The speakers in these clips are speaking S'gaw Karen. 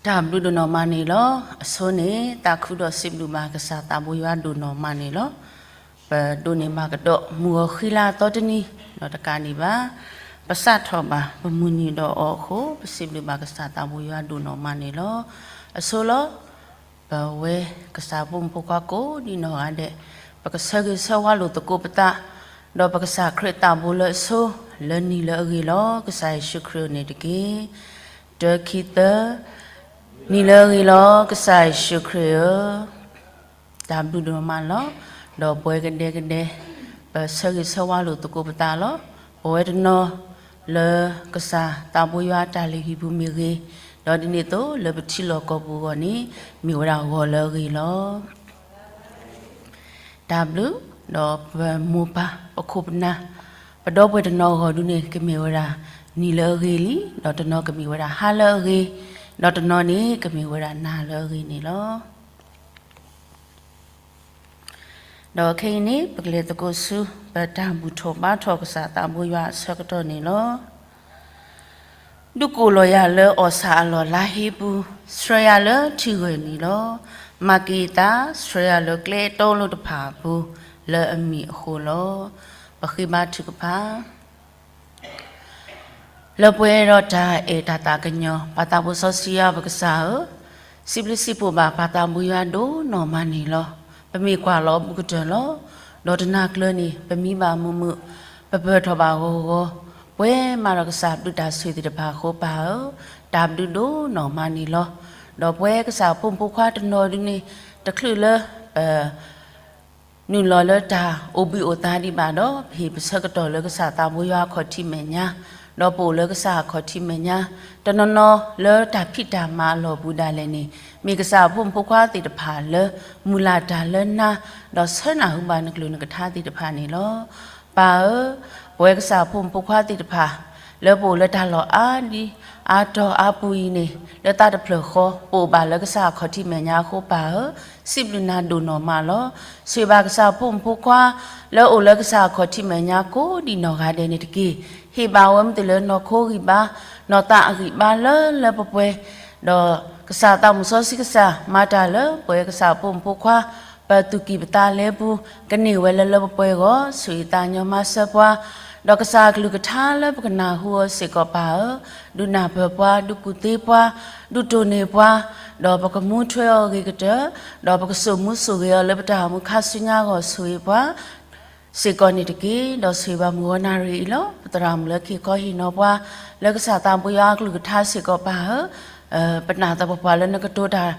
တၢ်ဘျုးဒိၣ်နီၢ်မးန့ၣ်လီၤ. အဆိန့ၣ် သးခုဒီးစံးဘျုးဘၣ်ကစၢ်သးဘိယွၤဒိၣ်နီၢ်မးန့ၣ်လီၤ. ပဒိးန့ၢ်ဘၣ်ကဒီးမုၢ်ဂီၤဃံလၤအသီတနံၤ ဒီးတကးဒံးဘၣ် ပစးထီၣ်ဘၣ် ပမုၢ်နံၤဒီးအီၤအဃိ ပစံးဘျုးဘၣ်ကစၢ်သးဘိယွၤဒိၣ်နီၢ်မးန့ၣ်လီၤ. အဆိလီၤ ပဝဲကစၢ်ဖိမုၣ်ဖိခွါကိးဒံးနီၢ်ဂၤဒဲး ပကဆၢဂ့ၤဆၢဝါလိာ်သကိးပသး ဒီးပကစၢ်ခရံာ်သးဘိလၢအဆိ လၢနံၤလၢအဂ့ၤလီၤ. ကစၢ်ယ့ၣ်ၡူးခရံာ်န့ၣ်တက့ၢ်. တၢ ခံ သၢ နံၤလၢအဂ့ၤလီၤ ကစၢ်ယ့ၣ်ၡူးခရံာ်ဧၢ. တၢ်ဘျုးဒိၣ်မးလီၤ. ဒီးပဝဲကဒဲကဒဲ ပဆၢဂ့ၤဆၢဝါလိာ်သကိးပသးလီၤ. ပဝဲတနီၤလၢကစၢ်သးဘိယွၤအတၢ်လုၢ်ဟံၣ်ပူၤမ့ၢ်ဂ့ၤ, ဒီးဒ်န့ၣ်အသိးလၢပထံလီၢ်ကီၢ်ပူၤအဂီၢ်န့ၣ် မ့ၢ်ဝဲဒၣ်ဂီၤလၢအဂ့ၤလီၤ. တၢ်ဘျုး, ဒီးပမိၢ်ပၢ်ပခိၣ်ပနၢ် ပဒီပုၢ်ဝဲၢ်တနီၤအဂီၢ်ဒုန့ၣ် ကမ့ၢ်ဝဲဒၣ်နံၤလၢအဂ့ၤလံ, ဒီးတနီၤကမ့ၢ်ဝဲဒၣ်ဟါလၢအဂ့ၤ, ဒီးတနီၤန့ၣ်ကမ့ၢ်ဝဲဒၣ်နၤလၢအဂ့ၤန့ၣ်လီၤ. ဒီးခဲအံၤန့ၣ် ပကလဲၤသကိးဆူ ပတၢ်ဘူၣ်ထီၣ်ဘါထီၣ်ကစၢ်သးဘိယွၤအဆၢကတီၢ်န့ၣ်လီၤ. ဒုးကိးလီၤယၤလၢအီၣ်ဆၣ်အလီၢ်လါဟ့ပူၤ, ဆှၢယၤလၢထံဂၢၢ်နံၤလီၤ. မၤက့ၤယသး ဆှၢယၤလၢကျဲတီလိၤတဖၣ်အပူၤ လၢအမံၤအဃိလီၤ. ပဃ့ဘါထုကဖၣ် လၢပှဲၤဒီးတၢ်အဲၣ်တၢ်သးကညီၤ ပၢ်သးဘိစီဆှံယွၤပကစၢ်ဧၢ, စံးဘျုးစံးဖှိၣ်ဘၣ်ပၢ်သးဘိယွၤဒိၣ်နီၢ်မးန့ၣ်လီၤ. ပမ့ၢ်ကွၢ်လီၤအဘူးကတၢၢ်လီၤ. ဒီးတနၤကျၢၤန့ၣ် ပမံဘၣ်မုာ်မုာ်, ပပၢၢ်ထီၣ်ဘၣ်ဂီၤဂီၤ, ပှဲၤမးဒီးကစၢ်ဘျုးတၢ်ဆိၣ်ဂ့ၤသ့ၣ်တဖၣ်အဃိပၢ်ဧၢ, တၢ်ဘျုးဒိၣ်နီၢ်မးန့ၣ်လီၤ. ဒီးပဝဲကစၢ်ဖိမုၣ်ဖိခွါတနီၤဒုန့ၣ် တချုးလၢပ နုာ်လီၤလၢတၢ်အိၣ်ဘှံးအိၣ်သါဒံးဘၣ်ဒီး ပဟ့ၣ်ပဆၢကတီၢ်လၢကစၢ်သးဘိယွၤအခီၣ်ထံးမဲာ်ညါ, ဒီးပအိၣ်လၢကစၢ်အခီၣ်ထံးမဲာ်ညါ, တနီၤနီၤလၢတၢ်ဖံးတၢ်မၤအလီၢ်ပူၤဒၣ်လဲာ်န့ၣ် မ့ၢ်ကစၢ်ဖိမုၣ်ဖိခွါသ့ၣ်တဖၣ်လၢ မုၢ်လၢ်တၢ်လၢနၤ, ဒီးဆၢနၢ်ဟူဘၣ်နကလုၢ်နကထါသ့ၣ်တဖၣ်န့ၣ်လီၤ. ပၢ်ဧၢ, ပဝဲကစၢ်ဖိမုၣ်ဖိခွါသ့ၣ်တဖၣ် လၢပအိၣ်လၢတၢ်လီၢ်အါဒံအါတီၤအါပူၤအံၤန့ၣ် လၢသးတဖျၢၣ်ဃီ ပအိၣ်ဘၣ်လၢကစၢ်အခီၣ်ထံးမဲာ်ညါအဃိပၢ်ဧၢ, စံးဘျုးနၤဒိၣ်နီၢ်မးလီၤ. ဆိၣ်ဂ့ၤဘၣ်ကစၢ်ဖိမုၣ်ဖိခွါ လၢအအိၣ်လၢကစၢ်အခီၣ်ထံးမဲာ်ညါကိးဒံးနီၢ်ဂၤဒဲးန့ၣ်တက့ၢ်. ဟ့ၣ်ဘၣ်ဝဲမ့ၢ်တုၤလၢနီၢ်ခိဂံၢ်ဘါ, နီၢ်သးအဂံၢ်ဘါလၢလၢပှဲၤပှဲၤ, ဒီးကစၢ်သးမုၣ်စီဆှံကစၢ် မၤတၢ်လၢပဝဲကစၢ်ဖိမုၣ်ဖိခွါ ပသူၣ်ကံၢ်ပသးလဲပူၤ ကန့ၢ်ဝဲလၢလၢပှဲၤပှဲၤအဂီၢ် ဆိၣ်ဂ့ၤသးကညီၤမၤစၢၤပှၤ, ဒီးကစၢ်အကလုၢ်ကထါလၢပကနၢ်ဟူအီၤစ့ၢ်ကီးပၢ်ဧၢ, ဒုးနၢ်ပၢၢ်ပှၤ, ဒုးကူၣ်သ့ပှၤ, ဒုးတိၢ်န့ၢ်ပှၤ, ဒီးပကမူထွဲအီၤအဂ့ၤကတၢၢ်, ဒီးပကစိာ်မူစိာ်ဂဲၤအီၤလၢပတၢ်အိၣ်မူခါဆူညါအဂီၢ် ဆိၣ်ဂ့ၤပှၤ စ့ၢ်ကီးန့ၣ်တက့ၢ်. ဒီးဆိၣ်ဂ့ၤဘၣ်မုၢ်ဂီၤနၣ်ရံၣ်အံၤလီၤ. ပသရၣ်မုၣ်လၢက့ၤခီဟ့ၣ်နီၤပှၤ လၢကစၢ်သးဘိယွၤအကလုၢ်ကထါစ့ၢ်ကီးပၢ်ဧၢ, ပနာ်သပှၢ်ပှၢ်လၢ နကတိၤတ့ၢ်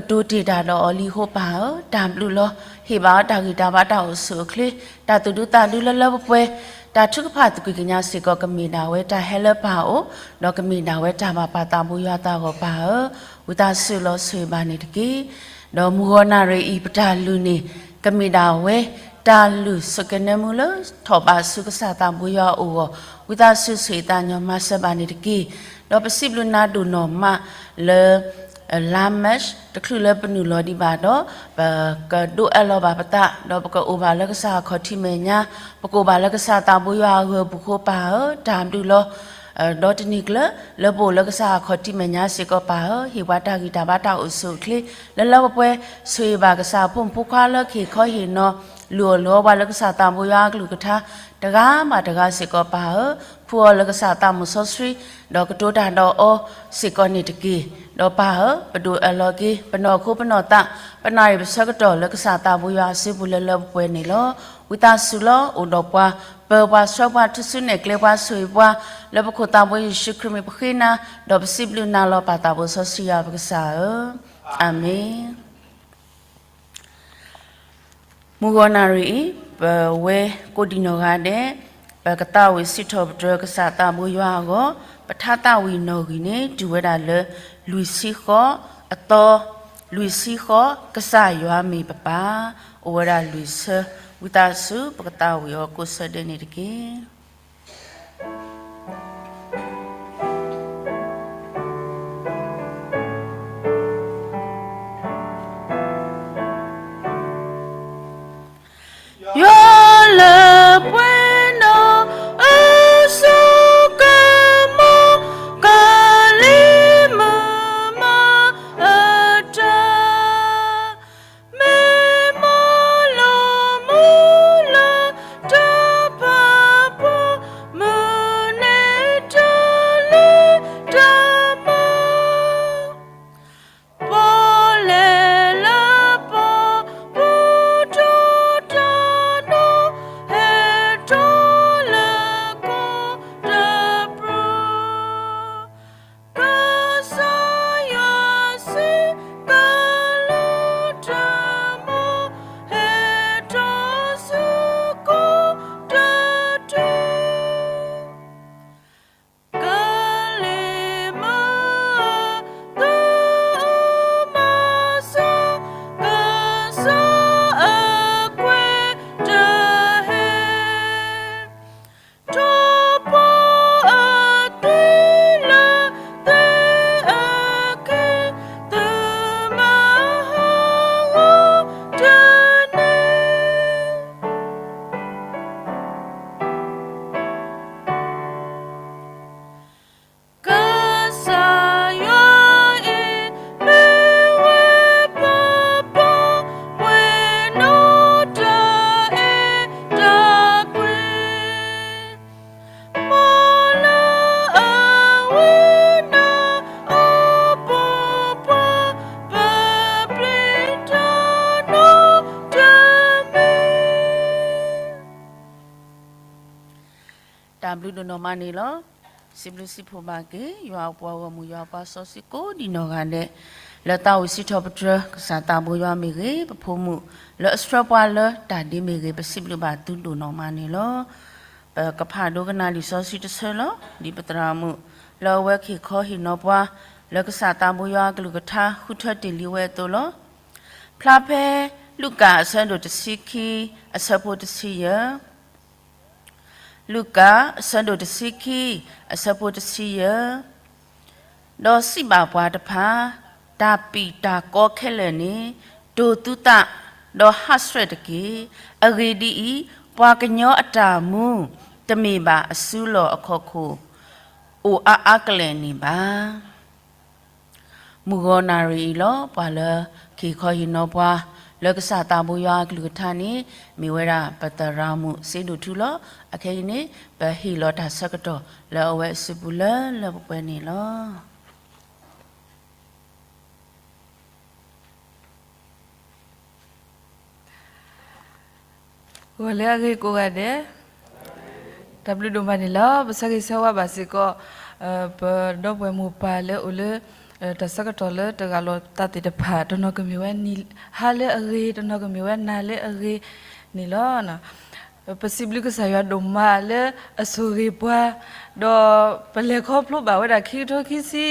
တၢ်ဒီးအီၤလံအဃိပၢ်ဧၢ, တၢ်ဘျုးလီၤ. ဟ့ၣ်ဘၣ်အီၤတၢ်ဂံၢ်တၢ်ဘါတၢ်အိၣ်ဆူၣ်အိၣ်ချ့, တၢ်သူၣ်ဒူသးဒူလၢလၢပှဲၤပှဲၤ, တၢ်ထုကဖၣ်သကွံာ်ကညးစ့ၢ်ကီး ကမ့ၢ်ဒၣ်ဝဲတၢ်ဟဲလၢပၢ်အအိၣ်, ဒီးကမ့ၢ်ဒၣ်ဝဲတၢ်ဘၣ်ပၢ်သးဘိယွၤသးဂီၤပၢ်ဧၢ, ဝံသးစူၤလီၤဆိၣ်ဂ့ၤဘၣ်န့ၣ်တက့ၢ်. ဒီးမုၢ်ဂီၤနၣ်ရံၣ်အံၤ ပတၢ်လုၢ်န့ၣ် ကမ့ၢ်ဒၣ်ဝဲ တၢ်လုၢ်ဆိၣ်ကနဲမူလၢထီၣ်ဘးဆူကစၢ်သးဘိယွၤအအိၣ်အဂီၢ်, ဝံသးစူၤဆိၣ်ဂ့ၤသးကညီၤမၤစၢၤဘၣ်န့ၣ်တက့ၢ်. ဒီးပစံးဘျုးနၤဒိၣ်နီၢ်မးလၢ လါမၢ်ၡး တချုးလၢပနုာ်လီၤဒံးဘၣ်ဒီး ပကဒိးအၢၣ်လီၤဘၣ်ပသး, ဒီးပကအိၣ်ဘၣ်လၢကစၢ်အခီၣ်ထံးမဲာ်ညါ, ပကအိၣ်ဘၣ်လၢကစၢ်သးဘိယွၤအဂၢၤအပူၤဃိပၢ်ဧၢ, တၢ်ဘျုးလီၤ. ဒီးတနံၤကျၢၤ လၢပအိၣ်လၢကစၢ်အခီၣ်ထံးမဲာ်ညါစ့ၢ်ကီးပၢ်ဧၢ, ဟ့ၣ်ပှၤတၢ်ဂံၢ်တၢ်ဘါတၢ်အိၣ်ဆူၣ်အိၣ်ချ့ လၢလၢပှဲၤပှဲၤ, ဆိၣ်ဂ့ၤဘၣ်ကစၢ်အဖိမုၣ်ဖိခွါလၢက့ၤခီဟ့ၣ်နီၤ လုၢ်အီၣ်လုၢ်အီပှၤလၢကစၢ်သးဘိယွၤအကလုၢ်ကထါ တဂၤဘၣ်တဂၤစ့ၢ်ကီးပၢ်ဧၢ, ဖှူအီၤလၢကစၢ်သးမုၣ်စီဆှံ, ဒီးကတိၤတၢ်ဒီးအီၤစ့ၢ်ကီးန့ၣ်တက့ၢ်. ဒီးပၢ်ဧၢ, ပဒိးအၢၣ်လီၤက့ၤ ပနီၢ်ခိပနီၢ်သး, ပနၣ်ရံၣ်ပဆၢကတီၢ်လၢကစၢ်သးဘိယွၤအစုပူၤလၢလၢပှဲၤပှဲၤန့ၣ်လီၤ. ဝံသးစူၤလီၤ, အိၣ်ဒီးပှၤ, ပၢပှၤဆှၢပှၤ ထူၣ်စုနဲၣ်ကျဲပှၤ ဆိၣ်ဂ့ၤပှၤ, လၢပခိၣ်သးဘိယ့ၣ်ၡူးခရံာ်မံၤပဃ့နၤ, ဒီးပစံးဘျုးနၤလီၤ ပၢ်သးဘိစီဆှံယွၤပကစၢ်ဧၢ, အၤမ့ၣ်. မုၢ်ဂီၤနၣ်ရံၣ်အံၤ ပဝဲကိးဒံးနီၢ်ဂၤဒဲး ပကသးဝံၣ်စံးထီၣ်ပတြၢၤကစၢ်သးဘိယွၤအဂီၢ်, ပထါသးဝံၣ်နီၣ်ဂံၢ်န့ၣ် တုၤဝဲဒၣ်လၢ လွံၢ်ဆံဃိး, အသီ, လွံၢ်ဆံဃိး, ကစၢ်ယွၤမ့ၢ်ပပၢ်, အိၣ်ဝဲဒၣ်လွံၢ်ဆၢ, ဝံသးစူၤ ပကသးဝံၣ်အီၤကိးဆၢဒဲးန့ၣ်တက့ၢ်. ယွၤလၢပှဲၤဒီးအစိကမီၤ, ကလံၤမုၢ်မး တၢ်ဘျုးဒိၣ်နီၢ်မးန့ၣ်လီၤ. စံးဘျုးစံးဖှိၣ်ဘၣ်က့ၤ ယွၤအပှၤဂီၢ်မုၢ် ယွၤအပှၤစီဆှံကိးဒံးနီၢ်ဂၤဒဲး, လၢသးအိၣ်စံးထီၣ်ပတြၢၤ ကစၢ်သးဘိယွၤမ့ၢ်ဂ့ၤ, ပဖိမုၣ်လၢအဆှၢပှၤလၢတၢ်ဒ့မ့ၢ်ဂ့ၤ, ပစံးဘျုးဘၣ်သုဒိၣ်နီၢ်မးန့ၣ်လီၤ. ပကဖးဒိကနၣ်လံာ်စီဆှံတဆၢလီၤ. ဒ်ပသရၣ်မုၣ်လၢအဝဲက့ၤခီဟ့ၣ်နီၤပှၤ လၢကစၢ်သးဘိယွၤအကလုၢ်ကထါ ဃုထၢတ့ၢ်လံဝဲအသိးလီၤ. ဖျါဖဲလူၤကၣ်အဆၢဒိၣ်တဆံခံ အဆၢဖိတဆံယဲၢ်, လူၤကၣ်အဆၢဒိၣ်တဆံခံ အဆၢဖိတဆံယဲၢ်, ဒီးစံးဘၣ်ပှၤတဖၣ်, တၢ်ပံာ်တၢ်ကီခဲလၢာ်န့ၣ် တိၢ်သုသး, ဒီးဟးဆှဲးတက့ၢ်. အဂ့ၢ်ဒ်အံၤ, ပှၤကညီအတၢ်မူ တမ့ၢ်ဘၣ်အစုလီၢ်အခီၣ်ခိၣ် အိၣ်အါအါကလဲာ်န့ၣ်ဘၣ်. မုၢ်ဂီၤနၣ်ရံၣ်အံၤလီၤ. ပှၤလၢက့ၤခီဟ့ၣ်နီၤပှၤ လၢကစၢ်သးဘိယွၤအကလုၢ်ကထါန့ၣ် မ့ၢ်ဝဲဒၣ်ပသရၣ်မုၣ်စ့ဒိၣ်ထူလီၤ. အခဲအံၤန့ၣ် ပဟ့ၣ်လီၤတၢ်ဆၢကတီၢ်လၢအဝဲအစုပူၤလၢလၢပှဲၤပှဲၤန့ၣ်လီၤ. ဂီၤလၢအဂ့ၤကိးဂၤဒဲး, တၢ်ဘျုးဒိၣ်မးန့ၣ်လီၤ. ပဆၢဂ့ၤဆၢဝါဘၣ်စ့ၢ်ကီး ပဒီပုၢ်ဝဲၢ်မိၢ်ပၢ်လၢအိၣ်လၢ တၢ်ဆၢကတီၢ်လၢတဂၤလီၤသးသ့ၣ်တဖၣ်, တနီၤကမ့ၢ်ဝဲနံၤဟါလၢအဂ့ၤ, တနီၤကမ့ၢ်ဝဲနၤလၢအဂ့ၤန့ၣ်လီၤ. ပစံးဘျုးကစၢ်ယွၤဒိၣ်မးလၢအဆိၣ်ဂ့ၤပှၤ, ဒီးပလဲၤခီဖျိဘၣ်ဝဲဒၣ်ခံကထိခံဆံ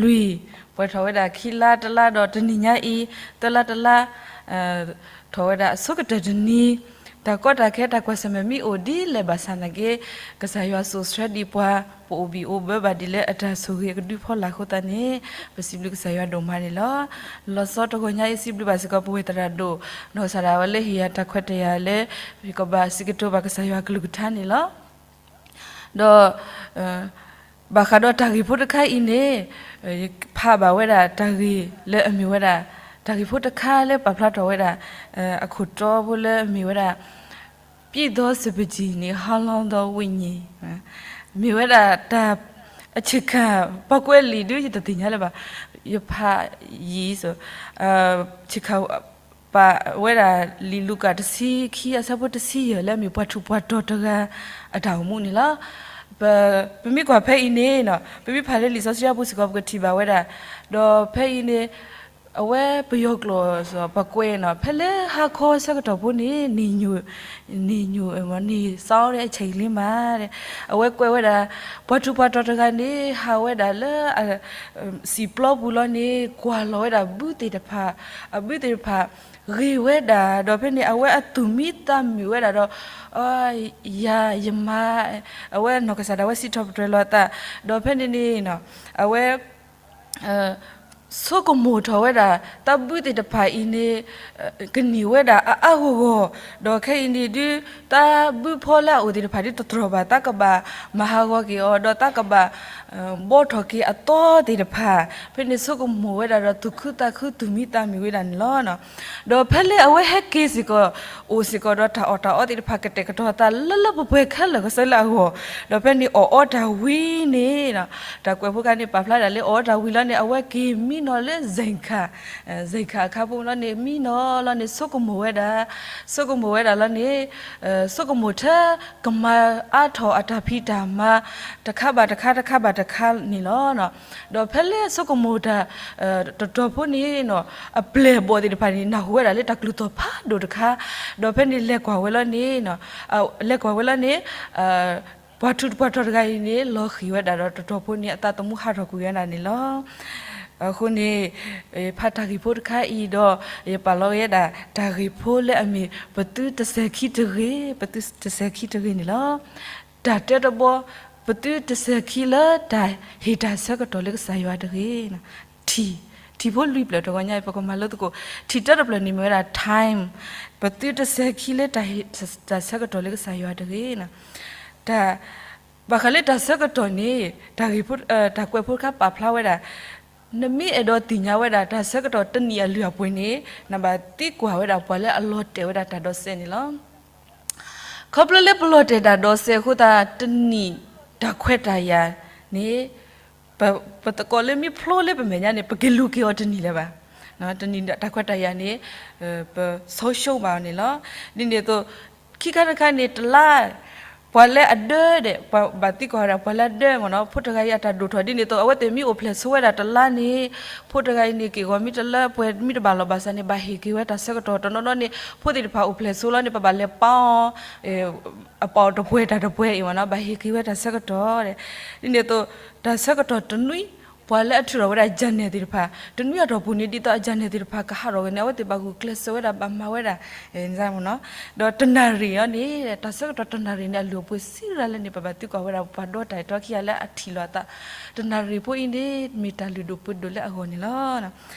လွံၢ်, ပှဲၤထီၣ်ဝဲဒၣ်ခံလါတလါ, ဒီးတနံၤညါအံၤ သၢလါတလါ ထီၣ်ဝဲဒၣ်အဆိကတၢၢ်တနံၤ, တၢ်ကီတၢ်ခဲတၢ်ကွၢ်ဆၢၣ်မဲာ်မ့ၢ်အိၣ်ဒ်လဲၣ်ဘၣ်ဆၣ်သနာ်က့, ကစၢ်ယွၤစိာ်ဆှၢဒံးပှၤ, ပအိၣ်ဘံၣ်အိၣ်ဘၢဘၣ်ဒ်လၢအတၢ်ဆိၣ်ဂ့ၤအကဒုဖီလာ်အဃိသတးန့ၣ်, ပစံးဘျုးကစၢ်ယွၤဒိၣ်မးန့ၣ်လီၤ. လီၤဆီတဂီၤညါအံၤ စံးဘျုးဘၣ်စ့ၢ်ကီးပဝဲသရၣ်ဒိၣ် နီၢ်ကစၢ်ဒၣ်ဝဲလၢဟ့ၣ်ယၤတၢ်ခွဲးတၢ်ယာ်လၢ ယကဘၣ်စံးကတိၤဘၣ်ကစၢ်ယွၤကလုၢ်ကထါန့ၣ်လီၤ. ဒီး ဘၣ်ဃးဒီးတၢ်ဂ့ၢ်ဖိတခါအံၤန့ၣ်, ယဖးဘၣ်ဝဲဒၣ်တၢ်ဂ့ၢ်လၢအမ့ၢ်ဝဲဒၣ် တၢ်ဂ့ၢ်ဖိတခါလၢပာ်ဖျါထီၣ်ဝဲဒၣ် အခိၣ်တီဖိလၢအမ့ၢ်ဝဲဒၣ် ပြည့်သောစပါးကျီးနှင့် ဟောင်းလောင်းသောဝိညာဉ်, မ့ၢ်ဝဲဒၣ်တၢ် အဆ့ၣ်ခါ ပှၤကွဲးလံာ်ဒုး ယတသ့ၣ်ညါလၢၤဘၣ်, ယဖးယံၤ ဆ့ၣ်ခါ ပာ်ဝဲဒၣ်လံာ်လူၤကၣ်တဆံခံအဆၢဖိတဆံယဲၢ်လၢအမ့ၢ်ပှၤထူးပှၤတီၤတဂၤ အတၢ်အိၣ်မူန့ၣ်လီၤ. ပမ့ၢ်ကွၢ်ဖဲအံၤန့ၣ်, ပမ့ၢ်ဖးလၢလံာ်စီဆှံအပူၤစ့ၢ်ကီး ပကထံၣ်ဘၣ်ဝဲဒၣ်, ဒီးဖဲအံၤန့ၣ် အဝဲပယီၤကျိာ်စ့ၢ်ကီး ပှၤကွဲးနီၤ ဖဲလၢဟါခီဆၢကတီၢ်ဖိန့ၣ် န့ၢ်ညိၣ်, န့ၢ်ညိၣ် န့ၢ်စီအီၤအဆဲးလံမး, အဝဲကွဲးဝဲဒၣ် ပှၤထူးပှၤတီၤတဂၤန့ၣ် ဟးဝဲဒၣ်လၢ စံာ်ပျီပူၤလီၤန့ၣ် ကွၢ်လီၤဝဲဒၣ်ဘုသ့ၣ်တဖၣ်, အဘုသ့ၣ်တဖၣ် ဂ့ၤဝဲဒၣ်, ဒီးဖဲန့ၣ် အဝဲအသူၣ်မံသးမုာ်ဝဲဒၣ်ဒီး ယၤယမါ, အဝဲနီၢ်ကစၢ်ဒၣ်ဝဲစံးထီၣ်ပတြၢၤလီၤအသး, ဒီးဖဲန့ၣ်န့ၣ် အဝဲ ဆိကမိၣ်ထီၣ်ဝဲဒၣ် တၢ်ဘုသ့ၣ်တဖၣ်အံၤန့ၣ် ကန့ၢ်ဝဲဒၣ်အအါဂီၢ်ဂီၢ်, ဒီးခဲအံၤန့ၣ်ဒုး တၢ်ဘုဖီလၢအအိၣ်သ့ၣ်တဖၣ်ဒုးတတြီၢ်ဘၣ်, တၢ်ကဘၣ်မၤဟးဂီၤက့ၤအီၤ ဒီးတၢ်ကဘၣ် ဘှီထီၣ်က့ၤအသီသ့ၣ်တဖၣ်, ဖဲန့ၣ်ဆိကမိၣ်ဝဲဒၣ်ဒီးသူၣ်ခုသးခုသူၣ်မံသးမုာ်ဝဲဒၣ်န့ၣ်လီၤ. ဒီးဖဲလၢအဝဲဟဲက့ၤစ့ၢ်ကီး အိၣ်စ့ၢ်ကီးဒီးတၢ်အီၣ်တၢ်အီသ့ၣ်တဖၣ် ကတဲာ်ကတီၤအသးလၢလၢပှဲၤပှဲၤခဲလၢာ်ကဆၢလၢအဂီၢ်, ဒီးဖဲန့ၣ်အီၣ်အီတၢ်ဝံၤန့ၣ် တၢ်ကွဲးဖိခါန့ၣ် ပာ်ဖျါဒၣ်လၢအီၣ်အီတၢ်ဝံၤလီၤန့ၣ် အဝဲက့ၤမံနီၤလၢ စဲၣ်ခၣ်, စဲၣ်ခၣ်အခါဖိလီၤန့ၣ် မံနီၤလီၤန့ၣ် ဆိကမိၣ်ဝဲဒၣ်, ဆိကမိၣ်ဝဲဒၣ်လီၤန့ၣ် ဆိကမိၣ်ထဲကမၤအါထီၣ်အတၢ်ဖံးတၢ်မၤ တခါဘၣ်တခါ တခါဘၣ်တခါန့ၣ်လီၤ. ဒီးဖဲလၢဆိကမိၣ်တၢ် တတီၤဖိန့ၣ် အပျဲၢ်အဘီၣ်သ့ၣ်တဖၣ်န့ၣ် နၢ်ဟူဝဲဒၣ်လၢတၢ်ကျိၤသီၣ်ဖးဒိၣ်တခါ, ဒီးဖဲန့ၣ်လဲၤကွၢ်ဝဲလီၤန့ၣ်, လဲၤကွၢ်ဝဲလီၤန့ၣ် ပှၤထူးပှၤတီၤတဂၤအံၤန့ၣ် လီၤဃံၤဝဲဒၣ်ဒီးတတီၤဖိန့ၣ် အသးသမူဟးထီၣ်ကွံာ်ဝဲဒၣ်န့ၣ်လီၤ. အဃိန့ၣ် ဖးတၢ်ဂ့ၢ်ဖိတခါအံၤဒီး ယပာ်လီၤဝဲဒၣ်တၢ်ဂ့ၢ်ဖိလၢအမ့ၢ် ပသုတစဲၤခံတဂ့ၤ, ပသုတစဲၤခံတဂ့ၤန့ၣ်လီၤ. တၢ်တဲတဘီ, ပသုတစဲၤခံလၢတၢ်ဟ့ၣ်တၢ်ဆၢကတီၢ်လၢကစၢ်ယွၤတဂ့ၤ. ထံၣ်, ထံၣ်ဖိလွံၢ်ဖျၢၣ်တဂီၤညါအံၤ ပကမၤလိသကိး, ထံၣ်တၢတဖျၢၣ်န့ၣ်မ့ၢ်ဝဲဒၣ် time, ပသုတစဲၤခံလၢတၢ်ဟ့ၣ်တၢ်ဆၢကတီၢ်လၢကစၢ်ယွၤတဂ့ၤ. တၢ် ဘၣ်ဃးလၢတၢ်ဆၢကတီၢ်န့ၣ် တၢ်ဂ့ၢ်ဖိ တၢ်ကွဲးဖိတခါပာ်ဖျါဝဲဒၣ်, နမ့ၢ်အဲၣ်ဒိးသ့ၣ်ညါဝဲဒၣ် တၢ်ဆၢကတီၢ်တနံၣ်အလုၢ်အပှ့ၤန့ၣ် နဘၣ်သံကွၢ်ဝဲဒၣ်ပှၤလၢအလီၤတဲာ်ဝဲဒၣ်တၢ်ဒိးစဲးန့ၣ်လီၤ. ခီဖျိလၢပလီၤတဲာ်တၢ်ဒိးစဲးအဃိသတး တနံၣ်တၢ်ခွဲးတၢ်ယာ်န့ၣ် ပသကိးလၢမ့ၢ်ဖျိလၢပမဲာ်ညါန့ၣ် ပက့ၤလူၤက့ၤအီၤတနံၣ်လၢၤဘၣ်. တနံၣ်တၢ်ခွဲးတၢ်ယာ်န့ၣ် ပဆီဆိဘၣ်အီၤန့ၣ်လီၤ. ဒ်န့ၣ်အသိး ခံခါတခါန့ၣ် တလါ ပှၤလၢအဒၢဒီး ပှၤဘၣ်သံကွၢ်ဝဲဒၣ် ပှၤလၢအဒၢမ့ၢ်နီၤ ဖိတဂၤအံၤအတၢ်ဒိၣ်ထီၣ်ဒ်န့ၣ်အသိး အဝဲသ့ၣ်မ့ၢ်အိၣ်ဖျဲၣ်ဆိဝဲဒၣ်တလါန့ၣ် ဖိတဂၤအံၤန့ၣ် က့ၢ်ဂီၤမ့ၢ်တလၢ ပှဲၤမ့ၢ်တဘၣ်လီၤဘၣ်ဆၣ်န့ၣ် ဘၣ်ဟ့ၣ်က့ၤဝဲတၢ်ဆၢကတီၢ်တနီၤနီၤန့ၣ် ဖိသ့ၣ်တဖၣ်အိၣ်ဖျဲၣ်ဆိလီၤန့ၣ် ပဘၣ်လဲၤပာ်အီၤ အပာ်အီၤတပှဲၤတၢ်တပှဲၤအံၤမ့ၢ်နီၤ ဘၣ်ဟ့ၣ်က့ၤဝဲတၢ်ဆၢကတီၢ် ဒ်န့ၣ်အသိး တၢ်ဆၢကတီၢ်တနွံ ပှၤလၢအထုးထီၣ်ဝဲဒၣ် journal သ့ၣ်တဖၣ် တနွံအတီၢ်ပူၤန့ၣ် ဒ်သိးအ journal သ့ၣ်တဖၣ်ကဟးထီၣ်ဝဲန့ၣ် အဝဲသ့ၣ်ဘၣ်ဂုာ်ကျဲးစၢးဝဲဒၣ် ဘၣ်မၤဝဲဒၣ် မ့ၢ်နီၤ ဒီးတနၣ်ရံၣ်အံၤန့ၣ် တၢ်ဆၢကတီၢ်တနၣ်ရံၣ်န့ၣ် အလုၢ်အပှ့ၤစံးရၤလဲၣ်န့ၣ် ပဘၣ်သံကွၢ်ဝဲဒၣ် ပှၤဒီတၢ်အဲၣ်တီခံဂၤလၢအထံၣ်လိာ်အသး တနၣ်ရံၣ်ဖိအံၤန့ၣ် မ့ၢ်တၢ်လုၢ်ဒိၣ်ပှ့ၤဒိၣ်လၢအဂီၢ်န့ၣ်လီၤ.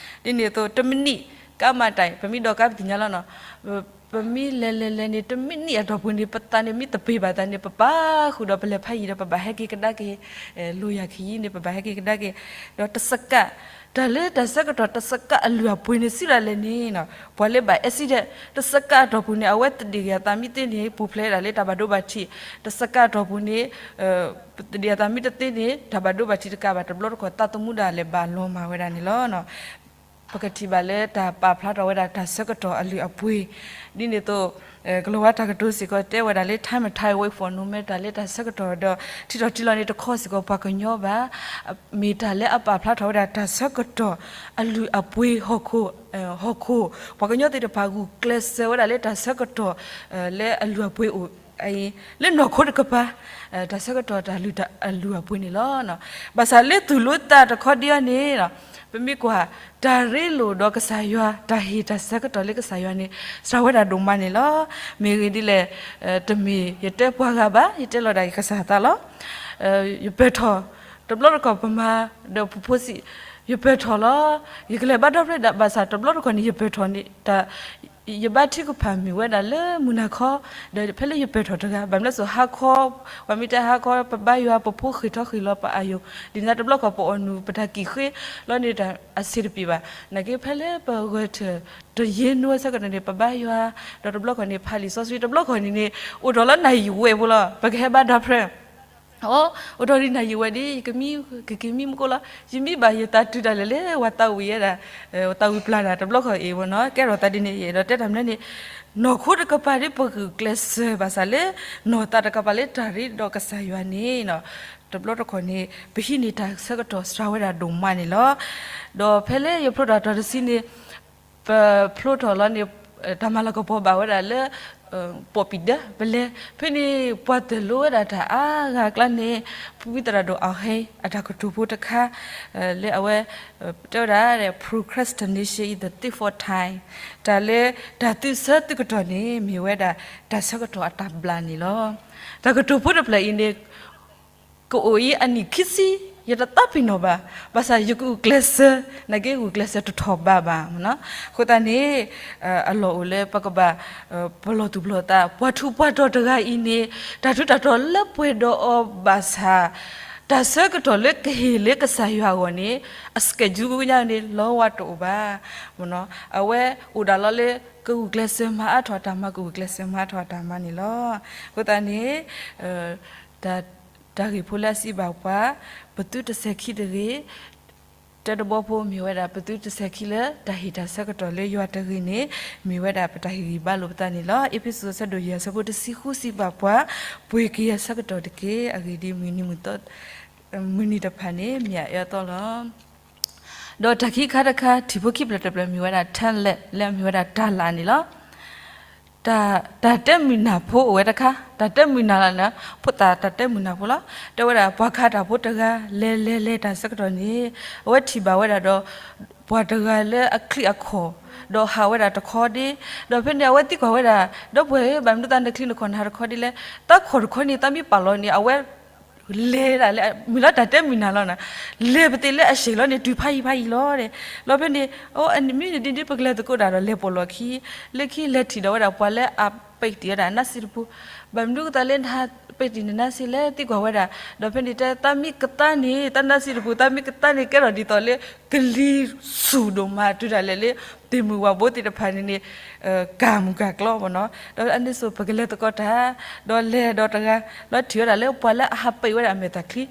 ဒ်န့ၣ်အသိး တမံးနံး ကါမၤတၢ် ပမ့ၢ်ဒိးကါပသ့ၣ်ညါလီၤနီၤ ပမ့ၢ်လဲၤလဲၤလဲၤန့ၣ် တမံးနံးအတီၢ်ပူၤန့ၣ် ပသးန့ၣ်မ့ၢ်တပ့ၤဘၣ်သးန့ၣ် ပပာ်ဃုာ်ဒီးပလဲၤဖးယံၤဒီး ပဘၣ်ဟဲက့ၤကဒါက့ၤ လိာ်ယၤခံယံၤန့ၣ် ပဘၣ်ဟဲက့ၤကဒါက့ၤ ဒီးတစကး တၢ်လၢတၢ်ဆၢကတီၢ်တစကးအလုၢ်အပှ့ၤန့ၣ် စံးရၤလဲၣ်န့ၣ် ပှၤလၢဘၣ် accident တစကးအတီၢ်ပူၤန့ၣ် အဝဲတဒံးဂ့ၤအသးမ့ၢ်သ့န့ၣ် ပူၤဖျဲးဝဲဒၣ်လၢတၢ်ဘၣ်ဒိဘၣ်ထံး တစကးအတီၢ်ပူၤန့ၣ် တဒံးအသးမ့ၢ်တသ့န့ၣ် တၢ်ဘၣ်ဒိဘၣ်ထံးတကးဘၣ် တဘျီတခီၣ်သးသမူဒၣ်လဲာ်ဘၣ်လီၤမၢ်ဝဲဒၣ်န့ၣ်လီၤ. ပကထံၣ်ဘၣ်လၢတၢ်ပာ်ဖျါထီၣ်ဝဲဒၣ်တၢ်ဆၢကတီၢ်အလုၢ်အပှ့ၤ ဒ်န့ၣ်အသိး ကလီၤဝါတၢ်ကတိၤစ့ၢ်ကီးတဲဝဲဒၣ်လၢ time and tide wait for no man တၢ်လၢတၢ်ဆၢကတီၢ်ဒီး ထံထီၣ်ထံလီၤန့ၣ် တခီစ့ၢ်ကီးပှၤကညီဘၣ် မ့ၢ်တၢ်လၢအပာ်ဖျါထီၣ်ဝဲဒၣ်တၢ်ဆၢကတီၢ်အလုၢ်အပှ့ၤဟီၣ်ခိၣ် ဟီၣ်ခိၣ် ပှၤကညီသ့ၣ်တဖၣ်ဂုာ်ကျဲးစၢးဝဲဒၣ်လၢတၢ်ဆၢကတီၢ် လၢအလုၢ်အပှ့ၤအိၣ် လၢနီၢ်ခိတကပၤ တၢ်ဆၢကတီၢ်တၢ်လုၢ်အပှ့ၤန့ၣ်လီၤ. ဘၣ်ဆၣ်လၢသူၣ်လၢသးတခီဒံးအံၤန့ၣ် ပမ့ၢ်ကွၢ် တၢ်ရ့လိာ်ဒီးကစၢ်ယွၤ တၢ်ဟ့ၣ်တၢ်ဆၢကတီၢ်လၢကစၢ်ယွၤန့ၣ် စှၤဝဲဒၣ်ဒိၣ်မးန့ၣ်လီၤ. မ့ၢ်ဂ့ၢ်ဒ်လဲၣ် တမ့ၢ်ယတဲပှၤဂၤဘၣ် ယတဲလီၤဒၣ်ယကစၢ်သးလီၤ. ယပၢၢ်ထီၣ် တဘျီတခီၣ်ပမၤ ဒီးပဖိစံး ယပၢၢ်ထီၣ်လီၤ. ယကလဲၤဘါဒီဖျၢၣ်ဒၣ် ဘၣ်ဆၣ်တဘျီတခီၣ်န့ၣ် ယပၢၢ်ထီၣ်န့ၣ် တၢ် ယဘါထုကဖၣ်မ့ၢ်ဝဲဒၣ်လၢမုၢ်နၤခီ ဒီးဖဲလၢယပၢၢ်ထီၣ်တဂၤ ဘၣ်မနုၤစိၤဟါခီ ပှၤမ့ၢ်တဲဟါခီ ပဘါယွၤ ပဖိဃ့ၢ်ထီၣ်ဃ့ၢ်လီၤပာ်ယိၤ ဒ်န့ၣ် တဘျီခီၣ်ပအီၣ်နုၢ် ပတၢ်ကံၣ်ဃ့လီၤန့ၣ် တၢ်အဆံးတပံၤဘၣ်. နာ်က့ဖဲလၢပဂဲၤထၢၣ် တယ့နိဆၢကတီၢ်န့ၣ် ပဘါယွၤ ဒီးတဘျီခီၣ်န့ၣ် ဖးလံာ်စီဆှံ တဘျီခီၣ်န့ၣ်န့ၣ် အိၣ်ထီၣ်လၢနၣ်ယံာ်ဝဲဖိလီၤ ပကဟဲဘါဒီဖျၢၣ် အိၣ်ထီၣ်ဒ်နၣ်ယံာ်ဝဲဒ် ကမံ ကက့ၤမံမူကိလီၤ ယမံဘၣ်ယသးတုၤဒၣ်လဲာ်လၢ ဝၤသးဝံၣ်ဝဲဒၣ် သးဝံၣ်ပျၢ်ဒၣ် တဘျီခီၣ်အံၤဝဲနီၤ ကဲထီၣ်သးဒ်န့ၣ် ယအဲၣ်ဒိးတဲတၢ်မနုၤန့ၣ် နီၢ်ခိတကပၤဒ်ပဂုာ်ကျဲးစၢးဘၣ်ဆၣ်လၢ နီၢ်သးတကပၤလၢတၢ်ရ့ဒီးကစၢ်ယွၤန့ၣ် တဘျီတခီၣ်န့ၣ် ပဟံးန့ၢ်တၢ်ဆၢကတီၢ်စှၤဝဲဒၣ်ဒိၣ်မးန့ၣ်လီၤ. ဒီးဖဲလၢယဖျိထီၣ်တၢ်တဆံန့ၣ် ပဖျိထီၣ်လီၤန့ၣ် တၢ်မၤလၤကပီၤဘၣ်ဝဲဒၣ်လၢ ပိာ်ပံၤဒၢပလဲ ဖဲန့ၣ် ပှၤတၢၢ်လိဝဲဒၣ်တၢ်အါဂၤအကျါန့ၣ် ဖုဝံသရၣ်ဒိၣ်အီၣ်ဟဲ အတၢ်ကတိၤဖိတခါ လၢအဝဲ တဲဝဲဒၣ် procrastination is the thief of time တၢ်လၢ တၢ်သုဆၢသုကတီၢ်န့ၣ် မ့ၢ်ဝဲဒၣ်တၢ်ဆၢကတီၢ်အတၢ်ဘျၣ်န့ၣ်လီၤ. တၢ်ကတိၤဖိတဖျၢၣ်အံၤန့ၣ် ကအိၣ်အံၤအနံၣ်ခံဆံ ယတသးပ့ၤနီၣ်ဘၣ်. ဘၣ်ဆၣ်ယကဂုာ်ကျဲးစၢး နာ်က့ဂုာ်ကျဲးစၢးတထီၣ်ဘးဘၣ်မ့ၢ်နီၤ. အဃိသတးန့ၣ် အလီၢ်အိၣ်လၢပကဘၣ် ပလီၢ်သူၣ်ပလီၢ်သး ပှၤထူးပှၤတီၤတဂၤအံၤန့ၣ် တၢ်ထူးတၢ်တီၤလၢပှဲၤဒီးအီၤဘၣ်ဆၣ် တၢ်ဆၢကတီၢ်လၢကဟ့ၣ်လၢကစၢ်ယွၤအဂီၢ်န့ၣ် အ schedule ညါန့ၣ် လီဝါတအိၣ်ဘၣ်. အဝဲအိၣ်ဒၣ်လီၤလၢ ကဂုာ်ကျဲးစၢးမၤအါထီၣ်အတၢ်မၤ ကဂုာ်ကျဲးစၢးမၤအါထီၣ်အတၢ်မၤန့ၣ်လီၤ. အဃိသတးန့ၣ် တၢ်ဂ့ၢ်ဖိလၢအစံးဘၣ်ပှၤ ပသုတစဲၤခံတဂ့ၤ, တၢတဘီဖိမ့ၢ်ဝဲဒၣ် ပသုတစဲၤခံလၢတၢ်ဟ့ၣ်တၢ်ဆၢကတီၢ်လၢယွၤတဂ့ၤန့ၣ် မ့ၢ်ဝဲဒၣ်ပတၢ်ဟ့ၣ်ဂံၢ်ဘါလိာ်ပသးန့ၣ်လီၤ. အ့းဖ့းစူးအဆၢဒိၣ်ယဲၢ်အဆၢဖိတဆံဃုစံးဘၣ်ပှၤ ပှ့ၤက့ၤယၤဆၢကတီၢ်တက့ၢ်. အဂ့ၢ်ဒ်အံၤ, မုၢ်နံၤတဖၣ်န့ၣ် မ့ၢ်အအၢအသီလီၤ. ဒီးတၢ်ခံခါတခါ ထံၣ်ဖိခံဖျၢၣ်တဖျၢၣ်မ့ၢ်ဝဲဒၣ် talent လၢအမ့ၢ်ဝဲဒၣ်တၢ်လၤန့ၣ်လီၤ. တၢ်တဲမုာ်နၢ်ဖိအိၣ်ဝဲတခါ, တၢ်တဲမုာ်နၢ်လၢန့ၣ် ဖိသၣ်တၢ်တဲမုာ်နၢ်ဖိလီၤ. တဲဝဲဒၣ်ပှၤခးတၢ်ဖိတဂၤ လဲၤလဲၤလဲၤတၢ်ဆၢကတီၢ်န့ၣ် အဝဲထံၣ်ဘၣ်ဝဲဒၣ်ဒီး ပှၤတဂၤလၢအချံအခိၣ် ဒီးဟးဝဲဒၣ်တခီဒ့, ဒီးဖဲန့ၣ် အဝဲသံကွၢ်ဝဲဒၣ် ဒီပုၢ်ဝဲၢ်ဧၢ, ဘၣ်မနုၤသးနချံနခိၣ်နဟးတခီဒ့လဲၣ်, တၢ်ခိၣ်တခီန့ၣ် သးမ့ၢ်ပာ်လီၤန့ၣ် အဝဲ လဲၤဒၣ်လၢ မ့ၢ်လၢတၢ်တဲမုာ်နၢ်လီၤန့ၣ်, လဲၤပသ့ၣ်လၢအဆံးလီၤန့ၣ် တုၤဖးယံၤဖးယံၤလီၤ. ဒီးဖဲန့ၣ် အမ့ၢ်န့ၣ်ဒ်န့ၣ် ပကလဲၤသကိးတၢ်ဒီးလဲၤပိာ်လီၢ်ခံ, လၢခံလဲၤထံၣ်ဒီးဝဲဒၣ်ပှၤလၢအပံးတံၢ်ဝဲဒၣ်နါစံၣ်တပူၤ, ဘၣ်မနုၤကသးလၢနဟးပံးတံၢ်နနါစံၣ်လဲၣ် သံကွၢ်ဝဲဒၣ်, ဒီးဖဲန့ၣ်တဲ သးမ့ၢ်ကသါန့ၣ် တၢ်နါစံၣ်တပူၤ သးမ့ၢ်ကသါန့ၣ် ကဲထီၣ်ဒ်သိးလၢ ကလံၤဆူၣ်ဒိၣ်မးတုၤဒၣ်လဲာ်လၢ သ့ၣ်မုၢ်ဝၣ်ဘိသ့ၣ်တဖၣ်န့ၣ်န့ၣ် ကၢ်မုၢ်ကၢ်ကျီဘၣ်နီၤ, ဒီးအန့ၣ်စိၤပကလဲၤသကိးတၢ်, ဒီးလဲၤဒီးတဂၤ, ဒီးထံၣ်ဝဲဒၣ်လၢပှၤလၢအဟးပံးဝဲဒၣ်အမဲာ်သၣ်ချံ,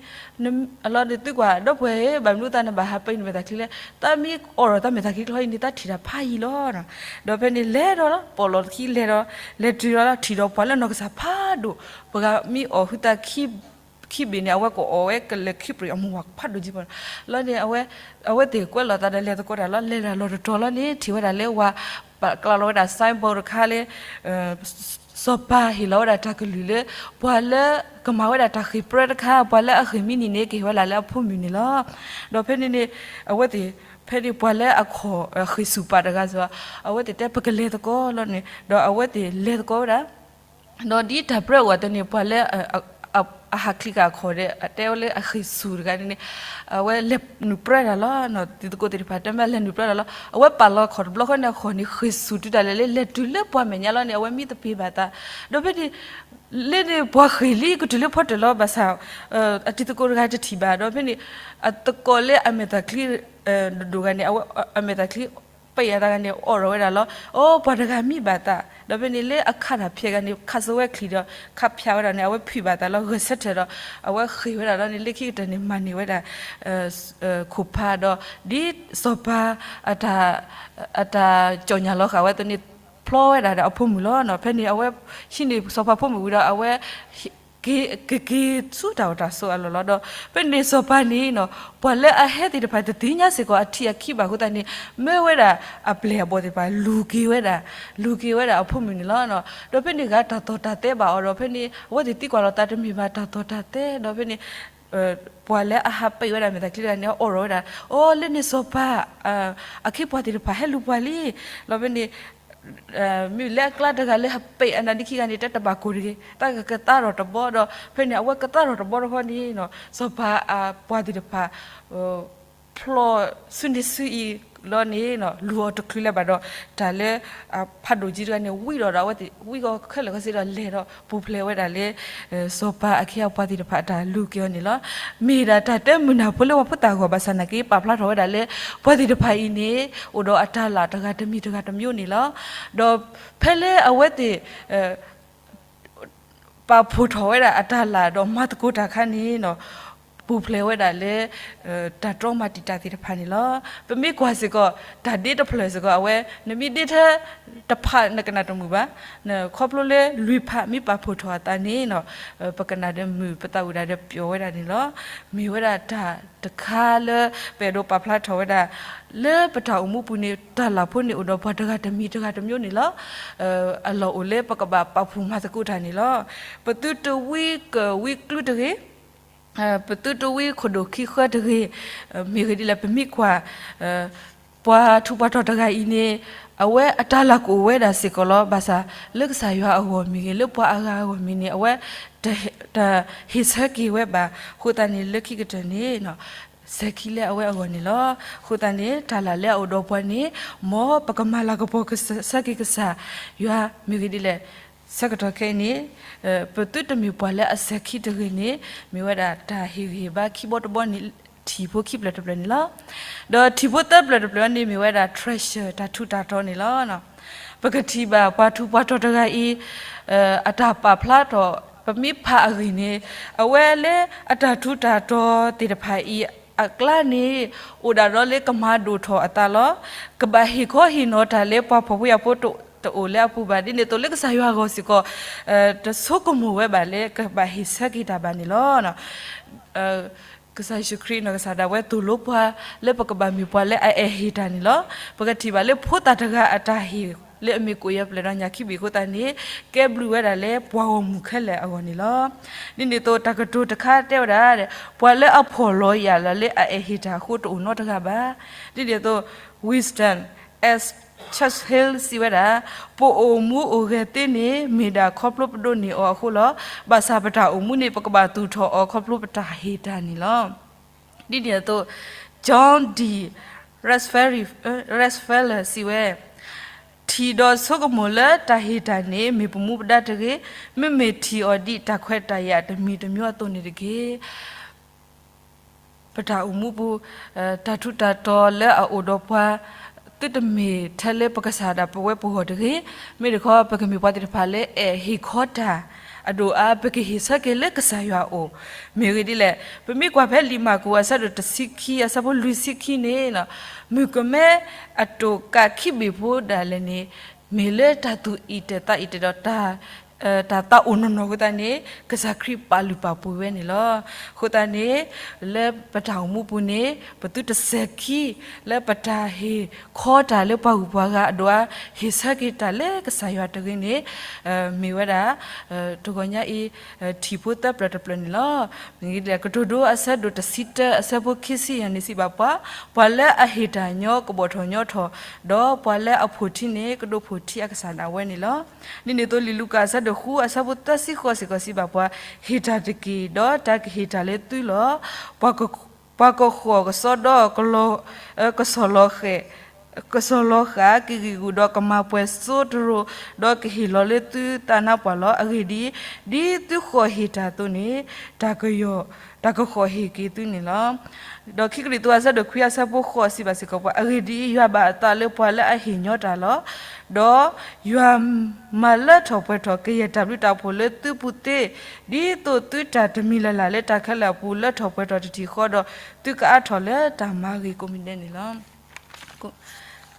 အလီၢ်န့ၣ်သံကွၢ် ဒီပုၢ်ဝဲၢ်ဧၢ ဘၣ်မနုၤသးနဘၣ်ဟးပံးနမဲာ်သၣ်ချံလဲၣ်, သးမ့ၢ်အိးထီၣ်သးမဲာ်သၣ်ချံချီအံၤန့ၣ် သးထံၣ်တၢ်ဖးယံၤလီၤ. ဒီးဖဲန့ၣ်လဲၤဒီး ပိာ်လီၢ်ခံလဲၤဒီး လဲၤတုၤဒီးထံၣ်ဒီးပှၤလၢနီၢ်ကစၢ်ဖး ဖးဒိၣ်, ပှၤဂၤမ့ၢ်အီၣ်ဟုသး ခံဘ့ၣ်န့ၣ် အဝဲကအီၣ်ဝဲကလဲၤခံပြံးအမုၢ်ဝၤဖးဒိၣ်ကံပီၤလီၤန့ၣ် အဝဲသ့ၣ်ကွဲးလီၤသးဒီးလဲၤသကိးတၢ်လီၤ. လဲၤတၢ်လီၢ်တတီၤလီၤန့ၣ် ထံၣ်ဝဲဒၣ်လၢဝၤ ပာ်ကျးလီၤဝဲဒၣ် signboard တခါလၢ စီၤပၤဟ့ၣ်လီၤဝဲဒၣ်တၢ်ကလုၢ်လၢ ပှၤလၢကမၤဝဲဒၣ်တၢ်ဃ့ၢ်ပြၢတခါ ပှၤလၢအဃ့ၢ်မံနံၤန့ၣ် ကဟ့ၣ်ဝဲဒၣ်လၢအဖိမုၣ်န့ၣ်လီၤ. ဒီးဖဲန့ၣ်န့ၣ် အဝဲသ့ၣ် ဖဲန့ၣ်ပှၤလၢအခီၣ်ဃ့ၢ်ဆူၣ်ပာ်တဂၤစ့ၢ်ကီး အဝဲသ့ၣ်တဲ ပကလဲၤသကိးလီၤန့ၣ် ဒီးအဝဲသ့ၣ်လဲၤသကိးဝဲဒၣ် ဒီးဒ်တၢ်ပြၢအိၣ်အသိးန့ၣ် ပှၤလၢ အဟးချံကအခီၣ်ဒီး အတဲဝဲလၢအဃ့ၢ်ဆူၣ်တဂၤန့ၣ်န့ၣ် အဝဲလဲၤနုာ်ပြၢတၢ်လီၤ. တံၤသကိးသ့ၣ်တဖၣ်တဲမ့ၢ်လဲၤနုာ်ပြၢတၢ်လီၤ. အဝဲပာ်လီၤခီၣ်တဘျီဃီန့ၣ် အခီၣ်န့ၣ်ဃ့ၢ်ဆူၣ်တုၤဒၣ်လဲာ်လၢ လဲၤတုၤလၢပှၤမဲာ်ညါလီၤန့ၣ် အဝဲမံသပ့ၤဘၣ်သး ဒီးဖဲန့ၣ် လၢန့ၣ်ပှၤဃ့ၢ်လံကတုၤလၢဖီတၢၣ်လီၤ ဘၣ်ဆၣ် အတံၤသကိးတဂၤတထံၣ်ဘၣ် ဒီးဖဲန့ၣ် အသကိးလၢအမဲာ်သၣ်ချံ ဒိၣ်ဒိၣ်ဂၤန့ၣ် အဝဲအမဲာ်သၣ်ချံ ပာ်အသးဂၤန့ၣ် အိးထီၣ်ဝဲဒၣ်လီၤ. အိ ပှၤတဂၤမံဘၣ်သး ဒီးဖဲန့ၣ်လၢအခးတၢ်ဖျဲးဂၤန့ၣ် ခးစၢၤဝဲချံဒီး ခးဖၠးဝဲဒၣ်န့ၣ် အဝဲဖုးဘၣ်သးလီၤ ဂဲၤဆၢထၢၣ်ဒီး အဝဲဃ့ၢ်ဝဲဒၣ်လီၤန့ၣ် လၢခံကတၢၢ်န့ၣ် မၤန့ၢ်ဝဲဒၣ် ခိၣ်ဖးဒီး ဒ်စီၤပၤ အတၢ်ကၠီၣ်ညၣ်လီၤဃာ်ဝဲအသိးန့ၣ် ဖျီဝဲဒၣ်ဒီးအဖိမုၣ်လီၤ. ဖဲန့ၣ်အဝဲဟံးန့ၢ်စီၤပၤဖိမုၣ်ဝံၤဒီး အဝဲ ကက့ၤဆူတၢ်အိၣ်တၢ်ဆိးအလီၢ်လီၤ. ဒီး ဖဲန့ၣ်စီၤပၤန့ၣ်နီၤ ပှၤလၢအဟဲသ့ၣ်တဖၣ်တသ့ၣ်ညါစ့ၢ်ကီးအထံၣ်အခံဘၣ်အဃိသတးန့ၣ် မၢဝဲဒၣ်အပျဲၢ်အဘီၣ်သ့ၣ်တဖၣ် လူၤက့ၤဝဲဒၣ် လူၤက့ၤဝဲဒၣ်အဖိမုၣ်န့ၣ်လီၤ. ဒီးဖဲန့ၣ်ဂၤတၢ်သီၣ်တၢ်သဲဘၣ်အီၤဒီး ဖဲန့ၣ် အဝဲသ့ၣ်သံကွၢ်လီၤသးတမ့ၢ်ဘၣ်တၢ်သီၣ်တၢ်သဲ ဒီးဖဲန့ၣ် ပှၤလၢအဟးပာ်ဝဲဒၣ်မဲာ်သၣ်ချံတဂၤန့ၣ် အိးထီၣ်ဝဲဒၣ် အိ လၢန့ၣ်စီၤပၤ အခ့အပှၤသ့ၣ်တဖၣ်ဟဲလူၤပှၤလံ ဒီးဖဲန့ၣ် မ့ၢ်လၢအကျါတဂၤလၢဟးပာ်အနါဒ့ခံဂၤန့ၣ် တၢ်တဘၣ်ကိၢ်တဂ့ၤ တၢ်ကကသါထီၣ်တဘီဒီး ဖဲန့ၣ် အဝဲကသါထီၣ်တဘီတခီန့ၣ်နီၤ စီၤပၤအပှၤသ့ၣ်တဖၣ် ဖျီၣ်ဆူန့ၣ်ဆူအံၤလီၤန့ၣ် လူၤအီၤတချုးလၢၤဘၣ်ဒီး တၢ်လၢ ဖးဒိၣ်ကံတဂၤန့ၣ် ဝံဒီးဒီးအဝဲသ့ၣ် ဝံကီၢ်ခဲလၢာ်ခဲဆ့ဒီးလဲၤဒီးပူၤဖျဲးဝဲဒၣ်လၢ စီၤပၤအခ့အပှၤသ့ၣ်တဖၣ်အတၢ်လူၤက့ၤအီၤန့ၣ်လီၤ. မ့ၢ်ဒၣ်တၢ်တမုာ်နၢ်ဖိလၢပှၤဖိသၣ်အဂီၢ်ဘၣ်ဆၣ်နာ်က့ ပာ်ဖျါထီၣ်ဝဲဒၣ်လၢ ပှၤသ့ၣ်တဖၣ်အံၤန့ၣ် အိၣ်ဒီးအတၢ်လၢ်တဂၤတမံၤတဂၤတမျိုးန့ၣ်လီၤ. ဒီးဖဲလၢအဝဲသ့ၣ် ပာ်ဖှိၣ်ထီၣ်ဝဲဒၣ်အတၢ်လၢ်ဒီးမၤသကိးတၢ်အခါန့ၣ်နီၤ ပူၤဖျဲးဝဲဒၣ်လၢ တၢ်တြီမၤတံာ်တာ်သ့ၣ်တဖၣ်န့ၣ်လီၤ. ပမ့ၢ်ကွၢ်စ့ၢ်ကီး တၢ်ဒ့တဖျၢၣ်စ့ၢ်ကီး အဝဲ နမ့ၢ်ဒ့ထဲတဖၣ်နကနၣ်တမုာ်ဘၣ်, ခီဖျိလၢလွံၢ်ဖးမ့ၢ်ပာ်ဖှိၣ်ထီၣ်အသးန့ၣ်နီၤ ပကနၣ်ဒီးမုာ် ပသးဝံၣ်ဒၣ်ဒီးပျီဝဲဒၣ်န့ၣ်လီၤ. မ့ၢ်ဝဲဒၣ်တၢ်တခါလၢ ပအဲၣ်ဒိးပာ်ဖျါထီၣ်ဝဲဒၣ် လၢပတၢ်အိၣ်မူပူၤန့ၣ် တၢ်လၢ်ဖိန့ၣ်အိၣ်ဒီးပှၤတဂၤတမံၤတဂၤတမျိုးန့ၣ်လီၤ. အလီၢ်အိၣ်လၢပကဘၣ်ပာ်ဖှိၣ်မၤသကိးတၢ်န့ၣ်လီၤ. ပသုတဝံကဝံကျူတဂ့ၤ ပသုတဝံခိၣ်ဒိၣ်ခံဃၢတဂ့ၤ, မ့ၢ်ဂ့ၢ်ဒ်လဲၣ် ပမ့ၢ်ကွၢ် ပှၤထူးပှၤတီၤတဂၤအံၤန့ၣ် အဝဲအတၢ်လၢ်ကအိၣ်ဝဲဒၣ်စ့ၢ်ကီးလီၤ. ဘၣ်ဆၣ် လၢကစၢ်ယွၤအဂီၢ်မ့ၢ်ဂ့ၤ လၢပှၤအဂၤအဂီၢ်မ့ၢ်န့ၣ် အဝဲ တဟ့ၣ်ဆၢက့ၤဝဲဘၣ်. အဃိသတးန့ၣ် လၢခံကတၢၢ်န့ၣ် စဲၤခံလၢအဝဲအဂီၢ်န့ၣ်လီၤ. အဃိသတးန့ၣ် တၢ်လၢ်လၢအအိၣ်ဒီးပှၤန့ၣ် မ်ပကမၤလၤကပီၤဆၢက့ၤကစၢ်ယွၤမ့ၢ်ဂ့ၤဒ်လဲၣ်. ဆၢကတီၢ်ခဲအံၤန့ၣ် ပသုတမ့ၢ်ပှၤလၢအစဲၤခံတဂ့ၤန့ၣ် မ့ၢ်ဝဲဒၣ်တၢ်ဟ့ၣ်ဂံၢ်ဟ့ၣ်ဘါခံဘီတဘီန့ၣ် ထံၣ်ဖိခံဖျၢၣ်တဖျၢၣ်န့ၣ်လီၤ. ဒီးထံၣ်ဖိသၢဖျၢၣ်တဖျၢၣ်န့ၣ် မ့ၢ်ဝဲဒၣ် treasure တၢ်ထူးတၢ်တီၤန့ၣ်လီၤ. ပကထံၣ်ဘၣ်ပှၤထူးပှၤတီၤတဂၤအံၤ အတၢ်ပာ်ဖျါထီၣ် ပမ့ၢ်ဖးအဂ့ၢ်န့ၣ် အဝဲလၢအတၢ်ထူးတၢ်တီၤသ့ၣ်တဖၣ်အံၤ အကျါန့ၣ် အိၣ်ဒၣ်ဒီးလၢကမၤဒိၣ်ထီၣ်အသးလီၤ. ကဘၣ်ဟ့ၣ်ခီဟ့ၣ်နီၤတၢ်လၢပှၤဖှီၣ်ဖိယာ်ဖိတအိၣ်လၢအပူၤဘၣ်. ဒ်န့ၣ်အသိးလၢကစၢ်ယွၤအဂီၢ်စ့ၢ်ကီး တဆိကမိၣ်ဝဲဘၣ်လၢကဘၣ်ဟ့ၣ်ဆၢက့ၤတၢ်ဘၣ်န့ၣ်လီၤ. ကစၢ်ယ့ၣ်ၡူးခရံာ်နီၢ်ကစၢ်ဒၣ်ဝဲသိၣ်လိပှၤလၢပကဘၣ်မ့ၢ်ပှၤလၢအအဲၣ်ဟ့ၣ်တၢ်န့ၣ်လီၤ. ပကထံၣ်ဘၣ်လၢဖိသၣ်တဂၤအတၢ်ဟ့ၣ်လၢအမ့ၢ်ကိၣ်ယဲၢ်ပျဲၢ်ဒီးညၣ်ခံဘ့ၣ်အဃိသတးန့ၣ် ကဲဘျုးဝဲဒၣ်လၢပှၤဂီၢ်မုၢ်ခဲလၢာ်အဂီၢ်န့ၣ်လီၤ. ဒ်န့ၣ်အသိးတၢ်ကတိၤတခါတဲဝဲဒၣ် ပှၤလၢအဖှီၣ်လီၤယာ်လၢအအဲၣ်ဟ့ၣ်တၢ်အဃိတအိၣ်နီတဂၤဘၣ်. ဒ်န့ၣ်အသိး Winston S Churchill စံးဝဲဒၣ် ပအိၣ်မူအိၣ်ဂဲၤသ့န့ၣ် မ့ၢ်ဒၣ်ခီဖျိပဒိးန့ၢ်အီၤအဃိလီၤ. ဘၣ်ဆၣ်ပတၢ်အိၣ်မူန့ၣ် ပကဘၣ်သူၣ်ထီၣ်အီၤခီဖျိပတၢ်ဟ့ၣ်တၢ်န့ၣ်လီၤ. ဒ်န့ၣ်အသိး John D Rockefeller စံးဝဲ ထံၣ်ဒီးဆိကမိၣ်လၢတၢ်ဟ့ၣ်တၢ်န့ၣ် မ့ၢ်ပမူပဒါတဂ့ၤ, မ့မ့ၢ်ထံၣ်အီၤဒ်တၢ်ခွဲးတၢ်ယာ်တမံၤတမျိုးအသိးန့ၣ်တက့ၢ်. ပတၢ်အိၣ်မူပူၤ တၢ်ထူးတၢ်တီၤလၢအအိၣ်ဒီးပှၤ သုတမ့ၢ်ထဲလၢပကစၢ်ဒၣ်ပဝဲပဂီၢ်တဂ့ၤ. မ့ၢ်တခီ ပကမ့ၢ်ပှၤသ့ၣ်တဖၣ်လၢအဲၣ်ဟ့ၣ်ခီတၢ် အဒိၣ်အါ ပကဟ့ၣ်ဆၢက့ၤလၢကစၢ်ယွၤအအိၣ် မ့ၢ်ဂ့ၤဒ်လဲၣ်. ပမ့ၢ်ကွၢ်ဖဲလံာ်မၢ်ကူးအဆၢဒိၣ်တဆံခံ အဆၢဖိလွံၢ်ဆံခံန့ၣ် မုၣ်ကမဲအတိာ်ကးခံဘ့ၣ်ဖိဒၣ်လဲာ်န့ၣ် မ့ၢ်လၢတၢ်သူၣ်အံၣ်တဲာ်သးအံၣ်တဲာ်ဒီးတၢ် တၢ်သးအိၣ်နီၢ်နီၢ်အဃိသတးန့ၣ် ကစၢ်ခရံာ်ပာ်လုၢ်ပာ်ပှ့ၤဝဲန့ၣ်လီၤ. အဃိသတးန့ၣ် လၢပတၢ်အိၣ်မူပူၤန့ၣ် ပသုတစဲၤခံ လၢပတၢ်ဟ့ၣ်ခီတၢ်လၢပှၤဂုၤပှၤဂၤအဒိၣ်အါ ဟ့ၣ်ဆၢက့ၤတၢ်လၢကစၢ်ယွၤတဂ့ၤန့ၣ် မ့ၢ်ဝဲဒၣ် တဂီၤညါအံၤ ထံၣ်ဖိသၢပျၢၤတပျၢၤန့ၣ်လီၤ. ကတိၤဒိအဆၢဒိၣ်တဆံတၢအဆၢဖိခံဆံယဲၢ်န့ၣ်စံးဘၣ်ပှၤ, ပှၤလၢအဟ့ၣ်တၢ်ညီကဘီၣ်ထီၣ်ညီထီၣ်, ဒီးပှၤလၢအဖိၣ်ထံန့ၣ် ကဒိးဖိၣ်ထံအကစၢ်ဒၣ်ဝဲန့ၣ်လီၤ. ဒ်န့ၣ်အသိးလံာ်လူၤကၣ်အဆၢဒိၣ်ဃုအဆၢဖိသၢဆံဃိးစ့ၢ်ကီးစံးဘၣ်ပှၤ, ဟ့ၣ်တၢ်တက့ၢ်, ဒီးတၢ်ကဟ့ၣ်တၢ်လၢသုလီၤ. ပှၤကဃိးကစီဒီ ကစီၣ်လီၤဃဲၤ ကစီၣ်လီၤဃာ်က့ၤဂံၢ်ဂူာ်ဒီးကမၤပှဲၤစိတရိၤ, ဒီးကဟ့ၣ်လီၤလၢသုသးနါပှၢ်လီၤ. အဂ့ၢ်ဒ်အံၤ, ဒ်သုဃိးဟ့ၣ်တၢ်အသိးန့ၣ် တၢ်ကယီၢ် တၢ်ကဃိးဟ့ၣ်က့ၤသုန့ၣ်လီၤ. ဒီးခံကရံၣ်သူးအဆၢဒိၣ်ခွံအဆၢဖိဃိးစံးဘၣ်စ့ၢ်ကီးပှၤ, အဂ့ၢ်ဒ်အံၤ, ယွၤဘၣ်အသးလၢပှၤလၢအဟ့ၣ်ညီတၢ်လီၤ. ဒီးယွၤမၤလၢထီၣ်ပှဲၤထီၣ်ကယဲၢ်တၢ်ဘျုးတၢ်ဖှိၣ်လၢသုပူၤသ့, ဒ်သိးသုတၢ်တမံၤလၢ်လၢ်လၢတၢ်ခဲလၢာ်အပူၤလၢထီၣ်ပှဲၤထီၣ်တထံၣ်ဃီဒီး သုကအါထီၣ်လၢတၢ်မၤဂ့ၤကိးမံၤဒဲးန့ၣ်လီၤ.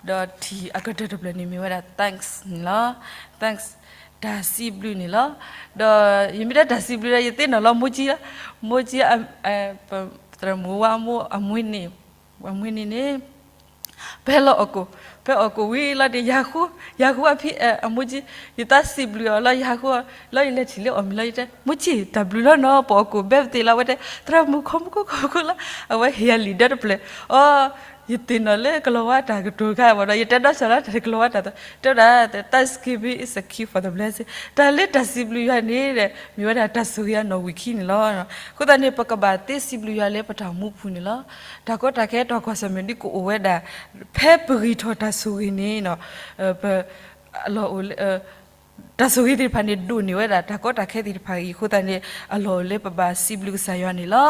ဒီးထံၣ်အကတၢၢ်တဖျၢၣ်န့ၣ်မ့ၢ်ဝဲဒၣ် thanks န့ၣ်လီၤ. Thanks တၢ်စံးဘျုးန့ၣ်လီၤ. ဒီးယမ့ၢ်တဲတၢ်စံးဘျုးဒီး ယသ့ၣ်နီၣ်လီၤမိၢ်ကၠံလီၤ. မိၢ်ကၠံ သရၣ်မုၣ်ဝါမိၢ်အမွေးနေ့, အမွေးနေ့န့ၣ် ဖဲလီၤအီၣ်ကိၣ်, ဖဲအီၣ်ကိၣ်ဝံၤလီၤဒီး ယၤဃူ, ယၤဃူအဖံ အမိၢ်ကၠံ, ယသးစံးဘျုးအီၤလီၤ ယၤဃူ, လီၤယလဲၤထံၣ်လၢအီၣ်မ့ၤလီၤ ယတဲ မိၢ်ကၠံ တၢ်ဘျုးလီၤနီၤ ပအီၣ်ကိၣ်ဘဲပသ့ၣ်လီၤ အဝဲတဲ သရၣ်မုၣ်ခိၣ်မူခိၣ်ခိၣ်ခိၣ်လီၤ အဝဲဟ့ၣ်ယၤလံာ်ဒၢတဖျၢၣ်, အီ ယသ့ၣ်နီၣ်လၢကလီၤဝါတၢ်ကတိၤခါဘၣ်ဒီး ယတဲဒီးစၢၤလၢတၢ်ကလီၤဝါတၢ်သီ တဲဝဲဒၣ် thanksgiving is a key for the blessing တၢ်လၢတၢ်စံးဘျုးယွၤန့ၣ် မ့ၢ်ဝဲဒၣ်တၢ်ဆိၣ်ဂ့ၤအနီၣ်ဝံာ်ခံန့ၣ်လီၤ. အဃိသတးန့ၣ် ပကဘၣ်သ့စံးဘျုးယွၤလၢပတၢ်အိၣ်မူပူၤန့ၣ်လီၤ. တၢ်ကီတၢ်ခဲတၢ်ကွၢ်ဆၢၣ်မဲာ်ဒ်ကအိၣ်ဝဲဒၣ် ဖဲပဂံၢ်ထီၣ်တၢ်ဆိၣ်ဂ့ၤန့ၣ် ပ အလီၢ်အိၣ်လၢ တၢ်ဆိၣ်ဂ့ၤသ့ၣ်တဖၣ်န့ၣ် ဒိၣ်န့ၢ်ဝဲဒၣ်တၢ်ကီတၢ်ခဲသ့ၣ်တဖၣ်အံၤအဃိသတးန့ၣ် အလီၢ်အိၣ်လၢပဘၣ်စံးဘျုးကစၢ်ယွၤန့ၣ်လီၤ.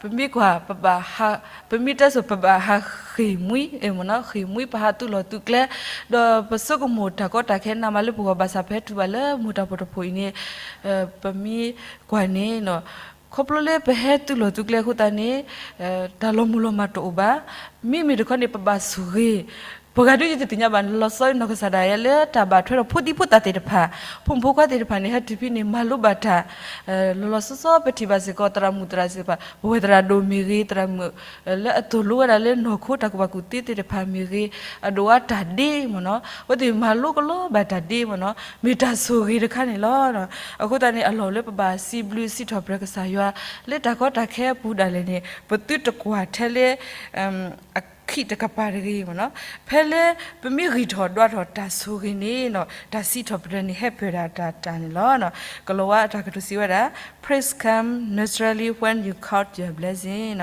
ပမ့ၢ်ကွၢ် ပဘၣ်ဟး, ပမ့ၢ်တဲစိၤ ပဘၣ်ဟးဃ့ၢ်မှံ, ဃ့ၢ်မှံပဟးသုးလီၢ်သုးကျဲ, ဒီးပဆိကမိၣ်တၢ်ကီတၢ်ခဲနးမးလၢပဂီၢ်ဘၣ်ဆၣ် ပဟဲတုၤဘၣ်လၢမိၢ်တၢ်ဖှီၣ်တဖှိၣ်အံၤန့ၣ် ပမ့ၢ်ကွၢ်န့ၣ် ခီဖျိလၢပဟဲသုးလီၢ်သုးကျဲအဃိသတးန့ၣ် တၢ်လီၤမုၢ်လီၤမၢ်တအိၣ်ဘၣ်. မ့မ့ၢ်တခီန့ၣ် ပဘၣ်ဆိၣ်ဂ့ၤ, ပှၤဂၤဒုးယတသ့ၣ်ညါဘၣ် လီၤဆီနီၢ်ကစၢ်ဒၣ်ယဲလၢတၢ်ဘၣ်ထွဲဒီးဖိဒံဖိသၣ်သ့ၣ်တဖၣ်, ဖိမုၣ်ဖိခွါသ့ၣ်တဖၣ်န့ၣ် ဟဲတုၤဖဲန့ၣ် မၤလိဘၣ်တၢ် လီၤလီၤဆီဆီ ပထံၣ်ဘၣ်စ့ၢ်ကီး သရၣ်မုၣ်သရၣ်စ့ၢ်တဖၣ်, ပဝဲသရၣ်ဒိၣ်မ့ၢ်ဂ့ၤ, သရၣ်မုၣ် လၢအသိၣ်လိဝဲဒၣ်လၢနီၢ်ခိတၢ်ကူၣ်ဘၣ်ကူၣ်သ့သ့ၣ်တဖၣ်မ့ၢ်ဂ့ၤ, အဒိၣ်အါတၢ်ဒ့မ့ၢ်နီၤ, အဝဲသ့ၣ်မၤလိကလီဘၣ်တၢ်ဒ့မ့ၢ်နီၤ, မ့ၢ်တၢ်ဆိၣ်ဂ့ၤတခါန့ၣ်လီၤ. အဃိသတးန့ၣ် အလီၢ်အိၣ်လၢပဘၣ်စံးဘျုးစံးထီၣ်ပတြၢၤကစၢ်ယွၤ လၢတၢ်ကီတၢ်ခဲအပူၤဒၣ်လဲာ်န့ၣ် ပသုတကွၢ်ထဲလၢ အခံးတကပၤတဂ့ၤမ့ၢ်နီၤ, ဖဲလၢပမ့ၢ်ဂံၢ်ထီၣ်ဒွးထီၣ်တၢ်ဆိၣ်ဂ့ၤန့ၣ် တၢ်စံးထီၣ်ပတြၢၤန့ၣ် ဟဲပၢၢ်ဒၣ်တၢ်တၢ်န့ၣ်လီၤ. ကလီၤဝါအတၢ်ကတိၤစံးဝဲဒၣ် Praise come naturally when you count your blessing.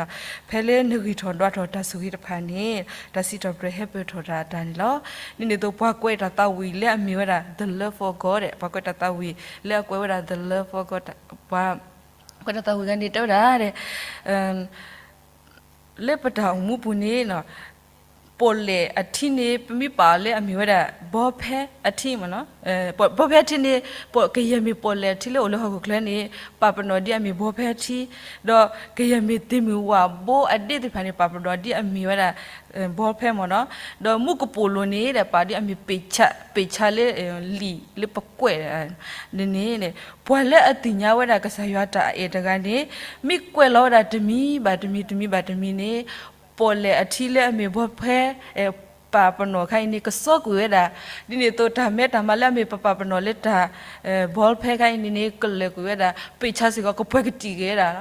ဖဲလၢနဂံၢ်ထီၣ်ဒွးထီၣ်တၢ်ဆိၣ်ဂ့ၤတဖၣ်န့ၣ် တၢ်စံးထီၣ်ပတြၢၤဟဲပၢၢ်ထီၣ်တၢ်တၢ်န့ၣ်လီၤ. ဒ်န့ၣ်အသိး ပှၤကွဲးတၢ်သးဝံၣ်လၢအမ့ၢ်ဝဲဒၣ် The Love of God ပှၤကွဲးတၢ်သးဝံၣ်လၢအကွဲးဝဲဒၣ် The Love of God ပှၤကွဲးတၢ်သးဝံၣ်တဂၤန့ၣ် တဲဝဲဒၣ် လၢပတၢ်အိၣ်မူပူၤန့ၣ် ပီၣ်လဲၣ်အထံန့ၣ် ပမ့ၢ်ပာ်အီၤလၢအမ့ၢ်ဝဲဒၣ် ဘီဖဲအထံမ့ၢ်နီၤ, ဘီဖဲအထံန့ၣ် ကယဲၢ်မ့ၢ်ပီၣ်လဲၣ်အထံလၢအိၣ်လၢဟီၣ်ခိၣ်ချၢန့ၣ် ပာ်ပနီၣ်ဒ်အမ့ၢ်ဘီဖဲအထံ, ဒီးကယဲၢ်မ့ၢ်သ့ၣ်မုၢ်ဝၣ်ဘိအဒ့သ့ၣ်တဖၣ်န့ၣ် ပာ်ပနီၣ်ဒ်အမ့ၢ်ဝဲဒၣ် ဘီဖဲမ့ၢ်နီၤ, ဒီးမူကပိာ်လိၤန့ၣ် ပာ်ဒ်အမ့ၢ်ပ့ၢ်ဆါ, ပ့ၢ်ဆါလၢ လံာ်လၢပကွဲးန့ၣ်, ပှၤလၢအသ့ၣ်ညါဝဲဒၣ်ကစၢ်ယွၤတၢ်အဲၣ်တဂၤန့ၣ် မ့ၢ်ကွဲးလီၤဝဲဒၣ်တမံၤဘၣ်တမံၤ တမံၤဘၣ်တမံၤန့ၣ် ပီၣ်လဲၣ်အထံလၢအမ့ၢ်ဘီဖဲ ပာ်ပနီၣ်ခါအံၤန့ၣ် ကစီကွံာ်ဝဲဒၣ်, ဒ်န့ၣ်အသိးတၢ်မဲတၢ်မါလၢအမ့ၢ်ပပာ်ပနီၣ်လၢတၢ် ဘီဖဲခါအံၤန့ၣ်န့ၣ် ကလၢာ်ကွံာ်ဝဲဒၣ် ပ့ၢ်ဆါစ့ၢ်ကီး ကပှဲၤကတံာ်က့ၤဝဲဒၣ်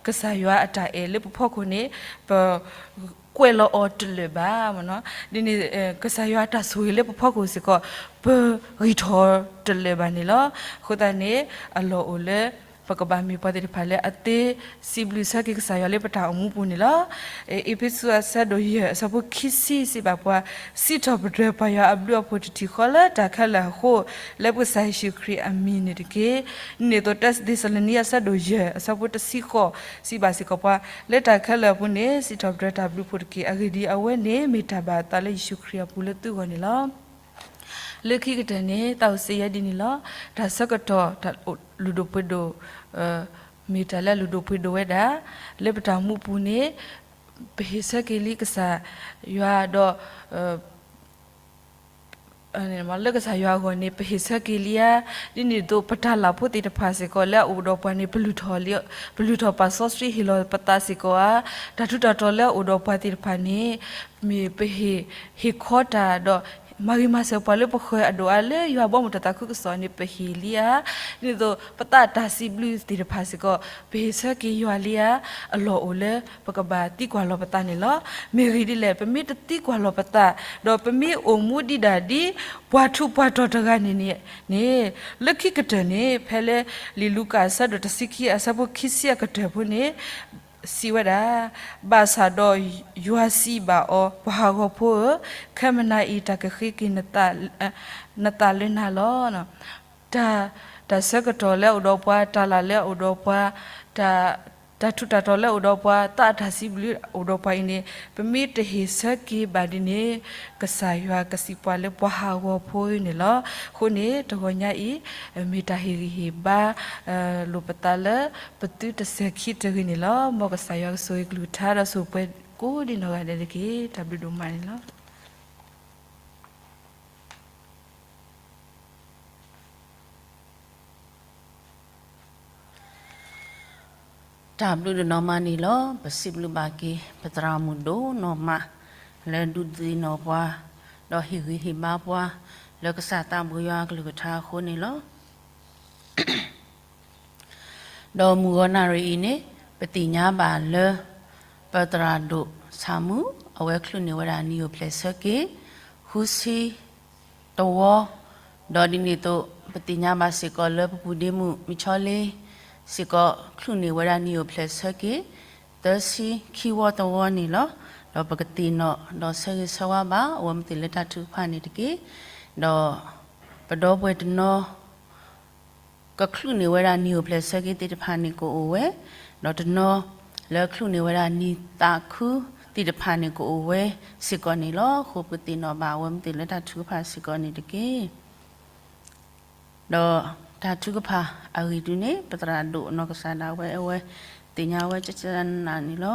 ကစၢ်ယွၤအတၢ်အဲၣ်လၢပဖီခိၣ်န့ၣ် ပ ကွဲးလီၤအီၤတလၢာ်ဘၣ်မ့ၢ်နီၤ, ဒ်န့ၣ် ကစၢ်ယွၤအတၢ်ဆိၣ်ဂ့ၤလၢပဖီခိၣ်စ့ၢ်ကီး ပဂံၢ်ထီၣ်တလၢာ်ဘၣ်န့ၣ်လီၤ. အဃိသတးန့ၣ် အလီၢ်အိၣ်လၢ ပကဘၣ်မ့ၢ်ပှၤသ့ၣ်တဖၣ်လၢအသ့စံးဘျုးဆၢက့ၤကစၢ်ယွၤလၢပတၢ်အိၣ်မူပူၤန့ၣ်လီၤ. အ့းဖ့းစူးအဆၢဒိၣ်ယဲၢ်အဆၢဖိခံဆံစံးဘၣ်ပှၤ, စံးထီၣ်ပတြၢၤပၢ်ယွၤအဘျုးအဖှိၣ်တထံၣ်ဃီလၢတၢ်ခဲလၢာ်အဃိ, လၢပကစၢ်ယ့ၣ်ၡူးခရံာ်အမံၤန့ၣ်တက့ၢ်. ဒ်န့ၣ်အသိး တၢသ့းစၤလနံအဆၢဒိၣ်ယဲၢ်အဆၢဖိတဆံဃိး စံးဘၣ်စ့ၢ်ကီးပှၤ, လၢတၢ်ခဲလၢာ်အပူၤန့ၣ် စံးထီၣ်ပတြၢၤတၢ်ဘျုးဖှိၣ်တက့ၢ်. အဂ့ၢ်ဒ်အံၤ, အဝဲန့ၣ်မ့ၢ်တၢ်ဘၣ်အသးလၢယ့ၣ်ၡူးခရံာ်အပူၤလၢသုဂီၢ်န့ၣ်လီၤ. လၢခံကတၢၢ်န့ၣ် သးအိၣ်စ့ယဲဒ်န့ၣ်လီၤ. တၢ်ဆၢကတီၢ် တၢ်လုၢ်ဒိၣ်ပှ့ၤဒိၣ် မ့ၢ်တၢ်လၢအလုၢ်ဒိၣ်ပှ့ၤဒိၣ်ဝဲဒၣ် လၢပတၢ်မူပူၤန့ၣ် ပဟ့ၣ်ဆၢက့ၤလံကစၢ်ယွၤဒီး လၢကစၢ်ယွၤအဂီၢ်န့ၣ် ပဟ့ၣ်ဆၢက့ၤလံဧါ, ဒ်န့ၣ်အသိး ပတၢ်လၢ်ဖိသ့ၣ်တဖၣ်စ့ၢ်ကီးလၢအအိၣ်ဒီးပှၤန့ၣ် ပလုၢ်ထီၣ်ပာ်စီဆှံဟ့ၣ်လီၤပသးစ့ၢ်ကီးဧါ, တၢ်ထူးတၢ်တီၤလၢအအိၣ်ဒီးပှၤသ့ၣ်တဖၣ်န့ၣ် မ့ၢ်ပဟ့ၣ် ဟ့ၣ်ခီတၢ်ဒီး မၤဂ့ၤမၤစၢၤပှၤလၢပဃၢၤအဒိၣ်အါလၢယွၤဘီမုၢ်တၢ်သးခုကစီၣ်န့ၣ် ပဟ့ၣ်လံဧါ, ဒ်န့ၣ်အသိး ပသးတၢ်စံးဘျုးသ့ၣ်တဖၣ်စ့ၢ်ကီး ပဟ့ၣ်ဆၢက့ၤယွၤလံဧါ, အလီၢ်အိၣ်လၢပကဘၣ်သံကွၢ်လီၤပသးန့ၣ်လီၤ. မ့ၢ်ဂ့ၢ်ဒ်လဲၣ် ပမ့ၢ်တသံကွၢ်လီၤပသး ဒီးပမ့ၢ်အိၣ်မူဒံးဒၣ်ဒ် ပှၤထူးပှၤတီၤတဂၤန့ၣ်န့ၣ်, လၢခံကတၢၢ်န့ၣ် ဖဲလၢလံာ်လူၤကၣ်အဆၢဒိၣ်တဆံခံအဆၢဖိခံဆံအကတၢၢ်ဖိန့ၣ် စံးဝဲဒၣ်, ဘၣ်ဆၣ်ဒီးယွၤစံးဘၣ်အီၤ, ပှၤဟးဂီၤဖိဧၢ, ခဲမုၢ်နၤအံၤတၢ်ကဃ့က့ၤ နသးလၢနၤလီၤ. တၢ်, တၢ်ဆၢကတီၢ်လၢအအိၣ်ဒီးပှၤ, တၢ်လၢ်လၢအအိၣ်ဒီးပှၤ, တၢ်, တၢ်ထူးတၢ်တီၤလၢအအိၣ်ဒီးပှၤ, သးအတၢ်စံးဘျုးအိၣ်ဒီးပှၤအံၤန့ၣ် ပမ့ၢ်တဟ့ၣ်ဆၢက့ၤဘၣ်ဒ်န့ၣ် ကစၢ်ယွၤကစံးပှၤလၢပှၤဟးဂီၤဖိန့ၣ်လီၤ. အဃိန့ၣ် တဂီၤညါအံၤ မ့ၢ်တၢ်ဟ့ၣ်ဂံၢ်ဟ့ၣ်ဘါ လိာ်ပသးလၢ ပသုတစဲၤခံတဂ့ၤန့ၣ်လီၤ. မ်ကစၢ်ယွၤကဆိၣ်ဂ့ၤကလုၢ်ကထါဒီးဆိၣ်ပှဲၤကိးဒံးနီၢ်ဂၤဒဲးတက့ၢ်. တၢ်ဘျုးဒိၣ်မးန့ၣ်လီၤ. တၢ်ဘျုးဒိၣ်နီၢ်မးန့ၣ်လီၤ. ပစံးဘျုးဘၣ်က့ၤ ပသရၣ်မုၣ်ဒိၣ်နီၢ်မး လၢဒုးသ့ၣ်နီၣ်ပှၤ ဒီးဟ့ၣ်ဂံၢ်ဟ့ၣ်ဘါပှၤ လၢကစၢ်သးဘိယွၤအကလုၢ်ကထါအဃိန့ၣ်လီၤ. ဒီးမုၢ်ဂီၤနၣ်ရံၣ်အံၤန့ၣ် ပသ့ၣ်ညါဘၣ်လၢ ပသရၣ်ဒိၣ်ဆၣ်မူ အဝဲချုးန့ၢ်ဝဲဒၣ်နံၣ်အိၣ်ဖျဲၣ်ဆၢက့ၤ ဃုဆံတဝီ, ဒီးဒ်န့ၣ်အသိး ပသ့ၣ်ညါဘၣ်စ့ၢ်ကီးလၢပပူၤဒ့မုၣ်မုၢ်ဆီလ့ စ့ၢ်ကီးချုးန့ၢ်ဝဲဒၣ်နံၣ်အိၣ်ဖျဲၣ်ဆၢက့ၤ သၢဆံခံဝီတဝီန့ၣ်လီၤ. ဒီးပကသ့ၣ်နီၣ်ဒီးဆၢဂ့ၤဆၢဝါဘၣ် အဝဲမ့ၢ်သ့ၣ်လၢတၢ်ထုကဖၣ်န့ၣ်တက့ၢ်. ဒီးပဒီပုၢ်ဝဲၢ်တနီၤ ကချုးန့ၢ်ဝဲဒၣ်နံၣ်အိၣ်ဖျဲၣ်ဆၢက့ၤသ့ၣ်တဖၣ်န့ၣ်ကအိၣ်ဝဲ, ဒီးတနီၤ လၢချုးန့ၢ်ဝဲဒၣ်နံၣ်သးခုသ့ၣ်တဖၣ်န့ၣ်ကအိၣ်ဝဲစ့ၢ်ကီးန့ၣ်လီၤ. အဃိပကသ့ၣ်နီၣ်ဘၣ်အဝဲမ့ၢ်သ့ၣ်လၢတၢ်ထုကဖၣ်စ့ၢ်ကီးန့ၣ်တက့ၢ်. ဒီးတၢ်ထုကဖၣ်အဂ့ၢ်ဒုန့ၣ် ပသရၣ်ဒိၣ်နီၢ်ကစၢ်ဒၣ်ဝဲအဝဲ သ့ၣ်ညါဝဲကကနၣ်န့ၣ်လီၤ.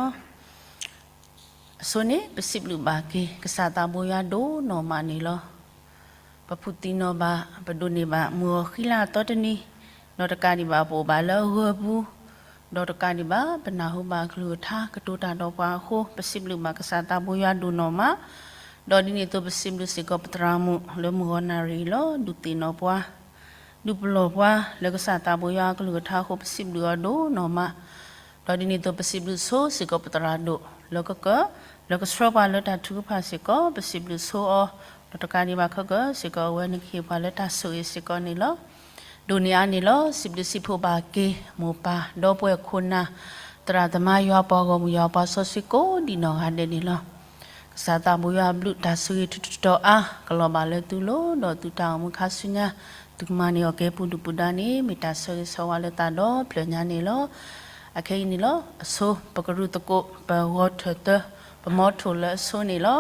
အဆိန့ၣ် ပစံးဘျုးဘၣ်က့ၤ ကစၢ်သးဘိယွၤဒိၣ်နီၢ်မးန့ၣ်လီၤ. ပဖုးသံနီၣ်ဘၣ် ပဒိးန့ၢ်ဘၣ်မုၢ်ဂီၤဃံလၤအသီတနံၤ, ဒီးတကးဒံးဘၣ်ပအိၣ်ဘၣ်လၢအဂၢၤပူၤ, ဒီးတကးဒံးဘၣ် ပနၢ်ဟူဘၣ်ကလုၢ်ကထါကတိၤတၢ်ဒီးပှၤအဃိ ပစံးဘျုးဘၣ်ကစၢ်သးဘိယွၤဒိၣ်နီၢ်မး, ဒီးဒ်န့ၣ်အသိးပစံးဘျုးစ့ၢ်ကီးပသရၣ်မုၣ်လၢမုၢ်ဂီၤနၣ်ရံၣ်အံၤလီၤ. ဒုးသ့ၣ်နီၣ်ပှၤ ဒုးပလီၢ်ပှၤလၢကစၢ်သးဘိယွၤအကလုၢ်ကထါအဃိ ပစံးဘျုးအီၤဒိၣ်နီၢ်မး, ဒီးဒ်န့ၣ်အသိးပစံးဘျုးဆိစ့ၢ်ကီးပသရၣ်ဒိၣ်လၢကကၢ လၢကဆှၢပှၤလၢတၢ်ထုကဖၣ်စ့ၢ်ကီး ပစံးဘျုးဆိအီၤ, ဒီးတကးဒံးဘၣ်ခဲကၢစ့ၢ်ကီးအဝဲန့ၣ်ကဟ့ၣ်ပှၤလၢတၢ်ဆိၣ်ဂ့ၤစ့ၢ်ကီးန့ၣ်လီၤ. ဒိၣ်န့ၢ်အါန့ၣ်လီၤ. စံးဘျုးစံးဖှိၣ်ဘၣ်က့ၤ မိၢ်ပၢ်ဒီပုၢ်ဝဲၢ်ခိၣ်နၢ် သရၣ်သမါ ယွၤပှၤဂီၢ်မုၢ် ယွၤပှၤစီဆှံကိးဒံးနီၢ်ဂၤဒဲးန့ၣ်လီၤ. ကစၢ်သးဘိယွၤအဘျုးတၢ်ဆိၣ်ဂ့ၤထူးထူးတီၤတီၤအါ ကလီၤဘၣ်လၢသုလိၤ ဒီးသုတၢ်အိၣ်မူခါဆူညါ သုကမၤန့ၢ်အီၣ်ကဲပူၤဒုၣ်ပူၤဒါန့ၣ် မ့ၢ်တၢ်ဆၢဂ့ၤဆၢဝါလၢသးဒီဖျၢၣ်ညါန့ၣ်လီၤ. အခဲအံၤန့ၣ်လီၤ. အဆိ ပကရူၢ်သကိး ပဂီၤထၢၣ်သၢ ပမီထိၣ်လၢအဆိန့ၣ်လီၤ.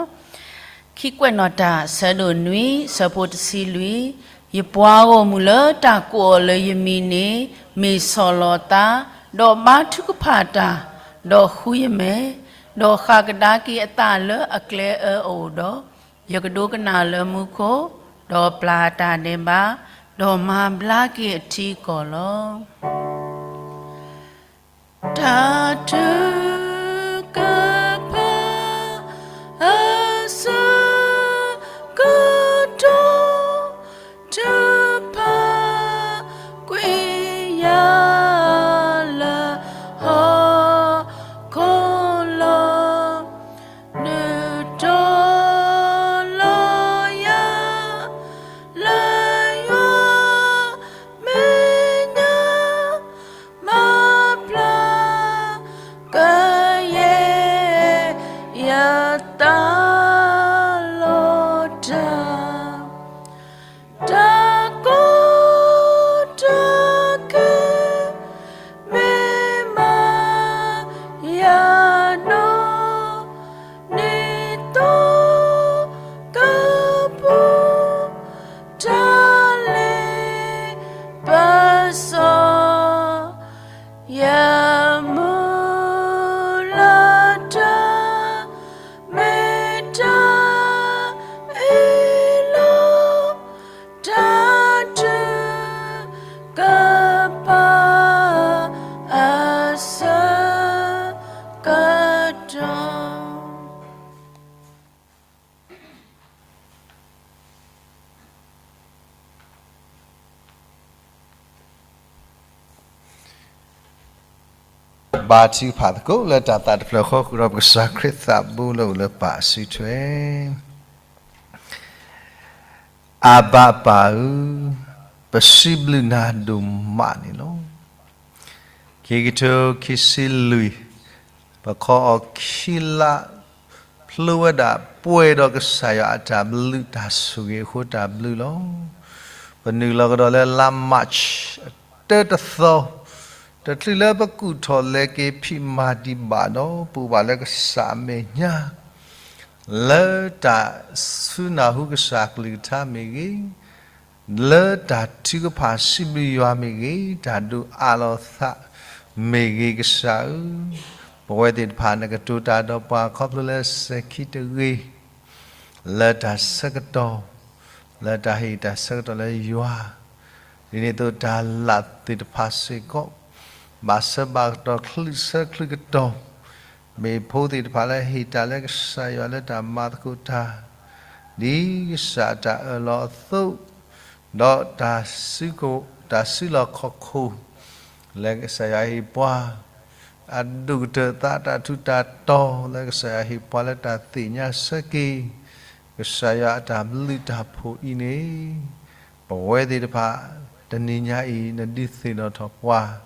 ခံကွဲးနီၣ်တၢ် ဆၢဒိၣ်နွံ ဆၢဖိတဆံလွံၢ်, ယပှၤဂီၢ်မုၢ်လၢတၢ်ကိးအီၤလၢယမံၤန့ၣ် မ့ၢ်စီၤလီၤသး, ဒီးဘါထုကဖၣ်တၢ်, ဒီးဃုယမဲာ်, ဒီးဃၣ်ကဒါက့ၤအသးလၢအကျဲအၢအအိၣ်ဒီး, ယကဒိကနၣ်လၢမူခိၣ်, ဒီးပျၢ်အတၢ်ဒဲးဘး, ဒီးမၤဘျါက့ၤအထံအကီၢ်လီၤ. တၢ်ထုကဖၣ် အဆၢကတီၢ် ထုကဖၣ်ကွံာ်ယၤလၢဟီၣ်ခိၣ်လီၤ. ဒုးတီၤလီၤယၤ လၢယွၤမဲာ်ညါ မၤပျၢ်က ဘါထုကဖၣ်သကိးလၢတၢ်သးတဖျၢၣ်ဃီ ဃုာ်ဒီးပကစၢ်ခရံာ်သးဘိလၢအိၣ်လၢပၢ်အစုထွဲ. အဘၤပၢ်ဧၢ, ပစံးဘျုးနၤဒိၣ်မးန့ၣ်လီၤ. ခံကထိခံဆံလွံၢ်, ပခီအီၤခံလါ, ဖျိဝဲဒၣ်ပှဲၤဒီးကစၢ်ယွၤအတၢ်ဘျုးတၢ်ဆိၣ်ဂ့ၤအဃိတၢ်ဘျုးလီၤ. ပနုာ်လီၤကဒီးလၢလါ March အတၢတသီ, တချုးလၢပကူၣ်ထီၣ်လဲၤက့ၤဖံးမၤဒံးဘၣ်ဒီး ပအိၣ်ဘၣ်လၢကစၢ်အမဲာ်ညါ လၢတၢ်ဆူနၢ်ဟူကစၢ်ကလုၢ်ကထါမ့ၢ်ဂ့ၤ, လၢတၢ်ထုကဖၣ်စံးဘျုးယွၤမ့ၢ်ဂ့ၤ, တၢ်ဒိးအးလီၤသးမ့ၢ်ဂ့ၤ, ကစၢ်ဧၢ, ပဝဲသ့ၣ်တဖၣ်နကတိၤတၢ်ဒီးပှၤ ခီဖျိလၢစဲၤခံတဂ့ၤ လၢတၢ်ဆၢကတီၢ်, လၢတၢ်ဟ့ၣ်တၢ်ဆၢကတီၢ်လၢယွၤ, ဒ်န့ၣ်အသိးတၢ်လၢ်သ့ၣ်တဖၣ်စ့ၢ်ကီး, ဘၣ်ဆၢဘၣ်ကတီၢ်ချုးဆၢချုးကတီၢ်, မ့ၢ်ဖိသ့ၣ်တဖၣ်လၢဟ့ၣ်တၢ်လၢကစၢ်ယွၤလၢတၢ်မၤသကိးတၢ်, ဒ်ကစၢ်တၢ်အၢၣ်လီၤအသိး, ဒီးတၢ်စုက, တၢ်စုလီၢ်ခီၣ်ခိၣ် လၢကစၢ်ယွၤဟ့ၣ်ပှၤ အဒိၣ်ကတၢၢ်သးတၢ်ထူးတၢ်တီၤ လၢကစၢ်ယွၤဟ့ၣ်ပှၤလၢတၢ်သ့ၣ်ညါဆၢက့ၤ ကစၢ်ယွၤအတၢ်ဘျုးတၢ်ဖှိၣ်အံၤန့ၣ်, ပဝဲသ့ၣ်တဖၣ် တနံၤညါအံၤ နဒုးသ့ၣ်နီၣ်ထီၣ်ပှၤ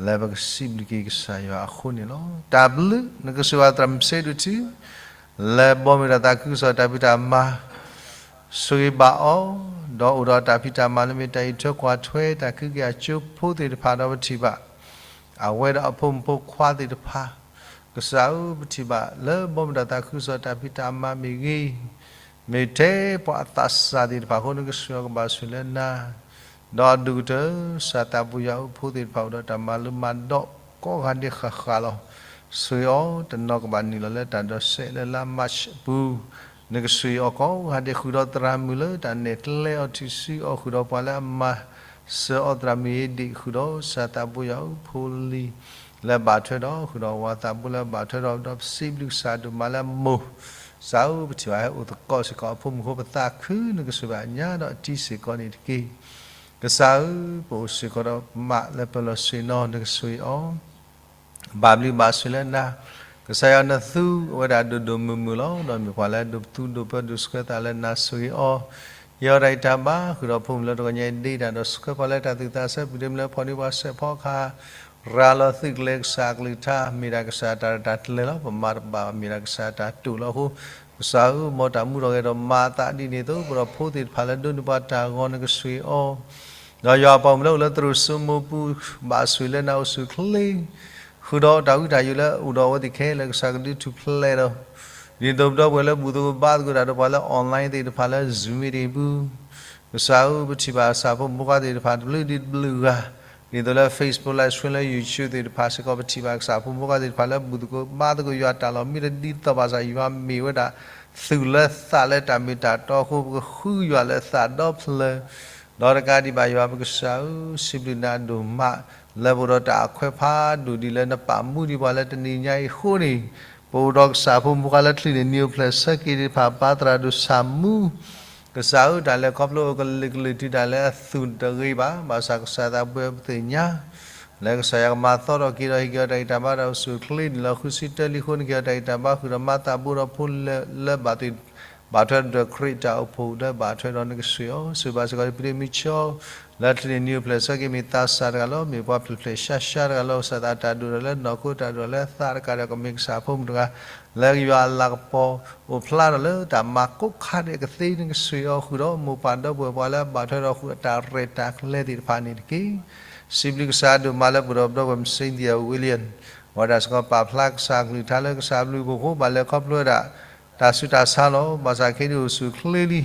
လၢပကစံးဘျုးက့ၤကစၢ်ယွၤအဃိန့ၣ်လီၤ. တၢ်ဘျုး နကစၢ်ယွၤသရၣ်မုၣ်စ့ဒိၣ်ထူ လၢဘီမုၢ်ဒီးသးခုကစီၣ်တၢ်ဖံးတၢ်မၤ ဆိၣ်ဂ့ၤဘၣ်အီၤ, ဒီးအိၣ်ဒီးတၢ်ဖံးတၢ်မၤလၢမ့ၢ်တၢ်အံးထွဲကွၢ်ထွဲ တၢ်ကဟုကယာ်ကၠိဖိသ့ၣ်တဖၣ်ဒီးပထံၣ်ဘၣ် အဝဲဒီးအဖိမုၣ်ဖိခွါသ့ၣ်တဖၣ်, ကစၢ်ဧၢ ပထံၣ်ဘၣ်လၢဘီမုၢ်ဒီးသးခုကစီၣ်တၢ်ဖံးတၢ်မၤမ့ၢ်ဂ့ၤ, မ့ၢ်ထဲပှၤအသးစၢ်သ့ၣ်တဖၣ်အဃိ နကစၢ်ယွၤကဘၣ်ဆိၣ်လၢနၤ, ဒီးအဒိၣ်ကတၢၢ် ကစၢ်သးပူၤယွၤအဖိသ့ၣ်တဖၣ် အိၣ်ဒီးတၢ်မၤလိမၤဒိးကိးဂၤဒဲးဃၣ်ဃၣ်လီၤ. ဆိၣ်ဂ့ၤအီၤ တနီၤကဘၣ်နုာ်လီၤလၢတၢ်ဒိးစဲးလၢလါ March အပူၤ, နကဆိၣ်ဂ့ၤအီၤကိးဂၤဒဲး ဃုာ်ဒီးသရၣ်မုၣ်လၢတၢ်နဲၣ်ကျဲအီၤ ထံၣ်ဆူအီၤ ဃုာ်ဒီးပှၤလၢအမၤစၢၤအီၤ သရၣ်မုၣ်အ့ဒ့ၣ် ဃုာ်ဒီးကစၢ်သးပူၤယွၤအဖိလံၤ လၢဘၣ်ထွဲဒီး ဃုာ်ဒီးဝၤသးပူၤလၢဘၣ်ထွဲဒီး ဒီးပစံးဘျုးကစၢ်ဒိၣ်မးလၢအမိၢ်, ကစၢ်ဧၢ ပထံၣ်ဘၣ်ဟဲအိၣ်သကိးစ့ၢ်ကီးအဖိမုၣ်ဖိ ပသးခု နကဆိၣ်ဂ့ၤအညါဒီးအတံၤစ့ၢ်ကီးန့ၣ်တက့ၢ်. ကစၢ်ဧၢ, ပအိၣ်စ့ၢ်ကီးဒီးမးလၢပလီၢ်ဆ့ၣ်နီၤ နကဆိၣ်ဂ့ၤအီၤ ဘၣ်ဘျုးဘၣ်ဆိၣ်လၢနၤ, ကစၢ်ယွၤနသူအဝဲဒၣ်ဒိၣ်ဒိၣ်မုၢ်မုၢ်လီၤ. ဒီးမ့ၢ်ပှၤလၢဒိးပသူဒိးပၢဒိးဆှၢသးလၢနၤ ဆိၣ်ဂ့ၤအီၤ, ဟ့ၣ်အီၤတၢ်ဂံၢ်တၢ်ဘါ ဃုာ်ဒီးဖိမုၣ်လၢတဂီၤညါအံၤ ဒ့တၢ်ဒီးဆှၢပှၤလၢတၢ်သူၣ်သးဆၢ ပူၤတမံၤလၢဖီၣ်န့ၢ်ပှၤဆဲးဖီကဟၣ် ရၤလီၤသုးကျဲၤ ကစၢ်အကလုၢ်ကထါ မ့ၢ်ဒၣ်ကစၢ်တၢ်ရဲၣ်တၢ်ကျဲၤလီၤ. ပမၤတဘၣ် မ့ၢ်ဒၣ်ကစၢ်တၢ်တိာ်လီၤအဃိ, ကစၢ်ဧၢ, မ်တၢ်မူထီၣ်ဂဲၤထီၣ်မၤအသးဒ်န့ၣ်အသိး ပဒီးဖိသ့ၣ်တဖၣ်လၢဒိးန့ၢ်ပှၤတၢ်ဂီၤ နကဆိၣ်ဂ့ၤအီၤ, ဒီးယွၤအပှၤမုၣ်လၢအိၣ်လၢသရိာ်စိမိပူၤ ဘၣ်ဆိၣ်လၢနၤအိၣ်ဆူၣ်ချ့ ဃုာ်ဒီးတၢ်ဝံတၢ်ယိးလၢအိၣ်ဒီးအဝဲသ့ၣ်ခဲလၢာ် ကစၢ်ကဒုးထူၣ်ဖျဲးဒီး ဒ်သိးပဒီပုၢ်ဝဲၢ်လၢဘူၣ်သကိးဘါသကိးတၢ်ဒီးပှၤလၢ online သ့ၣ်တဖၣ်လၢ Zoom meeting ပူၤ, ကစၢ်ဧၢ, ပထံၣ်ဘၣ်ကစၢ်ဖိမုၣ်ဖိခွါသ့ၣ်တဖၣ်တဘျုးဒံးတဘျုးဂၤ, ဒ်သိးလၢ Facebook live stream လၢ YouTube သ့ၣ်တဖၣ်စ့ၢ်ကီး ပထံၣ်ဘၣ်ကစၢ်ဖိမုၣ်ဖိခွါသ့ၣ်တဖၣ်လၢဘူၣ်သကိးဘါသကိးယွၤတၢ်လီၢ် မ့ၢ်တဒ်သိးဘၣ်ဆၣ် ယွၤမ့ၢ်ဝဲဒၣ် သူၣ်လၢသးလၢတၢ်မ့ၢ်တၢ်တီအဃိ ပကဃုယွၤလၢသးဒီဖျၢၣ် ဒီးတကးဒံးဘၣ်ယွၤပကစၢ်ဧၢ, စံးဘျုးနၤဒိၣ်မး လၢပအိၣ်ဒီးတၢ်အခွဲးဖးဒိၣ်ဒ်လၢနပာ်မူဒံးပှၤလၢတနံၤညါအံၤအဃိန့ၣ်, ပအိၣ်ဒီးကစၢ်ဖိမုၣ်ဖိခွါလၢချံးန့ၣ် နံၤအိၣ်ဖျဲၣ်ဆၢက့ၤသ့ၣ်တဖၣ် ဘါသရၣ်ဒိၣ်ဆၣ်မူ ကစၢ်ဧၢ, တၢ်လဲၤခီဖျိအိၣ်ကလုာ်ကလုာ်တုၤဒၣ်လဲာ်အသူၣ်တဂ့ၤဘၣ်, ဘၣ်ဆၣ်ကစၢ်သးပှဲၤပသ့ၣ်ညါ လၢကစၢ်ယွၤကမၤသီထီၣ်က့ၤဒီးဟ့ၣ်က့ၤအီၤတၢ်ဂံၢ်တၢ်ဘါဒီးအိၣ်ဆူၣ်ချ့န့ၣ်လီၤ. ဃုဆံတၢလံအဃိ နကဟ့ၣ်အီၤတၢ်ဂံၢ်တၢ်ဘါ ဃုာ်ဒီးမၤသးဘိဒီးဖိလၢ လၢဘၣ်သ့ၣ် ဘၣ်ထွဲဒီးခရံာ်တၢ်အိၣ်ဖှိၣ်လၢဘၣ်ထွဲဒီးနကဆိၣ်ဂ့ၤအီၤ, ဆိၣ်ဂ့ၤဘၣ်စ့ၢ်ကီး ပဒ့မုၢ်ကၠီ လၢချံးန့ၣ် နံၤအိၣ်ဖျဲၣ်ဆၢက့ၤ မ့ၢ်သးစၢ်တဂၤလီၤ, မ့ၢ်ပှၤဖျဲၣ်ဖျဲၣ်ရှါရှါတဂၤလီၤ, ကစၢ်သးတၢ်ဒိၣ်ထီၣ်လၢနီၢ်ခိတၢ်ဒိၣ်ထီၣ်လၢသးတကးဒီး ကမ့ၢ်ကစၢ်ဖိမုၣ်တဂၤ လၢယွၤအလၤကပီၤ အိၣ်ဖျါထီၣ်လၢတၢ်မၤကိးခါဒဲးကသ့ နကဆိၣ်ဂ့ၤအီၤ ဃုာ်ဒီးမိၢ်ပၢ်ဒီပုၢ်ဝဲၢ်ပှၤလၢအဘၣ်ထွဲဒီးဃုာ် အတၢ်ရဲၣ်တၢ်ကျဲၤသ့ၣ်တဖၣ်န့ၣ်တက့ၢ်. စံးဘျုးကစၢ်ဒိၣ်မးလၢပအိၣ်ဒီးပဒီပုၢ်ဝဲၢ် Cynthia Williams အဝဲဒၣ်စ့ၢ်ကီးပာ်ဖျါကစၢ်ကလုၢ်ကထါလၢကစၢ်အဘျုးအဖှိၣ်အဃိ ဘၣ်လဲၤခီဖျိဝဲဒၣ် တၢ်ဆူးတၢ်ဆါလီၤ. ဘၣ်ဆၣ်ခဲအံၤဒုးအိၣ်ဆူၣ်ချ့လံ,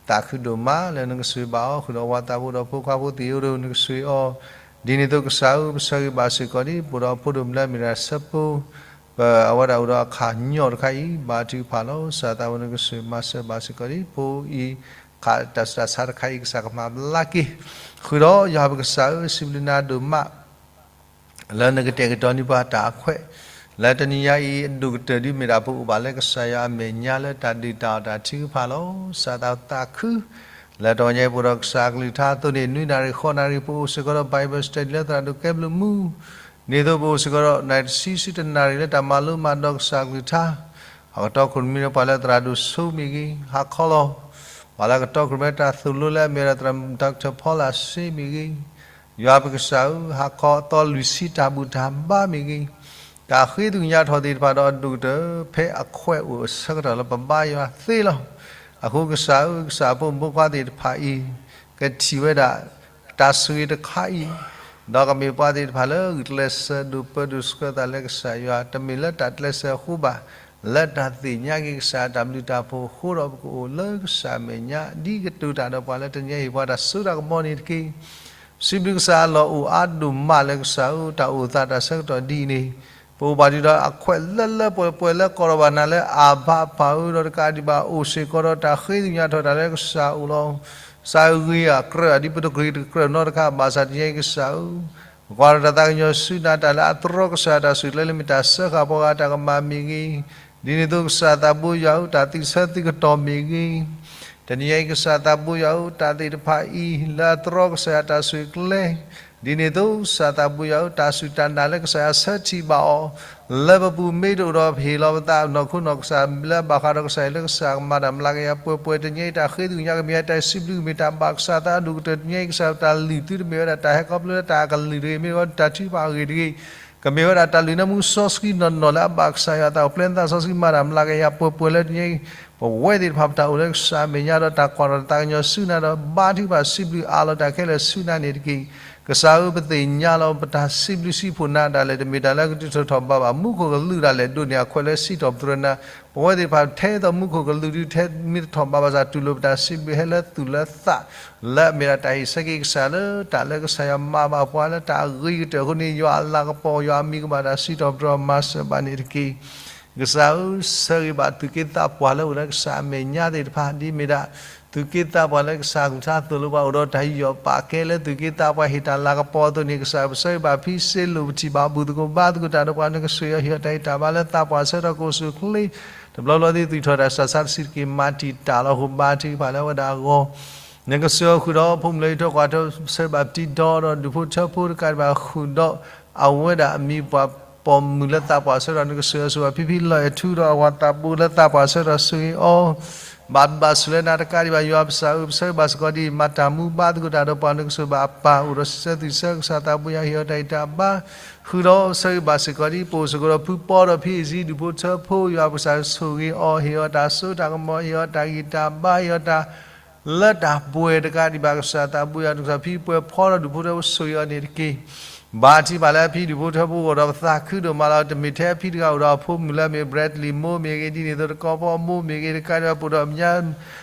သးခုဒိၣ်မးလၢနကဆိၣ်ဂ့ၤဘၣ်အီၤ ဃုာ်ဒီးဝၤသးဖိဒီးဖိခွါဖိသ့ၣ်ဧိၤဒီး နကဆိၣ်ဂ့ၤအီၤ, ဒ်န့ၣ်အသိးကစၢ်ဧၢ ပဆၢဂ့ၤဘၣ်စ့ၢ်ကီးဒ် ပအိၣ်ဒီးဖိဒိၣ်မုၣ်လၢအမ့ၢ်ဒၣ်ဆၢဖိ ပအဝဲဒၣ်အိၣ်ဒီးအခါညီၣ်တခါအံၤ ဘါထုကဖၣ်လီၤ. ကစၢ်သးဝဲ နကဆိၣ်ဂ့ၤမၤစၢၤဘၣ်စ့ၢ်ကီးဒ် ဖိအံၤ ခးတၢ်ဆူးတၢ်ဆါတခါအံၤ ကစၢ်ကမၤဘျါက့ၤ ဃုာ်ဒီးယွၤပကစၢ်ဧၢ စံးဘျုးနၤဒိၣ်မး လၢနကတဲာ်ကတီၤန့ၢ်ပှၤတၢ်အခွဲး လၢတနံၤညါအံၤ အဒိၣ်ကတၢၢ်ဒ်မ့ၢ်ဒၣ်ပအိၣ်ဘၣ်လၢကစၢ်ယွၤအမဲာ်ညါ လၢတၢ်ဒုၣ်တၢ်အီၣ်တၢ်ထုကဖၣ်လီၤ. ကစၢ်သးသးခု လၢတဂီၤညါအံၤ ပအိၣ်ဒီးကစၢ်ကလုၢ်ကထါအသိးန့ၣ် နွံနၣ်ရံၣ်ဃိးနၣ်ရံၣ် ပအိၣ်စ့ၢ်ကီးဒီး Bible study လၢသရၣ်ဒိၣ်ကဲဘျုးမူ ဒ်န့ၣ်အသိးပအိၣ်စ့ၢ်ကီးဒီး နံၣ်တဆံဆူတနၣ်ရံၣ်လၢတၢ်မၤလိမၤဒိးကစၢ်အကလုၢ်ကထါ, ဟးကတီၢ်ခိၣ်ရိၣ်မဲဒီးပှၤလၢသရၣ်ဒိၣ်စိမ့ၢ်ဂ့ၤ, ဟးခီလီၤ, ပှၤလၢကတီၢ်ခိၣ်ရိၣ်မဲတၢ်သိၣ်လိလၢအမ့ၢ်ဝဲဒၣ် Doctor Paul Asay မ့ၢ်ဂ့ၤ, ယွၤပကစၢ်ဧၢ, ဟးခီအသီလွံၢ်ဆံတၢ်ဘူၣ်တၢ်ဘါမ့ၢ်ဂ့ၤ, တၢ်ဃ့သကွံာ်ညါထီၣ်သ့ၣ်တဖၣ်ဒီးအဒိၣ်ကတၢၢ် ဖဲအခွဲးအိၣ်အဆၢကတီၢ်လၢပဘါယွၤသ့လီၤ. အဃိကစၢ်ဧၢ, ကစၢ်အဖိမုၣ်ဖိခွါသ့ၣ်တဖၣ်အံၤ ကထံၣ်ဝဲဒၣ် တၢ်ဆိၣ်ဂ့ၤတခါအံၤ, ဒီးကမ့ၢ်ပှၤသ့ၣ်တဖၣ်လၢဂုာ်ကျဲးစၢးဒိၣ်ပၢဒိၣ်ဆှၢသးလၢကစၢ်ယွၤ, တမ့ၢ်လၢတၢ်ကျဲးစၢးအဃိဘၣ်, လၢတၢ်သ့ၣ်ညါက့ၤကစၢ်အတၢ်ဘျုးတၢ်ဖှိၣ်အဃိဒီး ပကအိၣ်လၢကစၢ်အမဲာ်ညါ ဒ်ကတိၤတၢ်ဒီးပှၤလၢတနံၤအံၤ ပှၤတၢ်စိတၢ်ကမီၤန့ၣ်တက့ၢ်. စံးဘျုးကစၢ်အလီၢ်အိၣ်အါဒိၣ်မးလၢကစၢ်ဧၢ, တၢ်အိၣ်သးတၢ်ဆၢကတီၢ်ဒ်အံၤန့ၣ် ပအိၣ်ဘၣ်ဒံးဒီးအခွဲးလၢလၢပှဲၤပှဲၤလၢ ကီၢ်ဒီးဘၣ်နၤလၢအဘၣ်ပၢ်ဧၢ, ဒီးတကးဒံးဘၣ်အိၣ်စ့ၢ်ကီးဒီးတၢ်ဃ့သကွံာ်ညါထီၣ်တၢ်လၢကစၢ်အအိၣ်လီၤ. ကစၢ်အဂ့ၤအကြၢး ဒ်ပတကြၢးတကြၢးနီတခါဘၣ်ဆၣ် တနံၤအံၤကစၢ်ဧၢ, ပကွၢ်ဒီးတၢ်သးကညီၤဆူနၤ တၢ်လၢအသရီကစၢ်တၢ်ဆိၣ်ဂ့ၤကျဲလၢမ့ၢ်တၢ်စၢဃာ်ပှၤဂၤတၢ်ကမၣ်မ့ၢ်ဂ့ၤ, ဒ်န့ၣ်အသိးကစၢ်သးဘိယွၤဧၢ, တၢ်သံဆၢသံကတီၢ်မ့ၢ်ဂ့ၤ, တနံၤအံၤကစၢ်သးဘိယွၤဧၢ, တၢ်သ့ၣ်တဖၣ်အံၤ လၢအသရီကစၢ်ယွၤတၢ်ဆိၣ်ဂ့ၤကျဲ, ဒ်န့ၣ်အသိးကစၢ်သးဘိယွၤဧၢ, တၢ်စူၢ်တၢ်နာ်လၢကစၢ်ယွၤဆၢထံၣ်ဘၣ်အီၤ, လၢပပူၤမ့ၢ်တအိၣ်ဒီးပဟ့ၣ်လီၤပသးနီၢ်ခိနီၢ်ကစၢ် လၢဘၣ်ဃးဒီးကစၢ်အံၤလၢကစၢ်ကမၤတၢ်မျးကယၤပှဲၤပှဲၤ တနံၤအံၤတၢ်ဃ့သကွံာ်ညါကမ့ၢ်တၢ်စံးဘျုးကမ့ၢ်တၢ်ဘၣ်ကစၢ်သးအဒိၣ်ကတၢၢ် တနံၤအံၤကစၢ်တၢ်လုၢ်သုတမ့ၢ်ဝဲဒၣ်တၢ်ဟဲခီဖျိလၢတၢ်အကလုၢ်တဂ့ၤ မ့ၢ်ဝဲဒၣ်တၢ်ထုကဖၣ်အဂ့ၢ်တဂ့ၤ ကမ့ၢ်ဝဲဒၣ်တၢ်လုၢ်နၢမူစီဆှံနီၢ်နီၢ်လၢအဘၣ်ကစၢ်ယွၤအသးအိၣ် ပျဲနသးစီဆှံမၤတၢ်မျးကယၤပှဲၤပှဲၤလၢတနံၤအံၤ ပဝဲသ့ၣ်တဖၣ်ပတၢ်အိၣ်လၢကစၢ်အမဲာ်ညါဒီးတၢ်ကွၢ်ထီၣ်တၢ်သးကညီၤဆူနၤဒီး ဘါထုကဖၣ်စံးဘျုးအးလီၤတၢ်ခဲလၢာ်ဆူနၤန့ၣ်တက့ၢ်. ကစၢ်ဧၢ ပသ့ၣ်ညါလီၤ ပတၢ်စံးဘျုးစံးဖှိၣ်နၤဒၣ်လဲာ် တမ့ၢ်တၢ်လၢကဒုးထီၣ်ထီၣ်ဘးဘၣ် မူခိၣ်ကလူးဒၣ်လဲာ် ဒိးန့ၢ်အခွဲးလၢစံးထီၣ်ပတြၢၤနၤ ပဝဲသ့ၣ်တဖၣ်ထဲသိးမူခိၣ်ကလူးဒုးထဲမ့ၢ်တထီၣ်ဘးဘၣ်ဆၣ် တူၢ်လိာ်ပတၢ်စံးဘျုးဟဲလၢသူၣ်လၢသး လၢအမ့ၢ်ဒၣ်တၢ်ဟ့ၣ်ဆၢက့ၤကစၢ်လၢတၢ်လၢကစၢ်ယွၤမၤဘၣ်ပှၤလၢတၢ်အဂ့ၤကတၢၢ်အဃိန့ၣ် ယွၤအလၤကပီၤ ယွၤအမံၤကမၣ်တၢ်စံးထီၣ်ပတြၢၤမၤစၢၤဘၣ်န့ၣ်တက့ၢ်. ကစၢ်ဧၢ ဆၢဂ့ၤဘၣ်သူၣ်က့သးပှၢ်လၢအိၣ်လၢကစၢ်အမဲာ်ညါသ့ၣ်တဖၣ် ဒ်မ့ၢ်ဒၣ် သူၣ်က့သးပှၢ်လၢကစၢ်အကလုၢ်ကထါသိၣ်လိပှၤအိၣ်ဒီးတၢ်ယူးယီၣ်ပာ်ကဲလၢသူၣ်က့သးပှၢ်ဟ့ၣ်တၢ်လၤကပီၤအသိးန့ၣ် ကစၢ်ဧၢ ပဆၢဂ့ၤဘၣ်ဖံစ့လိာ်ပထံၣ်ဘၣ်ဘူၣ်သကိးဘါသကိးတၢ်ဒီးပှၤ နကဆိၣ်ဂ့ၤအီၤဟ့ၣ်အီၤတၢ်ဟ့ၣ်တၢ်ဘါလၢသးပှၢ်ဆၢကတီၢ်ကအိၣ်ဆူၣ်အိၣ်ချ့ တဘျီဘျီသ့ၣ်သူၣ်ထီၣ်တၢ်စၢ်ဆါတဆံးတက့ၢ် မၤတံာ်တာ်လီၤ ဟိၣ်ဘါထုကဖၣ်လၢအဝဲဒၣ်အဂီၢ် နကဆိၣ်ဂ့ၤအီၤဃုာ်ဒီး ဖိမုၣ်လၢယထၢကွၢ်ထၢ ဆၢဂ့ၤဘၣ်ပတံဒီဒီး ဒူၣ်ဖိထၢဖိတကးဒံးဘၣ်ဃုာ်ဒီး အဝဲဒၣ်အမံၤပှၤပိာ်မုၣ်လၢသးပှၢ်ဆၢကတီၢ် နကဆိၣ်ဂ့ၤအီၤဆိၣ်ဂ့ၤဘၣ်ဖံဖံလီၤအဲၣ်ထူဒီးအဝၤသးဘိလၢသးပှၢ်ဆၢကတီၢ်ဆိၣ်ဂ့ၤအီၤ ဘၣ်ဘျုးဘၣ်ဆိၣ်လၢနၤတကးဒံးဘၣ် ယွၤပကစၢ်ဧၢ ပဆၢဂ့ၤဘၣ်စ့ၢ်ကီးဒ်အံၤ မၤတၢ်မူဘါသကိးတၢ်ဒီးပှၤ နကဆိၣ်ဂ့ၤဘၣ်အပၢ်အိၣ်ဒီးစံးဆၢသူၣ်ဆၢကစၢ်သးဘိယွၤဟ့ၣ်အီၤတၢ်ဟ့ၣ်တၢ်ဘါ ဃုာ်ဒီးဆၢဂ့ၤဘၣ်စ့ၢ်ကီးဒ်အံၤ ပအိၣ်စ့ၢ်ကီးဒီးဖုပီဒီးဖံအံၤစံဒူၣ်ဖိထၢဖိ ယွၤပကစၢ်ဆိၣ်ဂ့ၤအီၤ ဟ့ၣ်အီၤတၢ်စိတၢ်ကမီၤ ဟ့ၣ်အီၤတၢ်ဂံၢ်တၢ်ဘါ ဟ့ၣ်အီၤတၢ် လၢတၢ်ပှဲၤတကးဒံးဘၣ် ကစၢ်သးဘိယွၤ နကစၢ်ဖံပှဲၤဖီဒီးဒူၣ်ဖိထၢဖိဆိၣ်ဂ့ၤအီၤန့ၣ်တက့ၢ်. ဘါထုကဖၣ်လၢအဖံဒူၣ်ဖိထၢဖိအိၣ်ဒီးပသးခုဒိၣ်မးလီၤ တမ့ၢ်ထဲအဖံတဂၤအိၣ်ဒီးအဖိမုၣ်လၢအမ့ၢ် Bradley မိၢ်မ့ၢ်ဂ့ၤ ဒ်န့ၣ်အသိးတကီၢ်ပီမိၢ်မ့ၢ်ဂ့ၤ တကးဒံးဘၣ်ပအိၣ်ဒီးညါ သ့ၣ်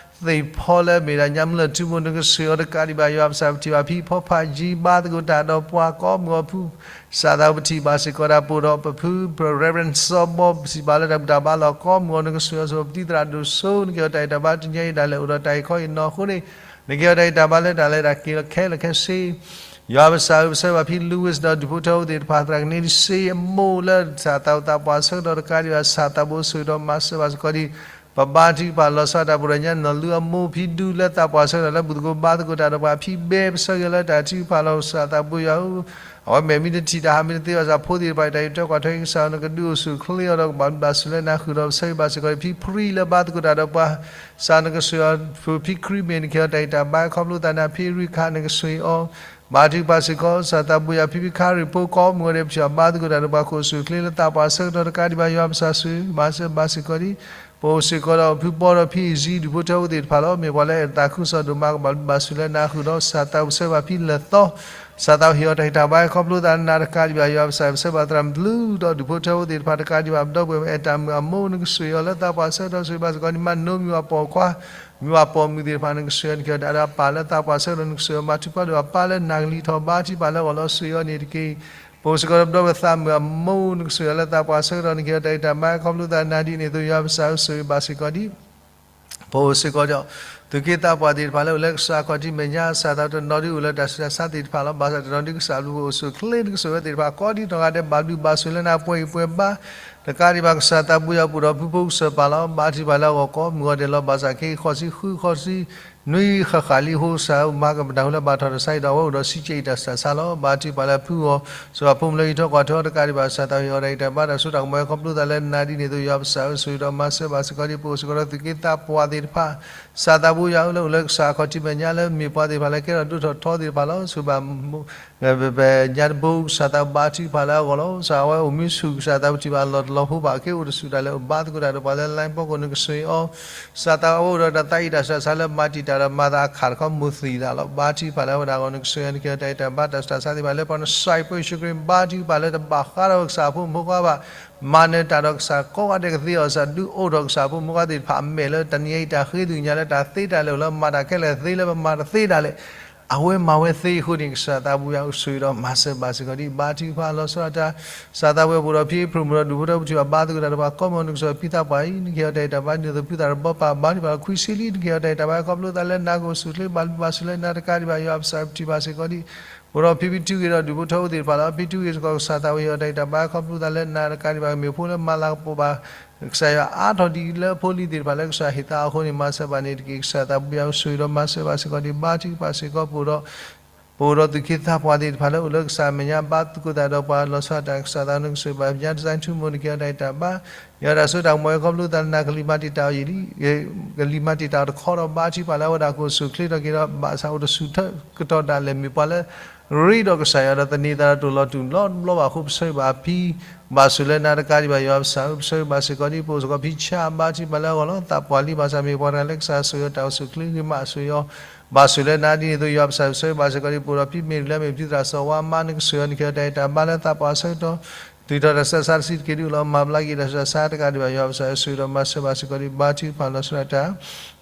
ဖီလၢအမ့ၢ်ဒၣ်ညါမုၢ်လၢၢ်ထူမိၢ် နကဆိၣ်ဂ့ၤအီၤတကးဒံးဘၣ် ယွၤပကစၢ်ပထံၣ်ဘၣ်ဖံဖီဖးယံၤဘါသကိးတၢ်ဒီးပှၤကိးမုၢ်အီၤဖု ကစၢ်သးပထံၣ်ဘၣ်စ့ၢ်ကီးဒၣ်ပအိၣ်ဒီးပဖု Reverend စီၤဘီ ပထံၣ်ဘၣ်လၢတၢ်ဘူၣ်တၢ်ဘါလီၤ ကိးမုၢ်အီၤ နကဆိၣ်ဂ့ၤအီၤဆိၣ်ဂ့ၤပတံသရၣ်ဒိၣ်စိ နကဟ့ၣ်အီၤတၢ်ဟ့ၣ်တၢ်ဘါတနံၤအံၤဒၣ်လဲာ်အိၣ်ဒီးတၢ်အံၤခီအံၤနီၤအဃိန့ၣ် နကဟ့ၣ်အီၤတၢ်ဟ့ၣ်တၢ်ဘါလၢတၢ်လဲၤတၢ်က့ၤလီၤခဲလၢာ်ခဲဆ့ ယွၤပကစၢ်ဧၢ ပဆၢဂ့ၤဘၣ်ဖံ Louis ဒီးဒူၣ်ဖိထၢဖိသ့ၣ်တဖၣ် သရၣ်ကန့တဆ့အမိၢ်လၢကစၢ်သးအိၣ်သးပှၢ်ဆၢကတီၢ်တကးဒံးဘၣ် ကစၢ်သးဘိဆိၣ်ဂ့ၤဒီးမၤစၢၤဘၣ်စ့ၢ်ကီးဒ်အံၤ ပဘါထုကဖၣ်လီၤဆီဒၣ်တၢ်ပူၤဒီးညါနီၢ်လူအမိၢ်ဖံဒူလၢသးပှၢ်ဆၢကတီၢ် လၢဘူၣ်သကိးဘါသကိးတၢ်ဒီးပှၤဖံဘဲ ပဆၢဂ့ၤလၢတၢ်ထုကဖၣ်လီၤ ကစၢ်သးဘိယွၤဧၢ အဝဲမ့ၢ်မ့ၢ်တထံၣ်တၢ်ဟးမ့ၢ်တသ့ဘၣ်ဆၣ်ဖိသ့ၣ်တဖၣ်အံၤတၢ်အံၤတၢ်ကွၢ်ထွဲကစၢ်ဧၢ နကဒုးအိၣ်ဆူၣ်အိၣ်ချ့အီၤဒီးကဘၣ်ဘျုးဘၣ်ဆိၣ်ဂ့ၤလၢနၤဃုာ်ဒီး ပဆၢဂ့ၤဘၣ်စ့ၢ်ကီးဖံဖရံလၢဘါသကိးတၢ်ဒီးပှၤ ကစၢ်နကဆိၣ်ဂ့ၤအီၤ ဖံခရံာ်မ့ၢ်နကဟ့ၣ်အီၤတၢ်အံၤတၢ်ဘါခီဖျိသးနၤ ဖံရံခးနကဆိၣ်ဂ့ၤအီၤ ဘါထုကဖၣ်စ့ၢ်ကီး ကစၢ်သးဘိယွၤ ဖံဖံခါရံၣ်ဖိ ကိးမုၢ်အီၤဒီးပထံၣ်ဘၣ်ဘါသကိးတၢ်ဒီးပှၤ ကအိၣ်ဆူၣ်အိၣ်ချ့လၢသးပှၢ်ဆၢကတီၢ်တကးဒံးဘၣ် ယွၤပကစၢ်ဆိၣ်ဂ့ၤမၤစၢၤဘၣ်စ့ၢ်ကီးဒ်အံၤ ပအိၣ်စ့ၢ်ကီးဒီးဖုပီဒီးဖံအံၤစံဒူၣ်ဖိထၢဖိသ့ၣ်တဖၣ်လီၤ မ့ၢ်ပှၤလၢအအဲၣ်တၢ်သးခုကစီၣ်ဒိၣ်မး ကဘၣ်ဘျုးဘၣ်ဆိၣ်ဂ့ၤလၢနၤဃုာ်ဒီး ကစၢ်သးဘိပဆၢဂ့ၤဘၣ်ဖံလၢာ်သီ ကစၢ်သးဘိဟ့ၣ်အီၤတၢ်ဟ့ၣ်တၢ်ဘါခီဖျိသးနၤတကးဒံးဘၣ် ယွၤပကစၢ်ပဆၢဂ့ၤဘၣ်သရၣ်မုၣ်တလူဒီးဒူၣ်ဖိထၢဖိသ့ၣ်တဖၣ်တကးဒံးဘၣ် ပဒီပုၢ်ဝဲၢ်အဲၣ်တၢ်မုၣ်အမိၢ် နကဆိၣ်ဂ့ၤအီၤလၢသးပှၢ်ဆၢကတီၢ်ဆိၣ်ဂ့ၤဘၣ်စ့ၢ်ကီးဒ်မး နိမုၢ်အပိာ်ခွါ မုၢ်အပိာ်မုၣ်သ့ၣ်တဖၣ် နကဆိၣ်ဂ့ၤအီၤနကဟ့ၣ်အီၤတၢ်ဒီးအပၢ်လၢသးပှၢ်ဆၢကတီၢ် နကဆိၣ်ဂ့ၤအီၤမၤထူၣ်ဖျါဒီးအပၢ်လၢနၢ်ကလံၤထီၣ်ဘါထုကဖၣ်လၢအဂီၢ်လီၤ ဆိၣ်ဂ့ၤအီၤန့ၣ်တက့ၢ် ပအိၣ်စ့ၢ်ကီးဒီးပဒီပုၢ်ဝဲၢ်သးမုၣ်အမိၢ် နကဆိၣ်ဂ့ၤအီၤလၢသးပှၢ်ဆၢကတီၢ် နကဟ့ၣ်အီၤတၢ်အံၤတၢ်ဘါခီဖျိသးနၤဒ်န့ၣ်အသိး ယွၤပကစၢ်ဆိၣ်ဂ့ၤဘၣ်စ့ၢ်ကီးဒ် ပအိၣ်စ့ၢ်ကီးဒီး သူၣ်က့သးပှၢ်သ့ၣ်တဖၣ်လၢအိၣ်လၢကစၢ်ခီၣ်ထံးမဲာ်ညါ ကစၢ်သးတနီၤဒ်အိၣ်လၢတၢ်ဆူးတၢ်ဆါသ့ၣ်တဖၣ်လီၤ ဘၣ်ဆၣ်တနီၤဒ်ကစၢ်ဘျုးဖှိၣ်အိၣ်ဆူၣ်အိၣ်ချ့ နကဆိၣ်ဂ့ၤအဝဲသ့ၣ်တဖၣ်ကိးဒ်နီၢ်ဂၤဒဲး ဘၣ်ဘျုးဘၣ်ဆိၣ်လၢနၤပှဲၤဂံၢ်ပှဲၤဘါ တကးဒံးဘၣ် ကစၢ်သးဘိယွၤပအိၣ်ဒီးဖုဖိကစၢ်ပၢ်လီၤ ဘါထုကဖၣ်လၢအဂီၢ်ကိးမုၢ်ဂီၤဒဲးလီၤ ဘၣ်ဆၣ်ခဲအံၤဃီဆံဃုဃီဆံ နွံဃၣ်ဃၣ်လံအဃိ ကစၢ်ဧၢ မၤကမၣ်တၢ်ဃုာ်လၢဘၣ်ထီၣ်တၢ်ဆါအံၤဒီး အဝဲအိၣ်ဒီးစံးကဲးအံၤတၢ်ဆၢတၢ်ဆါလီၤ. ဘါထုကဖၣ်လၢဖုဂီၢ် စီၤပၤဖိမုၣ်လၢဟံးထီၣ်ကွၢ်ထီတကးဒံးဘၣ် ကစၢ်သးဝံၣ်အီၤတၢ်အံးတၢ်ဘါ တၢ်စိတၢ်ကမီၤဝဲခီဖျိသးလၢနၤဒ်န့ၣ်အသိး ယွၤပကစၢ်ဧၢ ဆိၣ်ဂ့ၤဒီးမၤစၢၤဘၣ်စ့ၢ်ကီးဒ် ပအိၣ်စ့ၢ်ကီးဒီးသူၣ်က့သးပှၢ်သ့ၣ်တဖၣ် ကစၢ်သးဘိယွၤဧၢ လၢအိၣ်လၢကစၢ်အခီၣ်ထံးမဲာ်ညါ လၢမ့ၢ်ပှၤသ့ၣ်တဖၣ်လၢကဲထီၣ်ဒိၣ်ထီၣ်ထီသ့ၣ်တဖၣ်လီၤ. ဆိၣ်ဂ့ၤဘၣ် ပညါတဘိ ကစၢ်သးဘါထုကဖၣ်လၢအဂီၢ်လီၤ. ကစၢ်အဝဲအိၣ်မူဆူၣ် ကစၢ်သးပထံၣ်ဘၣ်လီၢ်တလီၢ်ဖိဘၣ် က့ၤအိၣ်တဆူၣ်တၢ်လဲၤအိၣ်ဘါသကိးတၢ်ဒီးပှၤလၢ line ဖီခိၣ် နကဆိၣ်ဂ့ၤအီၤ ကစၢ်သးဝဲအိၣ်ဒီးတၢ်သးအံးတၢ်ဆၢတၢ်ဆါလၢ မၤတံာ်တာ်ဒီးမၤသးအခၣ်တခီ မိၢ်သံၣ်သးလီၤ. ဘါထုကဖၣ်လၢဝဲဒၣ်အဂီၢ် နကဆိၣ်ဂ့ၤအီၤ နကဟ့ၣ်အီၤတၢ်အံးတၢ်ဘါ တၢ်ဆူးတၢ်ဆါသ့ၣ်တဖၣ်လၢ ပှၤနစၢ်အံၤ ပယ့ၣ်ၡူးခရံာ် ဘါထုကဖၣ်လၢတဘၣ်ဃးဒီးကစၢ်အဖိမုၣ်ဖိခွါဘၣ် မၤနၢၤတၢ်ဒီးကစၢ်ကိးဂၤဒဲးကသ့အီၤ ကစၢ်ဒုးအိၣ်ထီၣ်ကစၢ်အဖိမုၣ်ဖိခွါသ့ၣ်တဖၣ်အမဲာ်လၢတနံၤအံၤ တၢ်ဃ့သ့ၣ်ညါလၢတၢ်သ့တၢ်လၢာ်လၢ မၤတၢ်ခဲလၢာ်သ့လၢပမၤတသ့ဒၣ်လဲာ် အဝဲမၤဝဲသ့အဃိန့ၣ် ကစၢ်သးဘိယွၤ ဆိၣ်ဂ့ၤဒီးမၤစၢၤဘၣ်စ့ၢ်ကီးဒ် ဘါထုကဖၣ်လီၤဆီဒၣ်တၢ် ကစၢ်သးဘိယွၤ ပအိၣ်ဒီးဖံဖုၣ်မုၢ်ဒီးဒူၣ်ဖိထၢဖိ ပထံၣ်ဘၣ်ဘါသကိးတၢ်ဒီးပှၤကိးမုၢ် နကဆိၣ်ဂ့ၤဖံသးပှၢ်အံၤ နကဟ့ၣ်အီၤတၢ်အံးတၢ်ဘါ ဒ်သိးဖုသးတဘီပၢ် ဘါထုကဖၣ်လၢခွံဆံလံ နကဟ့ၣ်အီၤတၢ်အံးတၢ်ဘါ ခီဖျိသးလၢနၤကအိၣ်ဆူၣ်ချ့ ဘၣ်ဘျုးဘၣ်ဆိၣ်လၢနၤတကးဒံးဘၣ် ယွၤပကစၢ်ပထံၣ်ဘၣ်စ့ၢ်ကီးဒ် ပအိၣ်ဒီးဖံဖံထူဂ့ၤဒီးဒူၣ်ဖိထၢဖိသ့ၣ်တဖၣ်လီၤ. ဖံထူဂ့ၤစ့ၢ်ကီး ကစၢ်သးဘိယွၤ အီၤတၢ်အံးတၢ်ဘါ ခီဖျိသးလၢနၤတကးဒံးဘၣ် မ့ၢ်ဖိလၢမၤလၤကပီၤဘၣ် ကစၢ်ယွၤအါထီၣ်ဒ်လၢဖိလံၤသ့ၣ်တဖၣ်လၢကစၢ်ဟ့ၣ်သါအဃိန့ၣ် မၤစၢၤဘၣ်န့ၣ်တက့ၢ်. ကစၢ်သးဘိယွၤ ဆိၣ်ဂ့ၤဒီးမၤစၢၤဘၣ်စ့ၢ်ကီးဒ် ဘါထုကဖၣ်စ့ၢ်ကီး ပအိၣ်ဒီး ပအိၣ်ဒီးသူၣ်က့သးပှၢ်သ့ၣ်တဖၣ်လၢအိၣ်လၢကစၢ်အမဲာ်ညါ ဘါသကိးတၢ်ဒီးပှၤလီၤဆီဒၣ်တၢ် ကစၢ်သးဘိယွၤ နကဆိၣ်ဂ့ၤဘၣ် ပညါတစဲးထူမိၢ် နကဟ့ၣ်အီၤတၢ်အံးတၢ်ဘါ ယွၤတၢ်စိတၢ်ကမီၤအံၤ ခီဖျိသးလၢနၤကလံၤမၤတံာ်တာ်အီၤယံာ်လံ ကလံၤမၤတံာ်တာ်အီၤတခီဒီး ဘါထုကဖၣ်လၢအဝဲဒၣ်ကအိၣ်ဆူၣ်ချ့ထီၣ်က့ၤဒီး ဘၣ်ဆၣ်အိၣ်တဆူၣ်ထၢကတီၢ်ဒၣ်လဲာ် မ့ၢ်ပှၤလၢ ရ့ဒီးကစၢ်ယွၤဒီးသန့ၤသးဒီးတအိၣ်လီၤတူာ်လီၤဘျီဘၣ်အဃိ ပဆိၣ်ဂ့ၤဘၣ်အဖံ ဘၣ်ဆိၣ်လၢနၤတကးဒံးဘၣ် ယွၤပကစၢ်ဧၢ ပဆိၣ်ဂ့ၤဘၣ်စ့ၢ်ကီးဒ် ပအိၣ်စ့ၢ်ကီးဖံဆါ ဘါထုကဖၣ်လၢအဂီၢ်လီၤ. သးပှၢ်လံ ဘၣ်ဆၣ်မ့ၢ်ပှၤတဂၤလၢကစၢ်ဆိၣ်ဂ့ၤအီၤတၢ်အိၣ်ဆူၣ်ချ့ဂ့ၤမး ဆိၣ်ဂ့ၤအီၤ ဘၣ်ဆိၣ်လၢနၤဒ်န့ၣ်အသိး ယွၤပကစၢ် ပဆိၣ်ဂ့ၤဘၣ်စ့ၢ်ကီးဒ် ပအိၣ်ဒီးဖံမ့ၢ်တလၢ မ့ၢ်ဖံသရၣ်စီၤဝါမါ နကဆိၣ်ဂ့ၤအီၤ နကဟ့ၣ်အီၤတၢ်အံးတၢ်ဘါလၢသးပှၢ်ဆၢကတီၢ် တုၤထီၣ်တၢ်ဆၢကတီၢ်ဆံးတက့ၢ်ဒ်အံၤလီၤ. မၤဘျါက့ၤတၢ်ဆူးတၢ်ဆါတကးဒံးဘၣ် ယွၤပကစၢ်ဧၢ ဆိၣ်ဂ့ၤဒီးမၤစၢၤဘၣ်စ့ၢ်ကီးဒ် ဘါထုကဖၣ်လီၤဆီဒၣ်တၢ်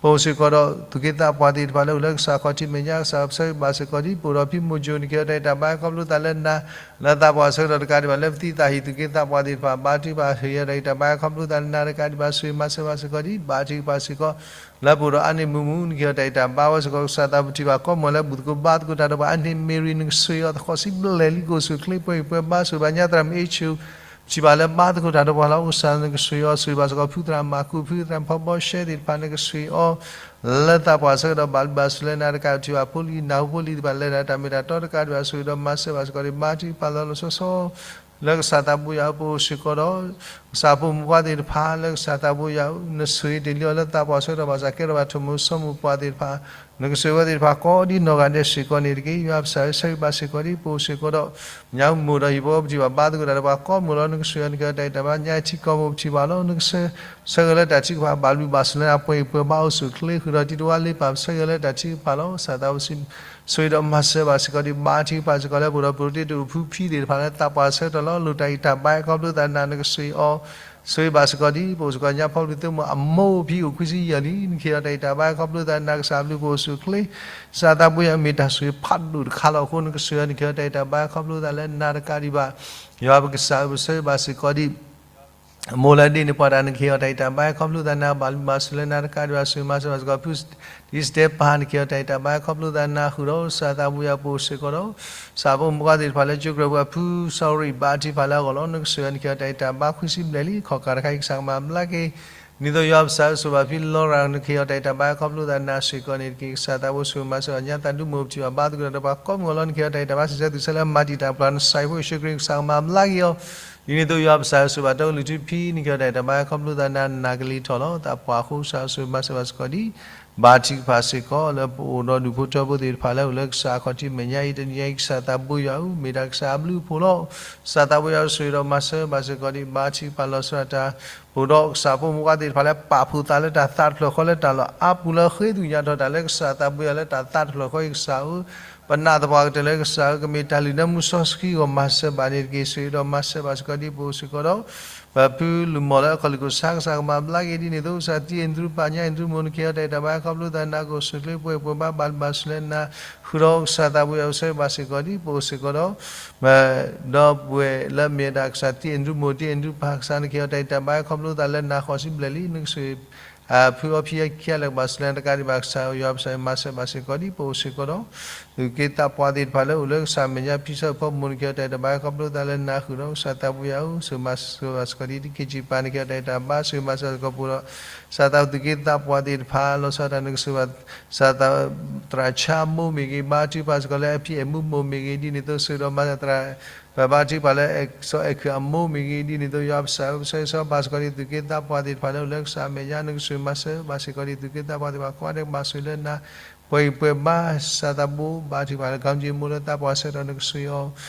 ပအိၣ်စ့ၢ်ကီးဒီး သူၣ်က့သးပှၢ်သ့ၣ်တဖၣ်လၢအိၣ်လၢကစၢ်ခီၣ်ထံးမဲာ်ညါ ကစၢ်ပဆိၣ်ဂ့ၤဘၣ်စ့ၢ်ကီးဒ် ပအိၣ်ဒီးဖံမိၢ်ကၠိ နကဟ့ၣ်အီၤတၢ်အံးတၢ်ဘါ ခီဖျိသးလၢနၤ လၢသးပှၢ်ဆၢကတီၢ်တကးဒံးဘၣ် လၢပသံသးဟံၣ်သူၣ်က့သးပှၢ်သ့ၣ်တဖၣ် ဘါထုကဖၣ် ဟ့ၣ်အီၤတၢ်အံးတၢ်ဘါ ခီဖျိသးလၢနၤတကးဒံးဘၣ် ဆိၣ်ဂ့ၤမၤစၢၤဘၣ်စ့ၢ်ကီးဒ် ဘါထုကဖၣ်စ့ၢ်ကီး လၢပအိၣ်ဒီးအါန့ၢ်မုာ်မုာ် နကဟ့ၣ်အီၤတၢ်အံးတၢ်ဘါဝဲစ့ၢ်ကီး ကစၢ်သးပထံၣ်ဘၣ်ကိးမုၢ်လၢ ဘူၣ်သကိးဘါသကိးတၢ်ဒီးပှၤ အါန့ၢ်မ့ၢ်ရံ နကဆိၣ်ဂ့ၤအီၤ သဃီၤစံးဘျဲၣ်လံ ကအိၣ်ဆူၣ်ချ့ပှဲၤဟံၣ်ပှဲၤဘါ ဆိၣ်ဂ့ၤဘၣ်ညါသရၣ်မုၣ်အ့ၣ်ဆူၣ် ပထံၣ်ဘၣ်လၢဘါသကိးတၢ်ဒီးပှၤလီၤ. ကစၢ်နကဆိၣ်ဂ့ၤအီၤ ဆိၣ်ဂ့ၤဘၣ်စ့ၢ်ကီး ဖုသရၣ်မၤကူး ဖုသရၣ်ဖီဘီရှဲသ့ၣ်တဖၣ် နကဆိၣ်ဂ့ၤအီၤ လၢသးပှၢ်ဆၢကတီၢ် ဘၣ်ဘျုးဘၣ်ဆိၣ်လၢနၤတကး ပထံၣ်ဘၣ်ဖိလံၤနၢ်ဟူဖိလံၤသ့ၣ်တဖၣ် လဲၤတၢ်တၢ်မ့ၢ်တၢ်တီတကးဒံးဘၣ် ဆိၣ်ဂ့ၤဒီးမၤစၢၤဘၣ်စ့ၢ်ကီးဒ် ဘါထုကဖၣ်လီၤလီၤဆီဆီ လၢကစၢ်သးဘိယွၤ ပအိၣ်စ့ၢ်ကီးဒီး ကစၢ်ဖိမုၣ်ဖိခွါသ့ၣ်တဖၣ် လၢကစၢ်သးဘိယွၤ နဆိၣ်ဂ့ၤတ့ၢ်လံအီၤလၢသးပှၢ်ဆၢကတီၢ် ဘၣ်ဆၣ်ကဲထီၣ်ဘၣ်ထိၣ်မိၣ်စီမိၣ်ပှၢ်သ့ၣ်တဖၣ် နကဆိၣ်ဂ့ၤဝဲသ့ၣ်တဖၣ်ကိးဒ်နီၢ်ဂၤဒဲးစ့ၢ်ကီးန့ၣ်တက့ၢ်. ယွၤပကစၢ်ဧၢ ဆိၣ်ဂ့ၤဘၣ်စ့ၢ်ကီးဒ် ပအိၣ်စ့ၢ်ကီးဒီး ညါမိၢ်ဒီးဟံၣ်ဖိ ပထံၣ်ဘၣ်ဘါသကိးတၢ်ဒီးပှၤကိးမုၢ်လီၤ. နကဆိၣ်ဂ့ၤအီၤ နကဟ့ၣ်အီၤတၢ်အံးတၢ်ဘါ ညါထံကီၢ်မိၢ် ပထံၣ်ဘၣ်လီၤ. နကဆၢ ဆၢဂ့ၤလၢတၢ်ထုကဖၣ် ဘၣ်ဘျုးဘၣ်ဆိၣ်လၢနၤ ပှဲၤဟံၣ်ပှဲၤဘါအိၣ်ဆူၣ်ချ့ ဃုာ်ဒီးတံၤတဝါလ့ပၢ် ပဆၢဂ့ၤလၢတၢ်ထုကဖၣ်လီၤ. ကစၢ်သးဘိ ဆိၣ်ဂ့ၤဒီးမၤစၢၤဘၣ်စ့ၢ်ကီးဒ် ဘါထုကဖၣ်စ့ၢ်ကီးလၢပအိၣ်ဒီး ပဒိၣ်တ့တအိၣ်ဖုဖံသ့ၣ်တဖၣ်လၢသးပှၢ်ဆၢကတီၢ်လီၤ. လိၣ်တၢ်အံးတၢ်ဘါ ခီဖျိသးနၤ နကဆိၣ်ဂ့ၤအီၤ ဆိၣ်ဂ့ၤဘၣ်စ့ၢ်ကီးဒ် ပအိၣ်စ့ၢ်ကီးညါဖီဘျီသုမိၢ်အမိၢ်ဖံအိၣ်ခွံဆံယဲၢ်လံ နကဟ့ၣ်အီၤတၢ်အံးတၢ်ဘါ ခီဖျိသးနၤ ကစၢ်ဘျုးပအိၣ်ဆူၣ်ချ့ ကစၢ်သးဘိယွၤ မ့ၢ်တၢ်ဆိၣ်ဂ့ၤဖးဒိၣ်တခါလီၤအဃိ နကဆိၣ်ဂ့ၤအီၤ နကဟ့ၣ်အီၤတၢ်အံးတၢ်ဘါ ခီဖျိသးလၢနၤတကးဒံးဘၣ် ယွၤပကစၢ်ဧၢ ပဆိၣ်ဂ့ၤဘၣ်စ့ၢ်ကီးဒ် မိၢ်လၢဒ့ၣ်န့ၣ်ပှၤတၢ် နကဟ့ၣ်အီၤတၢ်အံးတၢ်ဘါ ခီဖျိသးနၤ ဘၣ်ဘျုးဘၣ်ဆိၣ်လၢနၤတကးဒံးဘၣ် ဆိၣ်ဂ့ၤမၤစၢၤဘၣ်စ့ၢ်ကီး ဖုဒံစတဲဖၣ် နကဟ့ၣ်အီၤတၢ်အံးတၢ်ဘါ ခီဖျိသးနၤ ဃုာ်ဒီးကစၢ်သးဘိယွၤ ပအိၣ်စ့ၢ်ကီးဒီး ကစၢ်ဖိမုၣ်ဖိခွါသ့ၣ်တဖၣ်လၢကၠိကြၢးပှၤ ဖုစီၤရံၣ် ဘါထုကဖၣ်လၢအဂီၢ်လီၤ. နကဆိၣ်ဂ့ၤအီၤ နကဟ့ၣ်အီၤတၢ်အံးတၢ်ဘါ ခွံဆံဘျဲၣ်လံ ခီၣ်ကးတခါအံၤ ကစၢ်ကမၤဘျါက့ၤ ဒ်သိးယွၤပကစၢ်ဧၢ ဆိၣ်ဂ့ၤဘၣ်ဖံလီၤရၤ နကဟ့ၣ်အီၤတၢ်အံးတၢ်ဘါ ခီဖျိသးနၤစ့ၢ်ကီးန့ၣ်တက့ၢ်. ကစၢ်သးဘိ ဆိၣ်ဂ့ၤမၤစၢၤအီၤ ညါသးဒူမိၢ် ပထံၣ်ဘၣ်ဘါသကိးတၢ်ဒီးပှၤကိးမုၢ်အဂီၢ်လီၤ. နကဟ့ၣ်အီၤတၢ်အံးတၢ်ဘါ စံးဆၢသုးဆၢလၢ မၤတံာ်တာ်ပျၢ်နစၢ်ဖိယ့ၣ်ၡူးခရံာ် ကစၢ်ကမၤဘျါက့ၤအီၤ ဒ်န့ၣ်အသိး ယွၤပကစၢ်ဧၢ ဆိၣ်ဂ့ၤဘၣ်တီကလုၢ်ထူဖံ နကဟ့ၣ်အီၤတၢ်အံးတၢ်ဘါ ခီဖျိသးနၤ နၢ်ကလံၤထီၣ်လီၤ. သးပှၢ်အဃိ ကစၢ်ဧၢ ဆိၣ်ဂ့ၤမၤစၢၤဘၣ်စ့ၢ်ကီးဒ် ဘါထုကဖၣ်စ့ၢ်ကီး လၢပအိၣ်ဒီးဒူၣ်ဖိထၢဖိသ့ၣ်တဖၣ်လၢအိၣ်လၢကစၢ်အခီၣ်ထံးမဲာ်ညါအံၤ တနံၤအံၤ ကစၢ်သးဘိယွၤဧၢ မ့ၢ်ဒၣ်ကစၢ်အဘျုးအဖှိၣ်လီၤ. ကစၢ်သးဘိယွၤဧၢ ဆိၣ်ဂ့ၤဒီးမၤစၢၤဘၣ်စ့ၢ်ကီးဒ် ဘါထုကဖၣ်လီၤဆီဒၣ်တၢ် ပအိၣ်ဒီးကစၢ်ဖိမုၣ်ဖိခွါသ့ၣ်တဖၣ်လၢပာ်ဖှိၣ်သးလၢတၢ်သးတဖျၢၣ်ဃီလၢတၢ်လီၢ်အါပူၤလၢဃ့သ့ၣ်ညါထီၣ်တၢ်လၢကစၢ်သးဘိယွၤလၢတၢ်သးတဖျၢၣ်ဃီအံၤ ကစၢ်ဧၢ ပနာ်သပှၢ်ကတၢၢ်လၢကစၢ်ဧၢ ကမ့ၢ်တၢ်လုၢ်နၢမူစီဆှံဂီၢ် မၤစၢၤဘၣ်န့ၣ်တက့ၢ်. ဆိၣ်ဂ့ၤဒီးမၤစၢၤဘၣ်စ့ၢ်ကီးဒ် ပအိၣ်စ့ၢ်ကီးဒီး ပဖုလုၢ်မီၢ်လၢအခီၣ်လံၢ်ခိၣ်ဆါ ကစၢ်ကမၤဘျါက့ၤဒ်န့ၣ်အသိး ကစၢ်တံၤအဲၣ်ဒရူးပၢ် ညါအဲၣ်ဒရူးမိၢ် နကဟ့ၣ်အီၤတၢ်အံးတၢ်ဘါ ခီဖျိသးနၤ ကအိၣ်ဆူၣ်ချ့ပှဲၤပှဲၤဘါ ဘၣ်လုၢ်ဘၣ်ဆိၣ်လၢနၤ ဃုာ်ဒီးကစၢ်သးဘိယွၤ ဆိၣ်ဂ့ၤဘၣ်စ့ၢ်ကီးဒ် ပအိၣ်စ့ၢ်ကီးဒီး ဒီပုၢ်ဝဲၢ်လၢမ့ၢ်ဝဲဒၣ်ကစၢ်တံၤအဲၣ်ဒရူးမိၢ် တံၤအဲၣ်ဒရူးပၢ် ကစၢ်နကဟ့ၣ်အီၤတၢ်အံးတၢ်ဘါ ခီဖျိသးလၢနၤဃိးဆံဘျဲၣ်လံ နကဆိၣ်ဂ့ၤ ဖုအီၣ်ဖံးအီၣ်ခံဂၤလၢကဘၣ်စူၢ်လၢနၤတကးဒံးဘၣ် ကစၢ်ယွၤပကစၢ်မၤစၢၤဘၣ်စ့ၢ်ကီးဒ်ပအိၣ်စ့ၢ်ကီးဒီး သူၣ်က့သးပှၢ်သ့ၣ်တဖၣ်လၢအိၣ်လၢကစၢ်မဲာ်ညါ ဖံးစၢဖီမုၢ် နက့ၤအီၤတၢ်အံၤတၢ်ဘါ ခီဖျိသးလၢနၤဃုာ်ဒီးကစၢ်သးဘိယွၤအိၣ် ဆိၣ်ဂ့ၤမၤစၢၤဘၣ်စ့ၢ်ကီးဒ် တက့ၤကံၣ်ပၤ နက့ၤအီၤတၢ်အံၤတၢ်ဘါ ဆိၣ်ဂ့ၤမၤစၢၤစ့ၢ်ကီးပအိၣ်ဒီး ကစၢ်သးသူၣ်က့သးပှၢ်သ့ၣ်တဖၣ် လီၤဆီဒၣ်တၢ် နကဆိၣ်ဂ့ၤဘၣ် ကစၢ်သး သရၣ်ဆါအမိၢ်မ့ၢ်ဂ့ၤ ဘါထုကဖၣ်စ့ၢ်ကီးလၢအဖံအဲၣ်မူမိၢ်မ့ၢ်ဂ့ၤ ဒ်န့ၣ်အသိး ဆိၣ်ဂ့ၤဒီးမၤစၢၤသရၣ် ပဘါထုကဖၣ်လၢအဲၣ်စီၤအဲၣ်ခုးအမိၢ်မ့ၢ်ဂ့ၤ ဒ်န့ၣ်အသိး ယွၤပကစၢ်ဧၢ ပဆၢဂ့ၤဆၢဝါဘၣ်စ့ၢ်ကီးဒ် သူၣ်က့သးပှၢ်သ့ၣ်တဖၣ်လၢအိၣ်လၢကစၢ်မဲာ်ညါ နကဆိၣ်ဂ့ၤမၤစၢၤဘၣ်စ့ၢ်ကီးဒ် သူၣ်က့သးပှၢ်သ့ၣ်တဖၣ် ကိးဂၤဒဲးကဘၣ်ဆိၣ်ဂ့ၤလၢနၤ ပှဲၤဂံၢ်ပှဲၤဘါ ကစၢ်သးဘိ ဘါထုကဖၣ်လၢ ကံၣ်မူလၢသးပှၢ်ဆၢကတီၢ် နကဆိၣ်ဂ့ၤ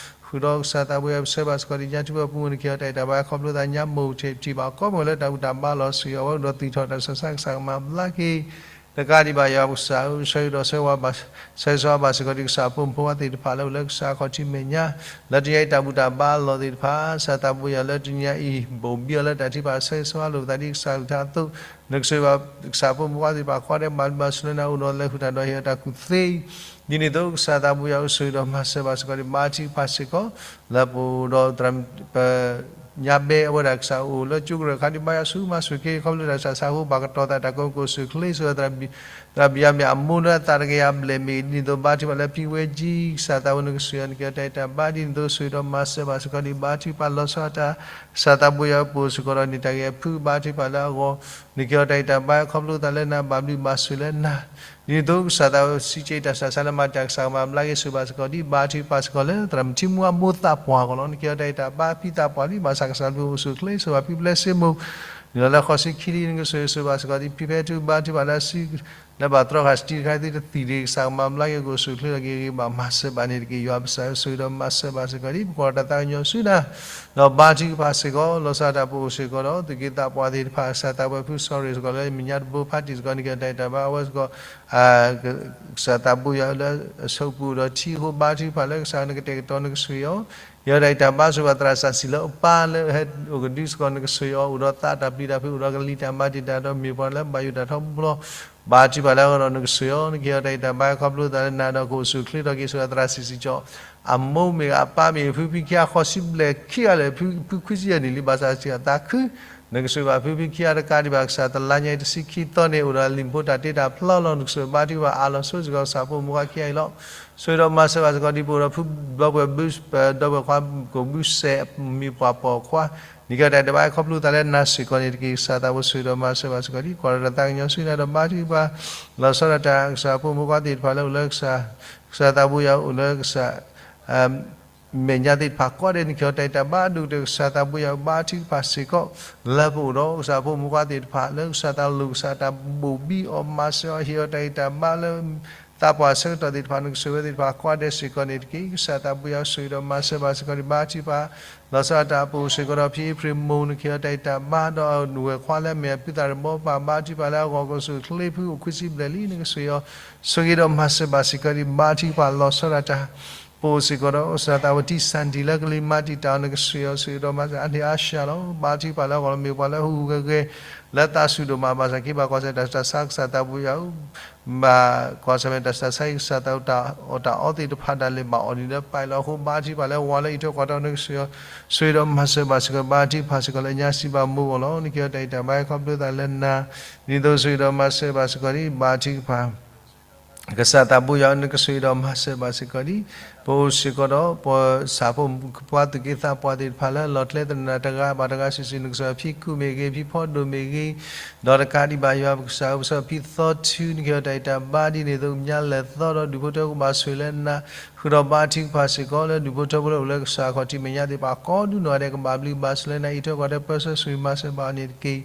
အီၤ ဃုာ်ဒီးကစၢ်သးဘိယွၤ ပဆၢဘၣ်စ့ၢ်ကီးဒ် ညါထူၣ်ဝဲပူၤ နက့ၤအီၤတၢ်အံၤတၢ်ဘါ ခီဖျိသးညါမိၢ်ထံးထံးဘၣ် ကိးမုၢ်လၢတၢ်ဘူၣ်တၢ်ဘါလီၤ ဆိၣ်ဂ့ၤအီၤဝဲဒီး သူၣ်ထီၣ်တၢ်ဆးဆါ ကစၢ်ကမၤဘျါက့ၤ တကးဒံးဘၣ် ယွၤပကစၢ်ဧၢ ဆၢဂ့ၤဒီးဆၢဝါဘၣ် ဆၢဂ့ၤဆၢဝါဘၣ်စ့ၢ်ကီးဒ် ကစၢ်ဖိမုၣ်ဖိခွါသ့ၣ်တဖၣ်လၢအိၣ်လၢကစၢ်ခီၣ်ထံးမဲာ်ညါ လၢတနံၤအံၤတၢ်ဘူၣ်တၢ်ဘါလီၢ်သ့ၣ်တဖၣ် ကစၢ်သးဘိယွၤလၢတနံၤအံၤ ဘိၣ်ဘံအီၤလၢတၢ်ထုကဖၣ် ဆၢဂ့ၤဆၢဝါလိာ်ပသးဒ်ကစၢ်အကလုၢ်ကထါအသိး နကဆိၣ်ဂ့ၤဘၣ် ကစၢ်ဖိမုၣ်ဖိခွါသ့ၣ်တဖၣ် ကိးဂၤဒဲးကဘၣ်ဘျုးဘၣ်ဆိၣ်လၢနၤ အိၣ်ဒီးလဲၤဃုာ်တၢ်ဒီးဟ့ၣ်အီၤတၢ်ကူၣ်သ့ ဒ်န့ၣ်အသိး ကစၢ်သးဘိယွၤအိၣ် ဆိၣ်ဂ့ၤဒီးမၤစၢၤဘၣ်စ့ၢ်ကီးဒ် ဘါထုကဖၣ်စ့ၢ်ကီး လၢပအိၣ်ဒီးသရၣ် ပ ညါဘဲအဝဲဒၣ်ကစၢ်အိၣ်လၢကၠိကရၢၢ်ခါဒံး ဘါယွၤဆိၣ်ဂ့ၤမၤစၢၤက့ၤ ခီဖျိတၢ်ဆးဆါအဃိ ဘၣ်ကတီၤသးတၢ်ကိးမုၢ်ကိၣ် ဆိၣ်ချ့ဆိၣ်ဂ့ၤ သရၣ်ဘံၣ်ယၤမ့ၣ်အမိၢ်လၢအသးတကယၤဘျဲၣ်မ့ၢ်ဂ့ၤ ဒ်န့ၣ်အသိး ဘါထုကဖၣ်လၢဖံဝဲကၠံ ကစၢ်သးဘိ နကဆိၣ်ဂ့ၤအီၤ နက့ၤအီၤတၢ်အံၤတၢ်ဘါ ဒ်န့ၣ်အသိး ဆိၣ်ဂ့ၤဒီးမၤစၢၤဘၣ်စ့ၢ်ကီးဒ် ဘါထုကဖၣ်လီၤဆီဒၣ်တၢ် ကစၢ်သးဘိယွၤပအိၣ်စ့ၢ်ကီးဒီးန့ၣ် တၢ်ဂ့ၢ်အဖု ဘါထုကဖၣ်လၢအဂီၢ် နက့ၤအီၤတၢ်အံၤတၢ်ဘါ ခီဖျိသးလၢနၤ ဘၣ်ဘျုးဘၣ်ဆိၣ်လၢနၤ ဒ်န့ၣ်အသိး ကစၢ်သးဘိ စံးက့ၤတၢ်ဆးဆါလၢမၤတၢ် ကစၢ်ကမၤဘျါက့ၤ ဆိၣ်ဂ့ၤဘၣ်စ့ၢ်ကီးဒ် ဘါထုကဖၣ်စ့ၢ်ကီးလၢ သရၣ်မုၣ်ထံမူအမိၢ်သးပှၢ်အဂီၢ်လီၤ. နက့ၤအီၤတၢ်အံၤတၢ်ဘါ ဖံသးပှၢ်လံ ဘၣ်ဆၣ်ကစၢ်ဘိအိၣ်ဆိၣ်ချ့ ဆိၣ်ဂ့ၤဘၣ်ဖံပျဲစ့မိၢ် နုာ်လီၤလၢဃိးဆံခံလံ နကဆိၣ်ဂ့ၤဆိၣ်ဂ့ၤဘၣ်စ့ၢ်ကီးဒ် ဖံဖဲထူ ဘါထုကဖၣ်လၢအစု လၢဘၣ်တြီဃာ်စတံတခါသ့ၣ်တသံၣ်ဒံး ကစၢ်ကမၤဘျါက့ၤ ကအိၣ်ဆိၣ်ချ့လီၤက့ၤဂ့ၤ ဘၣ်မၤစၢၤဘၣ်န့ၣ်တက့ၢ် ယွၤပကစၢ်ဧၢ ဆိၣ်ဂ့ၤဒီးမၤစၢၤဘၣ်စ့ၢ်ကီးဒ် ပကိးတၢ်သးကညီၤဆူနၤ ဒီးဘါထုကဖၣ်စ့ၢ်ကီး လီၤဆီဒၣ်တၢ် ပအိၣ်စ့ၢ်ကီးဒီး သူၣ်က့သးပှၢ်သ့ၣ်တဖၣ် ကစၢ်သးဘိယွၤဖုစီၤရ့ၣ်စ့ၢ်ကီးလၢမဲာ်ညါတဘိဖါတံၢ်စ့ၢ်ကီး နက့ၤအီၤတၢ်အံၤတၢ်ဘါ အဝဲစ့ၢ်ကီး ကစၢ်သးဘိယွၤလၢအဆိကမိၣ်ဒီးထံအဃိ ဘါထုကဖၣ်လၢကစၢ်နကတဲာ်ကတီၤ နကဆိၣ်ဂ့ၤအီၤ က့ၤအီၤတၢ်အံၤတၢ်ဘါ ဆိၣ်ဂ့ၤဘၣ်သရၣ်စီဆှံလၢအပၢ်လၢဟဲအိၣ်ကဒုစ့ၢ်ကီး နကဆိၣ်ဂ့ၤအီၤ အိၣ်ဒီးသးတၢ်ပျံၤတၢ်ဖုး အိၣ်ဒီးကလံၤတၢ်မၤတံာ်တာ်ဒီးမ့ၢ်ပှၤလၢဘၣ်ယိၣ်တၢ်ထီဘိလီၤ ဘါထုကဖၣ်လၢအဂီၢ်ဒီး နကဆိၣ်ဂ့ၤအီၤ နက့ၤအီၤတၢ်အံၤတၢ်ဘါ ခီဖျိသးလၢနၤဒီးကအိၣ်ဆိၣ်ချ့ထီၣ်က့ၤ ဆိၣ်ဂ့ၤသရၣ်စံၣ်စံၣ်ကၠီ အမိၢ်မ့ၢ်ဂ့ၤ အပၢ်မ့ၢ်ဂ့ၤ ဖုဖံခံဂၤ ဃိးဆံဘျဲၣ်ခံဂၤလၢာ် ဖုဖံခွံဆံယဲၢ်နံၣ်လံ ဘၣ်ဆၣ်စံးအသးခု နကဆိၣ်ဂ့ၤဘၣ်ဖုဖံခံဂၤတကးဒံးဘၣ် ကစၢ်တလါညါအံၤတဆံခံသီန့ၣ် အိၣ်ဒီးလံာ်ဖိတၢ်တ့တၢ်ဖျီလီၤ နကဆိၣ်ဂ့ၤဘါထုကဖၣ်အါလီၤဆိစ့ၢ်ကီး ကစၢ်ဖိမုၣ်ခွါခံဂၤအံၤလီၤ ဆိၣ်ဂ့ၤဒီးမၤစၢၤဘၣ်စ့ၢ်ကီးဒ်ပအိၣ်ဒီးဖုဒီပုၢ်ဝဲၢ်ဘု ဒီပုၢ်ဝဲၢ်ခွါကိးဘုစဲးမ့ၢ်ပှၤပိာ်ခွါ နက့ၤအီၤတၢ်အံၤတၢ်ဘါ ခီဖျိသးလၢနၤစ့ၢ်ကီးန့ၣ်တက့ၢ် ကစၢ်သးဘိဆိၣ်ဂ့ၤဒီးမၤစၢၤဘၣ်စ့ၢ်ကီးဒ် ကိးဒီးတၢ်သးကညီၤဆူနၤဒီးဘါထုကဖၣ် လီၤဆီဒၣ်တၢ် ကစၢ်ဖိမုၣ်ခွါသ့ၣ်တဖၣ်လၢအိၣ်လၢကစၢ် ကစၢ်သးဘိယွၤအိၣ်လၢကစၢ် မဲာ်ညါသ့ၣ်တဖၣ်ကိးဂၤဒဲး နက့ၤအီၤတၢ်အံၤတၢ်ဘါ ဒိၣ်ကတၢၢ်ကစၢ်သးဘိယွၤဘါထုကဖၣ်စ့ၢ်ကီး လၢပအိၣ်ဒီးကစၢ်ဖိမုၣ်ခွါသ့ၣ်တဖၣ် လၢကစၢ်တၢ်လိၣ်ကစၢ်တၢ်ဘိၣ်ဘံအီၤ မၤစၢၤအီၤ ဟ့ၣ်အီၤတၢ်အံၤတၢ်ဘါလၢ သးပှၢ်ဆၢကတီၢ်သ့ၣ်တဖၣ် နကဆိၣ်ဂ့ၤဝဲသ့ၣ်တဖၣ်ကိးဂၤဒဲးစ့ၢ်ကီးန့ၣ်တက့ၢ် ကစၢ်သးဘိယွၤဆိၣ်ဂ့ၤဒီးမၤစၢၤဘၣ်စ့ၢ်ကီးဒ်ဘါထုကဖၣ် လီၤဆီဒၣ်တၢ် ပအိၣ်စ့ၢ်ကီးဒီးဖံအ့ဖြ့ၣ်မိၢ် နက့ၤအီၤတၢ်အံၤတၢ်ဘါ ဒီးအဝဲခွါလၢအမ့ၢ်အဖုသၣ်ရၣ်ဘီပၢ် ဘါထုကဖၣ်လၢအဂီၢ် ကအိၣ်ဆိၣ်ချ့ဖုအိၣ်ခွံဆံဘျဲၣ်လံ နကဆိၣ်ဂ့ၤအီၤ ဆိၣ်ဂ့ၤဒီးမၤစၢၤဘၣ်စ့ၢ်ကီးဒ် ဘါထုကဖၣ်လီၤဆီဒၣ်တၢ် ပအိၣ်စ့ၢ်ကီးဒီး ကစၢ်သးဝတံၢ်စၣ်ဒံၣ်လၢကလံၤမၤတံာ်တာ်အီၤ နကဆိၣ်ဂ့ၤအီၤ ဆိၣ်ဂ့ၤဒီးမၤစၢၤအါန့ၢ်အါရှၢ်လီၤ ဘါထုကဖၣ်လၢအဂီၢ်လီၤ မ့ၢ်ပှၤလၢဟူးဟူးဂဲၤဂဲၤ လၢသးစူၢ်ဒိၣ်မး ဘၣ်ဆၣ်က့ၤဘၣ်ကွၢ်ဆၢၣ်တၢ်ဆး ကစၢ်သးဘိယွၤဧၢ ဘၣ်ကွၢ်ဆၢၣ်မဲာ်တၢ်ဆး ကစၢ်သးဝတံၢ်အီၣ်တၢ်အီသ့ၣ်တဖၣ်ဒၣ်လဲာ်ဘၣ်အီၣ်ဒ်လၢပာ်လီၤအဃိ ဘါထုကဖၣ်လၢအဝၤလၢအံးထွဲကွၢ်ထွဲ နကဆိၣ်ဂ့ၤအီၤ ဆိၣ်ဂ့ၤဒီးမၤစၢၤဘၣ်စ့ၢ်ကီး ဘါထုကဖၣ်စ့ၢ်ကီးလၢညါစံးဘၣ်မိၢ်အဂီၢ်လီၤ နက့ၤအီၤတၢ်အံၤတၢ်ဘါ ခီဖျိသးလၢနၤ ဒ်သိးဆိၣ်ဂ့ၤဒီးမၤစၢၤဘၣ်စ့ၢ်ကီးဒ် ဘါထုကဖၣ် ကစၢ်သးဘိယွၤ နကဆိၣ်ဂ့ၤဒီးမၤစၢၤဘၣ်စ့ၢ်ကီးဒ် ပအိၣ်စ့ၢ်ကီးဒီး ပကစၢ်ဖိမုၣ်ဖိခွါသူၣ်က့သးပှၢ်သ့ၣ်တဖၣ်လၢလီၤကျဲသနၢၣ်တဂၤဘၣ်တဂၤစုာ်စုာ် နကဆိၣ်ဂ့ၤဖံကူမ့ၢ်ဂ့ၤ ဖံဖီဒိၣ်မ့ၢ်ဂ့ၤ ဒီးတကးဒံးဘၣ်ယွၤပကစၢ်ဧၢ ပဆၢဖံသီထု နက့ၤအီၤတၢ်အံၤတၢ်ဘါဒ်န့ၣ်အသိး ကညါလဲၤသီဒီးဒူၣ်ဖိထၢဖိကဘၣ်ဆိၣ်ဂ့ၤလၢနၤ ဃုာ်ဒီးဘါထုကဖၣ်စ့ၢ်ကီးလၢဒူၣ်ဖိထၢဖိလၢအိၣ်လၢကစၢ်ခီၣ်ထံးမဲာ်ညါသ့ၣ်တဖၣ် ကိးဒူၣ်နီၢ်ဂၤဒဲး ကဘၣ်ဘျုးဘၣ်ဆိၣ်လၢနၤ အံးထွဲကွၢ်ထွဲပၢဆှၢဆိၣ်ဂ့ၤမၤစၢၤဘၣ်အီၤန့ၣ်တက့ၢ်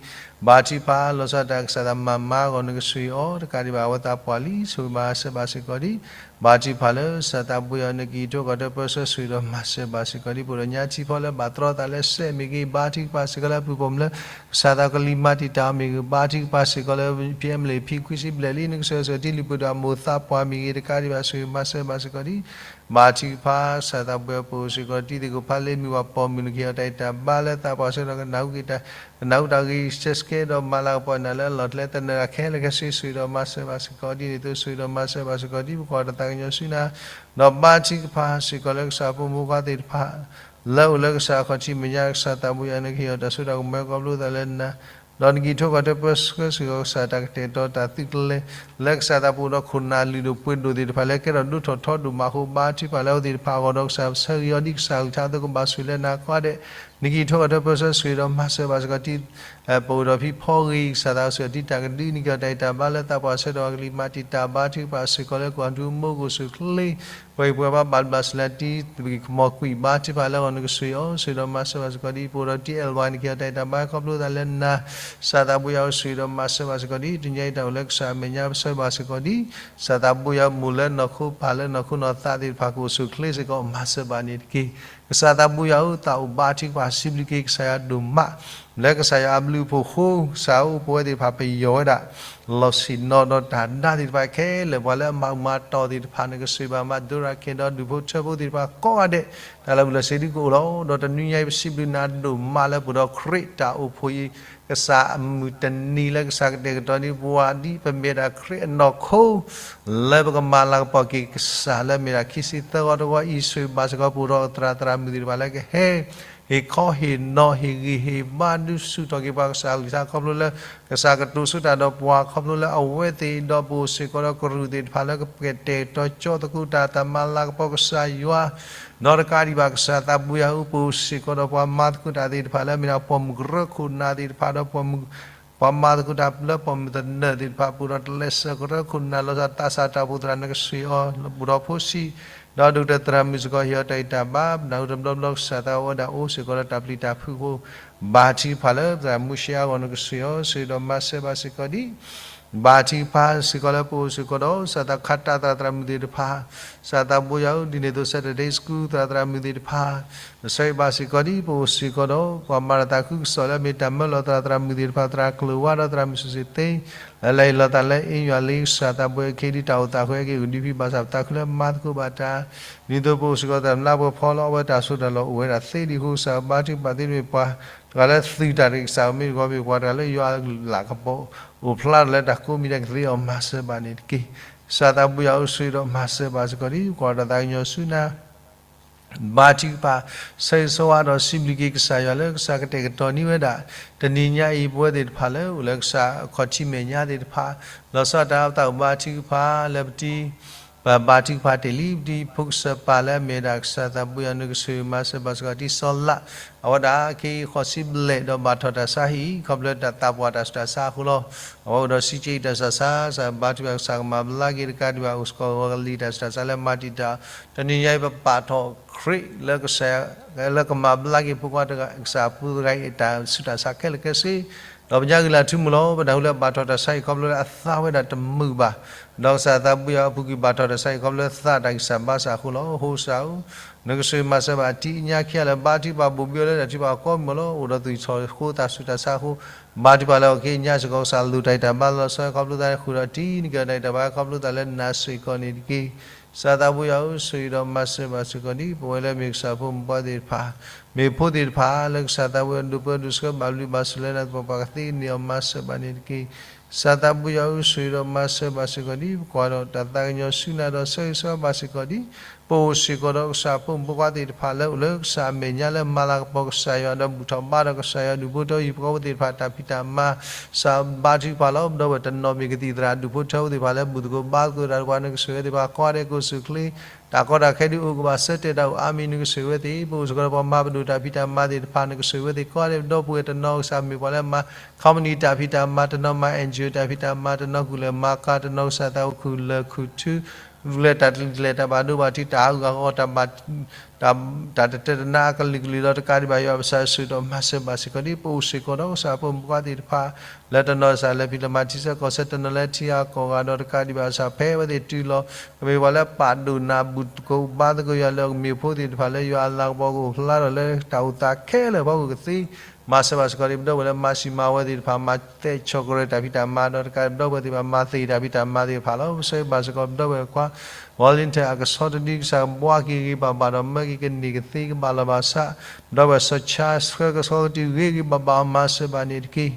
ဘါထုကဖၣ် လီၤဆီဒၣ်တၢ် ကစၢ်သးမၤမါအဂီၢ် နကဆိၣ်ဂ့ၤအီၤ တကးဒံးဘၣ်အဝဲသးပှၢ်လံ ဆိၣ်ဂ့ၤမၤစၢၤဘၣ်စ့ၢ်ကီးဒ် ဘါထုကဖၣ်လၢကစၢ်သးဘိယွၤ နကအံးထွဲကွၢ်ထွဲပၢဆှၢဆိၣ်ဂ့ၤဒီးမၤစၢၤဘၣ်စ့ၢ်ကီးဒ် ပအိၣ်ဒီးညါထံဖီလၢဘၣ်တြီသးလၢစဲးမ့ၢ်ဂ့ၤ ဘါထုကဖၣ်စ့ၢ်ကီးလၢအပူၤပိာ်မုၣ်လၢ ကစၢ်သးကလံၤမၤတံာ်တာ်အီၤမ့ၢ်ဂ့ၤ ဘါထုကဖၣ်စ့ၢ်ကီးလၢ ဖံအဲမလ့ၣ် ဖံခွံဆံဘျဲၣ်လံ နကဆိၣ်ဂ့ၤစ့ၢ်ကီးဒ် လံာ်ပှ့ၤဒီးအမိၢ်သးပှၢ်မ့ၢ်ဂ့ၤ တကးဒံးဘၣ်ဆိၣ်ဂ့ၤမၤစၢၤဘၣ်စ့ၢ်ကီးဒ် ဘါထုကဖၣ် ကစၢ်သးဘိယွၤ ပအိၣ်စ့ၢ်ကီး တံၤသကိးဖးလ့မုၢ်ပှၤပိာ်မုၣ် နကဟ့ၣ်အီၤတၢ်အံးတၢ်ဘါလၢသးပှၢ်ဆၢကတီၢ် ကနၢ်ဟူတၢ်ဂ့ၤကဲစ့ၢ်ကီးဒီးမၤလၤကပီၤနၤလၢအလီၢ်ကျဲသနၢၣ်တၢ်ခဲလၢာ်ခဲဆ့ ဆိၣ်ဂ့ၤဒီးမၤစၢၤဘၣ်စ့ၢ်ကီးဒ်န့ၣ်အသိး ဆိၣ်ဂ့ၤဒီးမၤစၢၤဘၣ်စ့ၢ်ကီးဒ် ပကိးတၢ်သးကညီၤဆူနၤ ဒီးဘါထုကဖၣ်စ့ၢ်ကီးလၢကစၢ်ဖိမုၣ်ဖိခွါသ့ၣ်တဖၣ် လၢအိၣ်လၢကစၢ်ခီၣ်ထံးမဲာ်ညါ ကစၢ်သးဘိယွၤ နကဟ့ၣ်အီၤတၢ်စိတၢ်ကမီၤ ခီဖျိသးလၢနၤ ဒီးနက့ၤထီၣ်ကီးထၢပၢဆှၢစ့ၢ်ကီးကစၢ်တၢ်ကတဲာ်ကတီၤတၢ်သုးကျဲၤ လၢကစၢ်သးပူၤဒီးခိၣ်နၢ်လုၢ်ဒိၣ်ပှ့ၤဒိၣ်သ့ၣ်တဖၣ်လၢကဲထီၣ်ဒိၣ်ထီၣ်ထီဒိၣ်မးအဃိ ဘါထုကဖၣ်လၢအဝဲသ့ၣ်တဖၣ်အဂီၢ်ဒီး ကစၢ်ဆၢဂ့ၤအီၤဒ်ကစၢ်အကလုၢ်ကထါအသိးကဘၣ်ဆိၣ်ဂ့ၤလၢနၤကိးဂၤဒဲး, နက့ၤထီၣ်ကီးထၢပၢဆှၢဆိၣ်ဂ့ၤဒီးမၤစၢၤဘၣ်စ့ၢ်ကီးတံၢ် ပအိၣ်ဒီးဖံဖီဂ့ၤ ကစၢ်သးအိၣ်စ့ၢ်ကီးတံၢ်တၢ်ကဒု နက့ၤအီၤတၢ်အံၣ်တၢ်ဘါလၢသးပှၢ်ဆၢထီၣ်အကလံၤ မၤတံာ်တာ်ဘါထုကဖၣ်စ့ၢ်ကီးလၢကီၢ်ဒူမူကအိၣ်ဆူၣ်ချ့ ပှၤအံၤပှၤဘါဘၣ်ဘျးစၢၤလၢတံၢ် ပကမီၤကွံာ်ဘါထုကဖၣ်လၢအဂီၢ် နကဆိၣ်ဂ့ၤအီၤ ဆိၣ်ဂ့ၤဒီးမၤစၢၤဘၣ်စ့ၢ်ကီးဒ် ပအိၣ်ဒီးတံၢ်အဲၣ်ဝါ နက့ၤအီၤတၢ်အံၣ်တၢ်ဘါခီဖျိသးလၢနၤ ကစၢ်သးဘိယွၤအိၣ်ဆိၣ်ဂ့ၤဒီးမၤစၢၤဘၣ်စ့ၢ်ကီးဒ် တနံၤညါအံၤတၢ်အိၣ်လၢကစၢ်အမဲာ်ညါပဆၢဘၣ်စ့ၢ်ကီးဒ် ကစၢ်သးဘိယွၤအိၣ်ဘူးလၢနီၢ်ခိပၢ်လၢနီၢ်ခိနီၢ်သးသ့ၣ်တဖၣ်ကအိၣ်ဆူၣ်ချ့စ့ၢ်ကီး မၤစၢၤဘၣ်န့ၣ်တက့ၢ်. ကစၢ်သးဘိယွၤဧၢ သးအိၣ်ဘါထုကဖၣ်စံးဘျုးက့ၤကစၢ်ယွၤဒိၣ်မး လၢကစၢ်ယွၤအဘျုးအဖှိၣ်အဃိ ကစၢ်အိၣ်ပဝဲသ့ၣ်တဖၣ်ပယီၤဝဲဒၣ် လီၤဆ့ၣ်နီၤဒီးတၢ်ဒါသ့ၣ်တဖၣ်ခဲလၢာ် ပှၤလၢအမၤအူမၤတီၢ်သ့ၣ်တဖၣ် နကဆိၣ်ဂ့ၤဘၣ်မၤဒိရၤခဲဒီးဒူၣ်ဖိထၢဖိသ့ၣ်တဖၣ်ကိးဂၤဒဲး တၢ်လၢာ်ဘူၣ်လၢာ်စ့ဒုကအိၣ်လီၤ. ဒီးတနွံညါအံၤပစံးဘျုးနၤဒိၣ်မးလၢပအိၣ်ဒီးခရံာ်တၢ်အိၣ်ဖှိၣ်အံၤ ကစၢ်အမုၢ်တနံၤလၢကစၢ်ကတဲာ်ကတီၤန့ၢ်ပှၤဒ်ပမ့ၢ်ဒၣ်ခရံာ်အနီၢ်ခိ လၢပကမၤလၤကပီၤက့ၤကစၢ်လၢမ့ၢ်ဒၣ်ခံဆံသၢဂီၤတဂီၤအံၤ ဆိၣ်ဂ့ၤဘၣ်စ့ၢ်ကီးပအိၣ်ဒီးသရၣ်သရၣ်မုၣ်သ့ၣ်တဖၣ်လၢကဟဲ ဟ့ၣ်ခီဟ့ၣ်နီၤဟ့ၣ်ဂံၢ်ဟ့ၣ်ဘါဒုးဆူၣ်ထီၣ်က့ၤပှၤကစၢ်အကလုၢ်ကထါခီဖျိလၢ ကစၢ်ကတိၤဆူတၢ်ဒီးပှၤခီဖျိလၢအဝဲသ့ၣ်ဒီး ပအိၣ်စ့ၢ်ကီးဒီးကရူၢ်သ့ၣ်တဖၣ်လၢကကတဲာ်ကတီၤကၠီသကိးတၢ်တၢ်မၤလၤကပီၤကစၢ်ယွၤ ဒီးတကးဒံးဘၣ်ကစၢ်သးဘိယွၤဧၢ ပအိၣ်စ့ၢ်ကီးဒီးပှၤမၤသကိးတၢ်သ့ၣ်တဖၣ်လၢအမ့ၢ်ဒၣ်ပိာ်မုၣ်ကရၢခိၣ်နၢ်သ့ၣ်တဖၣ်ဒီး ပှၤမၤသကိးတၢ်လၢပိာ်မုၣ်သနၢၣ်သ့ၣ်တဖၣ် ပအိၣ်ဒီးတလဲၤစၢၤကရၢခိၣ်နၢ်လီၤစၢ်သးစၢ်တၢ်အိၣ်ဖှိၣ်သရၣ် နကဆိၣ်ဂ့ၤအီၤ ပအိၣ်ဒီးဖိဆံး ဒီးဒိၣ်ကတၢၢ်သရၣ်မုၣ်စ့ၢ်ကီး ဟ့ၣ်အီၤတၢ်အံၣ်တၢ်ဘါ ပနၢ်ဟူတဘျီဘျီကစၢ်သးအိၣ်ဝဲဒၣ်အိၣ်စ့ၢ်ကီးဒီးတၢ်ပျံၤတၢ်ဖုးအဃိ ဘါထုကဖၣ်လၢသရၣ်မူၡ့အဂီၢ် နကဆိၣ်ဂ့ၤအီၤ ဆိၣ်ဂ့ၤဒီးမၤစၢၤဘၣ်စ့ၢ်ကီးဒ် ဘါထုကဖၣ်စ့ၢ်ကီးလၢပအိၣ်စ့ၢ်ကီးဒီး ကစၢ်သးခးတၢ်သရၣ်သရၣ်မုၣ်သ့ၣ်တဖၣ် ကစၢ်သးဘိယွၤဧၢ ဒ်န့ၣ်အသိး Saturday School သရၣ်သရၣ်မုၣ်သ့ၣ်တဖၣ် နဆိၣ်ဂ့ၤဘၣ်စ့ၢ်ကီးဒ် ပအိၣ်စ့ၢ်ကီးဒီး ပှၤမၤတၢ်သးခုကစီၣ်လၢအမ့ၢ်တၢ်မၢလီၤသရၣ်သရၣ်မုၣ်သ့ၣ်တဖၣ် သရၣ်ကျိၤဝါဒီးသရၣ်မုၣ်စူၢ်စ့ၣ်သ့ လၢလၢဟ့ၣ်လီၤသးလၢအ့ယွၤလံ ကစၢ်သးဘိယွၤ ခဲအံၤဒ်တၢ်အိၣ်သးဃုာ်အက့ၢ် ဂုာ်ဒံးဖံးဘၣ်ဆၣ်ပသးခုလၢမၤသကိးဘၣ်တၢ် ဒ်သိးပအိၣ်စ့ၢ်ကီးသရၣ်မုၣ်လၢပှဲၤဖီလီၤ အဝဲတၢ်စိတၢ်လီၢ်အိၣ်ဝဲဒၣ်သ့ဒံးအဃိ ကစၢ်ဘါထုကဖၣ်သ့မ့ၢ်ပှၤတဂၤလၢသုးတၢ်တဂ့ၤ ကစၢ်မ့ၢ်တဂီၤမ့ၢ်ပှၤတဂၤလၢယွၤအလၤကပီၤ အိၣ်ဖျါထီၣ်လၢတၢ်ကိးမံၤဒဲးကသ့အီၤ မၤစၢၤဘၣ်န့ၣ်တက့ၢ်. ကစၢ်သးဘိယွၤဧၢ ဆိၣ်ဂ့ၤဒီးမၤစၢၤဘၣ်စ့ၢ်ကီးဒ် ပကွၢ်ဒီးသးကညီၤဆူနၤ ဘါထုကဖၣ် ဆၢဂ့ၤဆၢဝါဒီးစံးဘျုးက့ၤကစၢ်ယွၤလၢကစၢ်ကတဲာ်ကတီၤန့ၢ်ဝဲဒၣ် တနံၤညါအံၤ ပဝဲသ့ၣ်တဖၣ်လၢအိၣ်လၢကစၢ်အခီၣ်ထံးမဲာ်ညါသ့ၣ်တဖၣ် လီၤဆီဒၣ်တၢ်သးအိၣ်ဘါထုကဖၣ်လၢပတံၤ ပဘါထုကဖၣ်တ့ၢ်လံ ပတံၤဖိကစၢ်ပၢ်လၢအမ့ၢ်ဝဲဒၣ်ကစၢ်သးဘိယွၤ နကဆိၣ်ဂ့ၤမၤစၢၤဘၣ်စ့ၢ်ကီးတံၤစီလး အဝဲဒၣ်ခဲအံၤဃိးဆံဘျဲၣ်ဒီးဘၣ်ထီၣ်တၢ်ဆါဟံၣ် ခီဖျိတၢ်သးပှၢ်တၢ်ဆူးတၢ်ဆါအဃိလီၤ. အဝဲအိၣ်ဒီးဆံးက့အံၤတၢ်ဆူးတၢ်ဆါ ကစၢ်ဘါထုကဖၣ်ကစၢ်ကမၤဘျါက့ၤတကးဒံးဘၣ် အိၣ်စ့ၢ်ကီးဂီၤကလံၤတၢ်ဆူးတၢ်ဆါလၢမၤတံာ်တာ် တနံၤညါအံၤပပာ်ထီၣ်ခရံာ်လၢကစၢ် လၢကမၤဘျါက့ၤဖိခွါတဂၤ ကစၢ်ဖိတဂၤအံၤအတၢ်ဆူးတၢ်ဆါခဲလၢာ်ခဲဆ့ ဒီးပညါဂ့ၤလၢ်ထူမူလီၤ. ပနၢ်ဟူလၢဘၣ်ထီၣ်တၢ်ဆါဟံၣ်ခီဖျိလၢအသးဝဲဒၣ်တမုာ်ဘၣ် ဒီးကစၢ်သးဘိယွၤအပူၤကွံာ်ဘၣ်ထီၣ်တၢ်ဆါဟံၣ်ခီဖျိလၢသးတၢ်ဂံၢ်စၢ်ဘါစၢ်အဃိလီၤ. ဟိစၢ်ဧၢ နကဆိၣ်ဂ့ၤမၤစၢၤဘၣ်တံၤညါခံဂၤလၢဘါထုကဖၣ်ဘိၣ်ဘံအီၤလၢတၢ်ထုကဖၣ်ကိးမံၤမီၤလီၤ. အိၣ်ဒီးသူၣ်ထီၣ်ဃိသးဆူးတၢ်ဆါအဃိ ဘါထုကဖၣ်လၢအီၤခဲအံၤညါစ့ၢ်ကီး ကစၢ်လိၣ်တၢ်အံၣ်တၢ်ဘါလီၤဆီခီဖျိသး ဃုာ်ဒီးတံၤ နက့ၤအီၤတၢ်အံၣ်တၢ်ဘါခီဖျိသးလၢနၤစ့ၢ်ကီးန့ၣ်တက့ၢ်. ကစၢ်သးဘိယွၤဧၢ ဆိၣ်ဂ့ၤဒီးမၤစၢၤဘၣ်စ့ၢ်ကီးဒ် ပဝဲလၢမ့ၢ်ကစၢ်ဖိမုၣ်ဖိခွါသ့ၣ်တဖၣ် မ့ၢ်ဖိသ့ၣ်တဖၣ် လၢကစၢ်သးဘိယွၤဒိၣ်ပၢဒိၣ်ဆှၢဘၣ်ဘျုးဘၣ်ဆိၣ်လၢနၤ သပှၢ်ပှၢ်ကသ့န့ၢ်အီၤ မၤစၢၤဘၣ်န့ၣ်တက့ၢ်. ကစၢ်သးဘိယွၤဧၢ ဆိၣ်ဂ့ၤဒီးမၤစၢၤဘၣ်စ့ၢ်ကီးဒ် ပကွၢ်ဒီးတၢ်သးကညီၤဆူနၤဒီးဆၢဂ့ၤဆၢဝါဘၣ်စ့ၢ်ကီးဒ် ပအိၣ်စ့ၢ်ကီးဒီးကစၢ်ဖိမုၣ်ဖိခွါသ့ၣ်တဖၣ်လၢအိၣ်လၢကစၢ်အမဲာ်ညါလၢမၤလၤကပီၤကစၢ်ယွၤဒီးဘူၣ်ထီၣ်ဘါထီၣ်ကစၢ်ယွၤဒူၣ်ဖိထၢဖိဟံၣ်ဖိဃီဖိသ့ၣ်တဖၣ်တၢ်ဖံးတၢ်မၤ ကစၢ်ဘါထုကဖၣ်လီၤ. ပဒီပုၢ်ဝဲၢ်တနီၤမ့ၢ်ကသံၣ်သရၣ်ဒူၣ်ဖိထၢဖိသ့ၣ်တဖၣ်လၢ ဘူၣ်သကိးဘါသကိးတၢ်တပှၤ နကဆိၣ်ဂ့ၤဝဲသ့ၣ်တဖၣ်ကိးဂၤဒဲး ကအိၣ်ဆူၣ်ချ့ တၢ်ကီတၢ်ခဲဒုးအိၣ်ကဘၣ်ဆၢတဲာ်တၢ်အိၣ်အါမံၤ နကဆိၣ်ဂ့ၤဝဲသ့ၣ် ပအိၣ်စ့ၢ်ကီးဒီးပှၤမၤပဒိၣ်တၢ်ဖံးတၢ်မၤသ့ၣ်တဖၣ် နကဆိၣ်ဂ့ၤဝဲသ့ၣ်ကိးဂၤဒဲး ပဒီပုၢ်ဝဲၢ်တနီၤကစၢ်မ့ၢ်ပှၤလၢမၤ company တၢ်ဖံးတၢ်မၤ တနီၤမၤ N G O တၢ်ဖံးတၢ်မၤ တနီၤကူၣ်လဲၤမၤကၤ တနီၤကစၢ်သးအိၣ်ခုၣ်လၢာ်ခုၣ်ထူ လဲၤတၢ်တလံၤလဲၤတၢ်ဘၣ်ဒိဘၣ်ထံး တၢ်ဟးဂူာ်ဟးဂီၤ တၢ်ဘၣ် တၢ်တတၢတနါအကလုာ်ကလုာ်ဒီးတကးဒံးဘၣ် ယွၤပစၢ်ဆိၣ်ဂ့ၤဒီးမၤစၢၤဘၣ်စ့ၢ်ကီးဒ် ပအိၣ်စ့ၢ်ကီးဒီးကစၢ်ဖိမုၣ်ဖိခွါသ့ၣ်တဖၣ် လၢတနီၤကစၢ်လဲၤဖံးလဲၤမၤထံဆၢကီၢ်ဆၢ တနီၤလၢထံဂၤကီၢ်ဂၤဒီးတကးဒံးဘၣ် ကစၢ်ဖဲအဝဲသ့ၣ်တုၤလီၤ ကမ့ၢ်ပှၤလၢပာ်ဒိၣ်နၤဘူၣ်သကိးဘါသကိးယွၤလၢအမ့ၢ်ဖိသ့ၣ်တဖၣ်လၢယွၤအလၤကပီၤကအိၣ်ဖျါထီၣ်လၢတၢ်အိၣ်သးခဲလၢာ်အဖီခိၣ်ကသ့ မၤစၢၤဘၣ်စ့ၢ်ကီးဒ် ပဒီပုၢ်ဝဲၢ်လၢမၤစံးမၤဝဲသ့ၣ်တဖၣ် မၤသဲးဆီၣ်ကရၢတၢ်ဖံးတၢ်မၤဒီးတကး ပဒီပုၢ်ဝဲၢ်သ့ၣ်တဖၣ် မၤသ့ၣ်တၢ်ဖံးတၢ်မၤသ့ၣ်တဖၣ်လီၤ. ပဆၢဂ့ၤဘၣ်စ့ၢ်ကီးပဒီပုၢ်ဝဲၢ်ခွါ volunteer အကဆီတဒု ကစၢ်ဘှါက့ၤဂ့ၤဘၣ်ဘၣ်ဒီးမၢက့ၤကန့ၢ်ကသ့ ကဘၣ်လီၤဘၣ်ဆၣ် ပဒီပုၢ်ဝဲၢ်စီၤဆါ ဆှၢကဆီကတုၤဂ့ၤဂ့ၤဘၣ်ဘၣ်အီၤ မၤစၢၤဘၣ်န့ၣ်တက့ၢ်.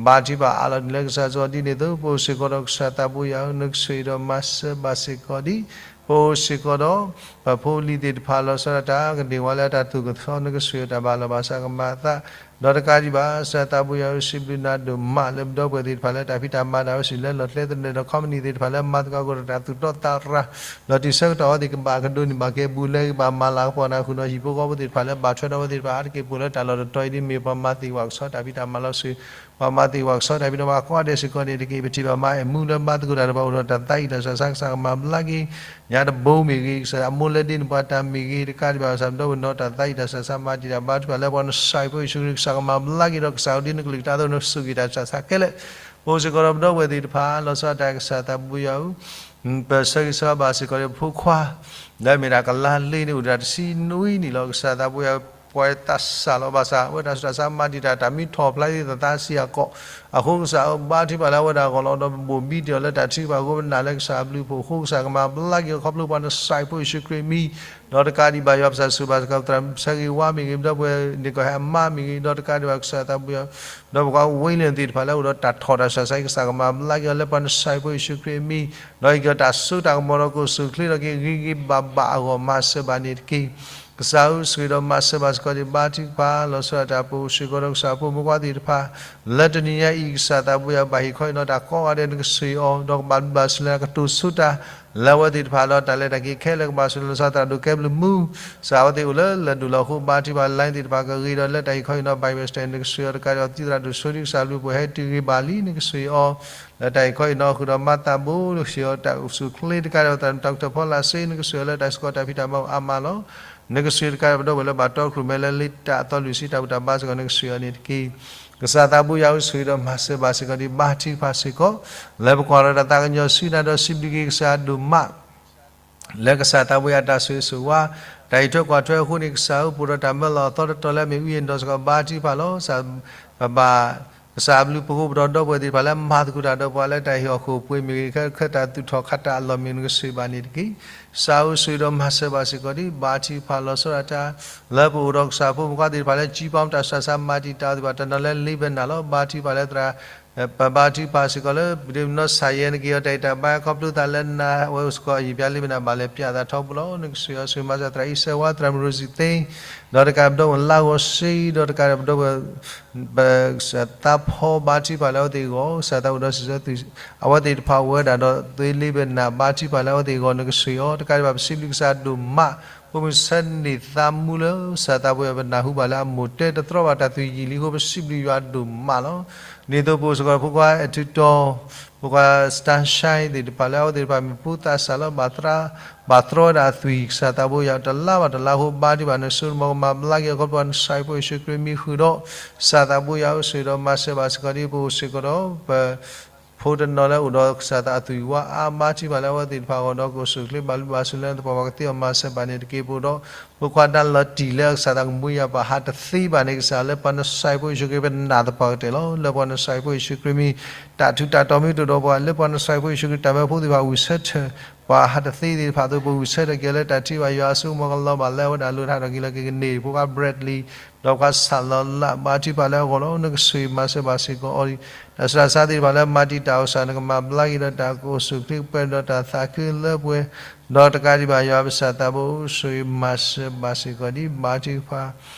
ဘါထုကဖၣ်အးလီၤနုာ်လၢကစၢ်စီၤဒ်န့ၣ်အသိး ပအိၣ်စ့ၢ်ကီးဒီးကစၢ်သးဘိယွၤဧၢ နကဆိၣ်ဂ့ၤဒီးမၤစၢၤဘၣ်စ့ၢ်ကီးဒ် ပအိၣ်စ့ၢ်ကီးဒီး ပဖိပလံၤသ့ၣ်တဖၣ်လီၤဆီဒၣ်တၢ် ကန့ၢ်ဝဲလၢတၢ်သူၣ်ကသီ နကဆှၢတၢ်ဘၣ်လီၤဘၣ်စးကမၤအသး, ဒီးတကးဒံးဘၣ် ကစၢ်သးဘိယွၤဧၢ စံးဘျုးနၤဒိၣ်မးလၢပဒီပုၢ်ဝဲၢ်သ့ၣ်တဖၣ်လၢတၢ်ဖံးတၢ်မၤတၢ်အိၣ်ဆူၣ်လဲလီၤ ကျဲသနၢၣ်ဒီး ခီပနံၣ်သ့ၣ်တဖၣ်လၢမၤသကိးကဒီးတၢ်သူၣ်တီသးရၤ, ဒီးတုၤဆၢကတီၢ်အဝဲသ့ၣ်ကဘၣ်ကဒိးန့ၢ်ဘၣ်က့ၤ ဘူးလဲကဘၣ်မၤလၤကပီၤနၤဃုာ်ဒီး ဟံၣ်ဖိဃီဖိသ့ၣ်တဖၣ်လၢဘၣ်ထွဲဒီး အဝဲသ့ၣ်တဖၣ်အါတက့ၢ်ပအိၣ်လၢတၢ်လီၢ်တတီၤအံၤဒ်မ့ၢ် ပှၤမၤသ့ၣ်ဝဲကဆီတၢ်ဖံးတၢ်မၤလီၤဆူၣ် ပှၤမၤသ့ၣ်ဝဲကဆီတၢ်ဖံးတၢ်မၤကိးဂၤဒဲးစ့ၢ်ကီးန့ၣ်တက့ၢ်. ပထံၣ်ဘၣ်မၤအဲၣ်မူလၢမၤသကိးတၢ်ဒီး ပှၤအိၣ်ဒီးတၢ်သးအံၣ်တၢ်ဆူးတၢ်ဆါ ကစၢ်ကမၤဘျါက့ၤ ညါတဘိမ့ၢ်ဂ့ၤ, ကစၢ်အမိၢ်လၢဒ့န့ၣ်ပှၤတၢ်မ့ၢ်ဂ့ၤ, တကးဒံးဘၣ် ကစၢ်ပဒီပုၢ်ဝဲၢ်နီၢ်တၢ်သးအံၣ်တၢ်ဆူးတၢ်ဆါ မၤတံာ်တာ်ဘါထုကဖၣ်လၢပှၤနစၢ်ယ့ၣ်ၡူးခရံာ် ကစၢ်ကမၤဘျါက့ၤဒီး ကစၢ်အိၣ်ဒ်နကလုၢ်ကထါအသိး နကစူၢ်က့ၤတၢ်ဆူးတၢ်ဆါခဲလၢာ်, ပအိၣ်စ့ၢ်ကီးဒီးပဒီပုၢ်ဝဲၢ်သ့ၣ်တဖၣ် လီၤဆီဒၣ်တၢ် ကစၢ်သးဘိယွၤဧၢ ပဆၢဂ့ၤဆၢဝါဘၣ်စ့ၢ်ကီးဒီးပဖိခွါ လၢအမ့ၢ်ဒၣ်ကလါလ့န့ၣ် အိၣ်ဒၣ်တဆံနွံနံၣ်လီၤ. ကစၢ်သးဘိယွၤ ပှၤသးစၢ်လီၤဘၣ်စး အဝဲတၢ်ဆူးတၢ်ဆါမၤတံာ်တာ် တၢ်မံထီၣ်ဖျါသ့ၣ်သးစံအကီၢ် အဃိကစၢ်ဧၢ ဘါထုကဖၣ်လၢအဝဲဒၣ်အဂီၢ်လီၤ. ဒီးပဘိၣ်ဘံတ့ၢ်အီၤလၢတၢ်ထုကဖၣ်အဃိ ပနာ်လၢကစၢ်အဘျုးအဖှိၣ်အဃိ ကစၢ်ကမၤဘျါက့ၤအီၤ ခီဖျိပှၤနစၢ်ယ့ၣ်ၡူးခရံာ်အမံၤ ဒီးတကးဒံးဘၣ် ယွၤပစၢ်ဆိၣ်ဂ့ၤဘၣ်စ့ၢ်ကီး သရၣ်မုၣ်ဆၢဂ့ၤဝါမ့ၢ်ဂ့ၤ ပဒီပုၢ်ဝဲၢ်န့ၣ်ကီၢ်ဟဲအမါမ့ၢ်ဂ့ၤ ဒီးတကးဒံးဘၣ် ကစၢ်သးဘိယွၤ ဒီးပှၤဝ့လၢသ့ၣ်တဖၣ်လၢအအိၣ်ဒီး တၢ်ထီၣ်တၢ်ဆူးတၢ်ဆါ ကစၢ်ကမၤဘျါက့ၤအီၤလၢပှၤနစၢ်ယ့ၣ်ၡူးခရံာ်အမံၤ ဒီးဟ့ၣ်က့ၤအီၤတၢ်စိတၢ်ကမီၤဒီး ကအိၣ်ဆူၣ်အိၣ်ချ့ဒီးက့ၤဂ့ၤဂ့ၤဘၣ်ဘၣ်အဂီၢ် မၤစၢၤဘၣ်န့ၣ်တက့ၢ်. ကစၢ်ဧၢ ဆိၣ်ဂ့ၤဒီးမၤစၢၤဘၣ်စ့ၢ်ကီးန့ၣ် ဘါထုကဖၣ် လီၤဆီဒၣ်တၢ် ပအိၣ်စ့ၢ်ကီးဒီးကစၢ်ဖိမုၣ်ဖိခွါသ့ၣ်တဖၣ် လၢတနံၤညါအံၤ ကစၢ်သးဘိယွၤ ဘၣ်ဟ့ၣ်ခီဟ့ၣ်နီၤတၢ်ကိးဂၤဒဲး နကဆှၢအီၤ ဒီးကဘၣ်ဘျုးဘၣ်ဆိၣ်လၢနကတိၤဆူတၢ် လၢအဝဲသ့ၣ်တဖၣ်ဒီး တၢ်လဲၤတၢ်က့ၤခဲလၢာ်ကဘၣ်ဆိၣ်လီၤဆီ သရၣ်ဒိၣ်ကဲဘျုးမူ ကစၢ်အဝဲသ့ၣ်အိၣ်လၢလၢၢ်ဒိၣ်လီၤအဃိ ဘါထုကဖၣ် လါသ့ၣ်တဖၣ်ကဂ့ၤဒီး လၢတၢ်ဟ့ၣ်ခီဟ့ၣ်နီၤ ဘၣ်ဝဲစတဲ နကဆှၢအီၤတကးဒံး သုသရၣ်ဒိၣ်ဆိဒံ ကစၢ်ဘျုးဖှိၣ်ဟဲတုၤဂ့ၤဘၣ်လံ နကဆှၢအီၤ လၢတၢ်ဟ့ၣ်ခီဟ့ၣ်နီၤဃုာ်ဒီးမၤသးဘိ နကဆှၢအီၤတၢ်အိၣ်ဆူၣ်အိၣ်ချ့တကးဒံး သရၣ်မုၣ်တၢ်ကထၢၣ်ဖီလာ်စ့ နကဆှၢအီၤလၢတၢ်စ့ၢ်ကီးတၢ်ဖံးတၢ်မၤအိၣ်အါမးလီၤ. နကဆှၢတကးဒံး ပဒီပုၢ်ဝဲၢ်လၢဘၣ်တီခိၣ်ရိၣ်မဲလၢလ့တၢ်အသီလွံၢ်ဆံ တၢ်ဘူၣ်တၢ်ဘါစ့ၢ်ကီး နကဆှၢအီၤန့ၣ်တက့ၢ်. ကစၢ်သးဘိယွၤဧၢ ဆိၣ်ဂ့ၤဒီးမၤစၢၤဘၣ်စ့ၢ်ကီးဒီး ဘါထုကဖၣ်စ့ၢ်ကီး လၢပကွၢ်ဒီးတၢ်သးကညီၤဆူနၤဒီး စံးဘျုးက့ၤကစၢ်အဒိၣ်မး လၢကစၢ်သးဘိယွၤတၢ်ဆိၣ်ဂ့ၤဆိၣ်ဝါ တၢ်အံးထွဲကွၢ်ထွဲအဃိန့ၣ် ကစၢ်ဧၢ ပအိၣ်ဒီးတၢ်မၢလီၤအသီတတီၤလၢအမ့ၢ်ဝံအံၤဒီးစ့ၢ်ကီး ဘါထုကဖၣ်လီၤ. ပဘၣ် ကစၢ်အဘျုးအဖှိၣ်အဃိ ပဒီပုၢ်ဝဲၢ်သ့ၣ်တဖၣ်လၢမၤသကိးတၢ်ဒီးပှၤလၢတၢ်ဟ့ၣ်အီၤဃိာ်ပှ့ၤမ့ၢ်ဂ့ၤ ခဲခဲတၢ်သူၣ်ထီၣ်ခးတၢ်အလီၢ်မ့ၢ်ဂ့ၤ နကဆှၢဘၣ်န့ၣ်တက့ၢ်. ကစၢ်ဧၢ ဆိၣ်ဂ့ၤဒီးမၤစၢၤဘၣ်စ့ၢ်ကီးဒီး ဘါထုကဖၣ်လီၤဆီဒၣ်တၢ် လၢပအိၣ်ဒီးကစၢ်ဖိမုၣ်ဖိခွါသ့ၣ်တဖၣ်လၢ ကံပီမတၢ်ဆူးတၢ်ဆါမၤတံာ်တာ်အီၤသ့ၣ်တဖၣ် တနီၤလၢလ့ပနၢ်လီၤ. ဘါထုကဖၣ်လၢသရၣ် ပဘါထုကဖၣ်စ့ၢ်ကီးလၢ ပဒ့မနီၢ်ဆၣ်ယဲၢ် နကဟ့ၣ်အီၤတၢ်အံၣ်တၢ်ဘါ ခီဖျိသးလၢနၤ အဝဲအိၣ်စ့ၢ်ကီးအယံာ်ပျါလ့ပနၢ် ဘၣ်လဲၤပျးအသးထီဘိလီၤ. နကဆှၢအီၤ ဆိၣ်ဂ့ၤမၤစၢၤသရၣ်အံၤစဲဝါ သရၣ်မုၣ်ရိစံသ့ ဒီးတကးပဒီပုၢ်ဝဲၢ်လါဂီၤစ့ ဒီးတကးဒီးပဒီပုၢ်ဝဲၢ် ပသးဖီ ဘါထုကဖၣ်လၢအဝဲသ့ၣ်အဂီၢ် ကစၢ်သးဝံၣ်ဒီးစံးဆၢသု အဝဲသ့ၣ်တဖၣ်အိၣ်ဝဲဒၣ်ဒီး သုလ့ပနၢ် ဘါထုကဖၣ်လၢအဝဲသ့ၣ်အဂီၢ် နကဆှၢအီၤ တကးဒံးဘၣ် ပစံးဘျုးကစၢ်ဒိၣ်မး ဖိမုၣ်ဆၢန့ၢ်သးမူလၢ ကစၢ်သးဘိယွၤ ပနၢ်ဟူဘၣ်လၢအမိၢ်တဲတတြီဘၣ်တၢ်သွံၣ်ယံာ်လံအဃိ ပစံးဘျုးယွၤဒိၣ်မးလီၤ. ဒ်သိးပအိၣ်စ့ၢ်ကီးဖိခွါအဲၣ်ထူတီၤ ဖိခွါ Sunshine သ့ၣ်တဖၣ်လၢအဝဲသ့ၣ်တဖၣ်မ့ၢ်ဖိသးစၢ်လၢ ဘၣ်တြီဝဲဒၣ်အသွံၣ် ကစၢ်သးဘိယွၤ တလါဘၣ်တလါအဃိ ဘါထုကဖၣ် နကဆိကမိၣ်ကမၤဘျါက့ၤအီၤ ခီဖျိနစၢ်ဖိယ့ၣ်ၡူးခရံာ်မံၤဃုာ်ဒီး ကစၢ်သးဘိယွၤဧၢ ဆိၣ်ဂ့ၤဒီးမၤစၢၤဘၣ်စ့ၢ်ကီးဒီး ပအိၣ်စ့ၢ်ကီးဒီး ပ ဖိတနီၤလၢအိၣ်ဒီးကစၢ်သးအသွံၣ်ဝါအါ ဘါထုကဖၣ်လၢအဝဲသ့ၣ်တဖၣ်အဂီၢ်ဒီး ကအိၣ်ဆူၣ်အိၣ်ချ့ ဘၣ်ဘျုးဘၣ်ဆိၣ်လၢနသပှၢ်ပှၤကသ့အီၤ မၤစၢၤဘၣ်န့ၣ်တက့ၢ်. ပအိၣ်ဒီး ဖိခွါဒါလီၤတံၢ်လၢအကစၢ်သးကမှံယၤ ပှၤဟးတသ့ဘၣ်န့ၣ် ကစၢ်လၢပှၤနစၢ်ဖိယ့ၣ်ၡူးခရံာ် ပနာ်သပှၢ်ကတၢၢ်လီၤ. လၢပှၤနစၢ်ဖိယ့ၣ်ၡူးခရံာ်မံၤ တၢ်ထူးတၢ်တီၤမ့ၢ်တအိၣ်ဒီးပှၤ လၢပှၤနစၢ်ဖိယ့ၣ်ၡူးခရံာ် တၢ်မၢဖိသ့ၣ်တဖၣ်ဝံၣ်ဆၢထၢၣ် ပှၤဟးတသ့သ့ၣ်တဖၣ်အသိး ပဝံၣ်ဆၢထၢၣ်က့ၤလၢတၢ်ထုကဖၣ် ယွၤအစိကမီၤကလီၤဘၣ်လၢအဝဲဒၣ်လိၣ်တၢ်ထီၣ်က့ၤလၢကကန့ၢ် ဖိခွါ Bradley ဒီးပှၤဆၣ်လီၤလး ဘါထုကဖၣ်လၢအဂီၢ်လီၤ. နကဆိၣ်ဂ့ၤမၤစၢၤဘၣ်စ့ၢ်ကီးအီၤ တၢ်ဆူးတၢ်ဆါသ့ၣ်တဖၣ်လၢမၤတံာ်တာ်အီၤ ကစၢ်နကမၤဘျါက့ၤဒီးတၢ်ကအိၣ်ဆူၣ်အိၣ်ချ့ ပှဲၤဒီးတၢ်သးခုလၢပှဲၤ ဒီးတကးဒံးဘၣ် ယွၤပကစၢ်သးဘိ ဆိၣ်ဂ့ၤမၤစၢၤဘၣ်စ့ၢ်ကီးဒ် ဘါထုကဖၣ်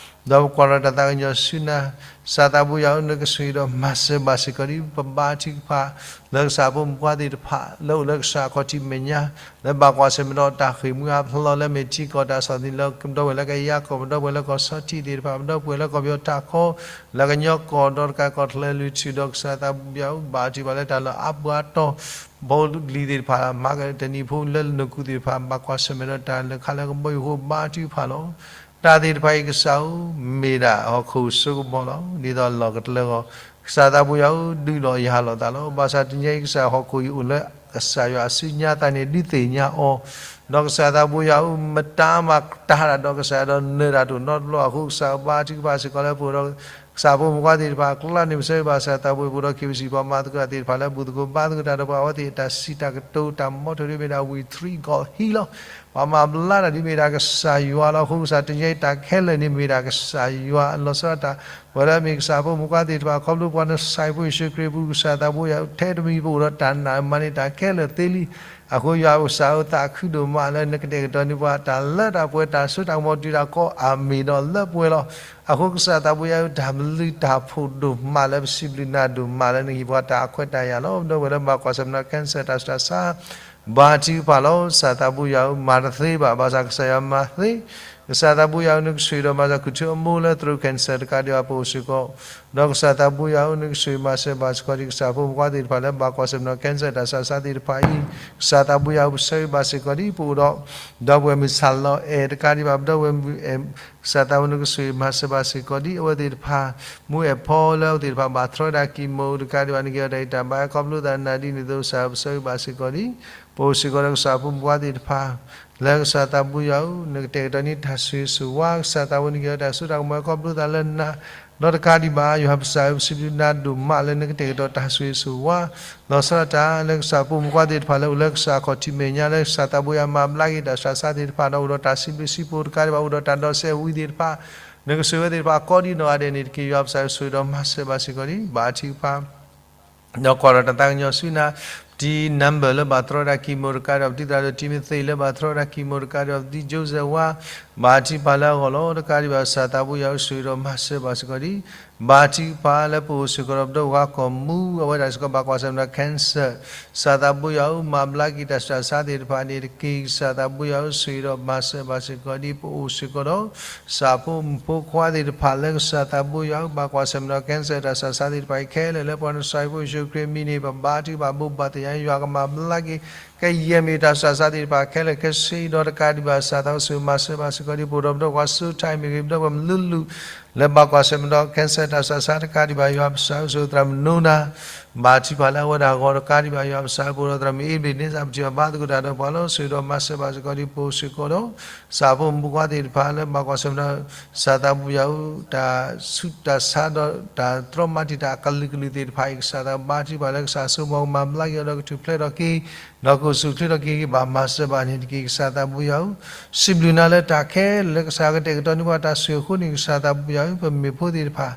ဒီးပကွၢ်ထီၣ်တၢ်သးကညီၤဆူနၤ ကစၢ်သးဘိယွၤဧၢ နကဆိၣ်ဂ့ၤဒီးမၤစၢၤဘၣ်စ့ၢ်ကီးဒ် ပဘါထုကဖၣ် လၢကစၢ်ဖိမုၣ်ဖိခွါသ့ၣ်တဖၣ် လၢအိၣ်လၢကစၢ်အခီၣ်ထံးမဲာ်ညါ လၢဘၣ်ကွၢ်ဆၢၣ်မဲာ်ဒီးတၢ်ဃ့ၢ်မှံဟးဖျိးလၢအမ့ၢ်ထံကီၢ်တၢ်ဆီၣ်သနံးလၢ ပဒီပုၢ်ဝဲၢ်လၢကယၤကီၢ် ပဒီပုၢ်ဝဲၢ်လၢကီၢ်ဆီထံးသ့ၣ်တဖၣ် ပဒီပုၢ်ဝဲၢ်လၢကီၢ်ပယီၤထးခိၣ် လၢကညီကီၢ်ဒီးတကးကီၢ်ချၢလွံၢ်ထူၣ် ဒီးကစၢ်သးဘိယွၤဧၢ ဘါထုကဖၣ်လၢတၢ်လၢအါပှၤတီၤ ဖိလံၤသ့ၣ်တဖၣ် မၤကတနံၤဖိလၢနကူၣ်သ့ၣ်တဖၣ် ဘၣ်ကွၢ်ဆၢၣ်မဲာ်ဒီးတၢ်လၢခါလၢကဘီယူၤအဃိ ဘါထုကဖၣ်လီၤ. တၢ်သ့ၣ်တဖၣ်အံၤကစၢ်ဧၢ မ့ၢ်ဒၣ်ဟီၣ်ခိၣ်စိကမီၤလီၤ. ဒ်သိးလီၢ်ကတြၢၤအဂီၢ် ကစၢ်သးဘိယွၤဧၢ ဒုးလီၤယၤလိာ်သးလီၤ. ဘၣ်ဆၣ်တနံၤအံၤကစၢ်ဟီၣ်ခိၣ်အံၤအိၣ်လၢကစၢ်ယွၤအစုညါသးန့ၣ် ဒုးသ့ၣ်ညါအီၤ ဒီးကစၢ်သးဘိယွၤဧၢ မတၤမၤတၢ်တၢ်ဒီးကစၢ်ယွၤဒီးနၢၤတၢ်တအိၣ်နီတဘျီအဃိ ကစၢ်ဘါထုကဖၣ်စ့ၢ်ကီးလၢပအိၣ်ဒီး ကစၢ်ဖိမုၣ်ဖိခွါသ့ၣ်တဖၣ် ကျါန့ၣ်ပဆၢဘၣ်ကစၢ်သးဘိယွၤ ပအိၣ်ဒီး KBC ပှၤမၤသကိးတၢ်သ့ၣ်တဖၣ်လၢဘူၣ်သကိးဘါသကိးတၢ်ဒီးပှၤအဝဲသ့ၣ်အတၢ်စံးတၢ်ကတိၤတၢ်မီထိၣ်ဒ်မ့ၢ်ဒၣ် We Three Gold ဟံၣ်လီၤ. ပှၤမၤဘျါတၢ်ဒ်မ့ၢ်ဒၣ်ကစၢ်ယွၤလီၤ. အဃိကစၢ်တနံၤအံၤတၢ်ခဲလၢာ်န့ၣ်မ့ၢ်ဒၣ်ကစၢ်ယွၤ လီၤဆီဒၣ်တၢ် ပဝဲလၢအမ့ၢ်ကစၢ်ဖိမုၣ်ဖိခွါသ့ၣ်တဖၣ် ခီဖျိပှၤနဆှၢဖိယ့ၣ်ၡူးခရံာ်အပူၤ ကစၢ်သးဘိယွၤဧၢ ထဲတမံၤပအိၣ်ဒီးတၢ်နာ်မၤန့ၢ်တၢ်ခဲလၢာ်သ့လံ. အဃိယွၤကစၢ်ဧၢ သးခုဒိၣ်မးလၢနကတဲာ်ကတီၤန့ၢ်ပှၤတၢ်လၢတၢ်ပှဲၤ တၢ်စိတၢ်ကမီၤတုၤဒၣ်ကိးအမ့ၢ်ဒီးလၢပှဲၤလီၤ. အဃိကစၢ်သးဘိယွၤဧၢ တၢ်ဘျုးတၢ်ဖှိၣ်ဒိၣ်မးလၢပစံးဘျုးနၤဒိၣ်မးလၢနဟ့ၣ်ပှၤတၢ်အခွဲးတၢ်ယာ်လီၤ. ဒီပုၢ်ဝဲၢ်လၢဘၣ်ကွၢ်ဆၢၣ်မဲာ်ဒီး cancer တၢ်ဆူးတၢ်ဆါ ဘါထုကဖၣ်လီၤ. ကစၢ်သးဘိယွၤဧၢ မၤတသ့ဘၣ် ဘၣ်ဆၣ်ကစၢ်ယွၤမၤသ့. ကစၢ်သးဘိယွၤဧၢ နကဆိၣ်ဂ့ၤဒီးမၤစၢၤ ခူၣ်ထံအမိၢ်လၢ throat cancer တကးဒံးဘၣ် ပအိၣ်စ့ၢ်ကီး ဒီးကစၢ်သးဘိယွၤဧၢ နကဆိၣ်ဂ့ၤမၤစၢၤဘၣ်စ့ၢ်ကီးဒံး ကစၢ်ဖိမုၣ်ဖိခွါသ့ၣ်တဖၣ်လၢဘၣ်ကွၢ်ဆၢၣ်မဲာ်ဒီး cancer တၢ်ဆူးတၢ်ဆါသ့ၣ်တဖၣ်အံၤ ကစၢ်သးဘိယွၤဧၢ ပဆၢဂ့ၤဘၣ်စ့ၢ်ကီးဒံး ပအိၣ်ဒီး ဒီပုၢ်ဝဲၢ်မုၣ်ဆၣ်လီၤအဲၣ်တကးဒံးဘၣ် ဒီပုၢ်ဝဲၢ်မုၣ်အဲၣ် ကစၢ်သးဘိနကဆိၣ်ဂ့ၤမၤစၢၤဘၣ်စ့ၢ်ကီးဒံး အဝဲသ့ၣ်တဖၣ် မူအဲၣ်ဖီလၢအဝဲသ့ၣ်တဖၣ်ဘၣ်တြီဒၣ် chemo တကးဒံးဘၣ် နကဟ့ၣ်အီၤတၢ်ဂံၢ်တၢ်ဘါ ခီဖျိသးနၤဒ်န့ၣ်အသိး ကစၢ်ပဆၢဂ့ၤဘၣ်စ့ၢ်ကီးဒံး ပအိၣ်စ့ၢ်ကီးဒီးကစၢ်ဖိမုၣ်ဖိခွါသ့ၣ်တဖၣ် လၢကစၢ်သးဘိယွၤဧၢ နကတဲာ်ကတီၤန့ၢ်တၢ်ဆိၣ်ဂ့ၤဆိၣ်ဝါ ကစၢ်သးဘိနကဟ့ၣ်အီၤတၢ်စိတၢ်ကမီၤ ခီဖျိသးလၢနၤ ဒီးတကးဒံးဘၣ် ယွၤပစၢ်ဧၢ ပစံးဘျုးနၤဒိၣ်မးလၢနကတဲာ်ကတီၤတၢ်ဆိၣ်ဂ့ၤဆိၣ်ဝါ လီၤဆီဒၣ်တၢ်လၢကစၢ်ဖိမုၣ်ဖိခွါသ့ၣ်တဖၣ်လၢအိၣ်လၢကစၢ်အခီၣ်ထံးမဲာ်ညါ လၢကစၢ်သးဘိယွၤမၤဘျါက့ၤတၢ်ဆူးတၢ်ဆါသ့ၣ်တဖၣ်ဒီး အိၣ်ဒီးတၢ်စံးဘျုးစံးဖှိၣ်တကးဒံးဘၣ် အိၣ်ဒီးတၢ်ဒီးစဲးဝံသ့ၣ်တဖၣ် နကဆိၣ်ဂ့ၤဝဲသ့ၣ်တဖၣ်ကိးဒံနီၢ်ဂၤဒဲးန့ၣ်တက့ၢ် ယွၤပစၢ်ဧၢ ဆိၣ်ဂ့ၤဒီးမၤစၢၤဘၣ်စ့ၢ်ကီးဒံး ဘါထုကဖၣ် ဒီးကွၢ်ထီၣ်တၢ်သးကညီၤဆူနၤ တံၤ number လၢဘၣ်တြီဒၣ် chemo တကးဒံးဘၣ် ပတံၤသရၣ်ဒီးတံၤမသ့း လၢဘၣ်တြီဒၣ် chemo တကးဒံးဘၣ် ပတံၤ Joseph ဝါ ဘါထုကဖၣ်လၢအဂီၢ်လီၤ တကးဒံးဘၣ် ကစၢ်သးဘိယွၤဧၢ ဆိၣ်ဂ့ၤဒီးမၤစၢၤဘၣ်စ့ၢ်ကီးဒံး ဘါထုကဖၣ်လၢပအိၣ်စ့ၢ်ကီးဒီးပဒီပုၢ်ဝဲၢ်ကိးမူ အဝဲဒၣ်စ့ၢ်ကီး ဘၣ်ကွၢ်ဆၢၣ်မဲာ်ဒီး cancer ကစၢ်သးဘိယွၤဧၢ မၤဘျါက့ၤတၢ်ဆူးတၢ်ဆါသ့ၣ်တဖၣ်န့ၣ်တက့ၢ် ကစၢ်သးဘိယွၤဧၢ ဆိၣ်ဂ့ၤဒီးမၤစၢၤဘၣ်စ့ၢ်ကီးဒံး ပအိၣ်စ့ၢ်ကီးဒီး ကစၢ်ဖိမုၣ်ဖိခွါသ့ၣ်တဖၣ်လၢကစၢ်သးဘိယွၤဧၢ ဘၣ်ကွၢ်ဆၢၣ်မဲာ်ဒီး cancer တၢ်ဆူးတၢ်ဆါသ့ၣ်တဖၣ်အံၤခဲလၢာ် လၢပှၤနဆှၢဖိယ့ၣ်ၡူးခရံာ်အမံၤန့ၣ် ပဘါထုကဖၣ်ဘိးဘၣ်သ့ၣ်ညါ ယွၤကမၤဘျါက့ၤ ကယဲၢ်မ့ၢ်တၢ်ဆူးတၢ်ဆါသ့ၣ်တဖၣ်ခဲလၢာ်ခဲဆ့ဒီးတကးဒံးဘၣ် ကစၢ်သးဘိယွၤဧၢ ဆိၣ်ဂ့ၤမၤစၢၤဘၣ်စ့ၢ်ကီးဒံး ပအိၣ်ဒီးပဒီပုၢ်ဝဲၢ်ခွါစိတၢ်အံၤမ့ၢ်ဂ့ၤ ပဒီပုၢ်ဝဲၢ်မနုၤလူၤ လၢဘၣ်ကွၢ်ဆၢၣ်မဲာ်ဒီး cancer တၢ်ဆူးတၢ်ဆါတကးဒံးဘၣ် ယွၤပစၢ်ဧၢ ဆိၣ်ဂ့ၤသရၣ်မုၣ်နိနၤ ဘါထုကဖၣ်လၢအဝဲဒၣ်အဂီၢ်တကးဒံးဘၣ် ယွၤပစၢ်ဧၢ ပအိၣ်ဒီးသရၣ်မုၣ်အ့ဘ့းန့စၢ် ပထံၣ်ဘၣ်ဘါသကိးတၢ်ဒီးပှၤလီၤ ဆိၣ်ဂ့ၤဒီးမၤစၢၤဘၣ်စ့ၢ်ကီးဒံး ပအိၣ်စ့ၢ်ကီးဒီး ကစၢ်ဖိမုၣ်ဖိခွါသ့ၣ်တဖၣ်လၢဘၣ်ကွၢ်ဆၢၣ်မဲာ်ဒီး ကစၢ်သးဘိယွၤဧၢ တၢ်ဆူးတၢ်ဆါဒီးတၢ်တြီမၤတံာ်တာ်အကလုာ်ကလုာ်သ့ၣ်တဖၣ်အံၤ ကစၢ်သးဘိယွၤ ဘါထုကဖၣ်လၢကစၢ်အစိကမီၤကမၤဘျါက့ၤအီၤဒီးကထူၣ်ဖျဲးထီၣ်က့ၤ ဒီးကအိၣ်ဆူၣ်အိၣ်ချ့ထီၣ်က့ၤ ဘၣ်မၤစၢၤဘၣ်န့ၣ်တက့ၢ် ကစၢ်သးဘိယွၤဧၢ စံးဘျုးနၤလၢတၢ်ခဲလၢာ်လၢကစၢ်ကတဲာ်ကတီၤန့ၢ်ပှၤတၢ်ဆိၣ်ဂ့ၤအဃိန့ၣ် ကစၢ်သးဘိယွၤဧၢ ပမ့ၢ်ဖိသ့ၣ်တဖၣ်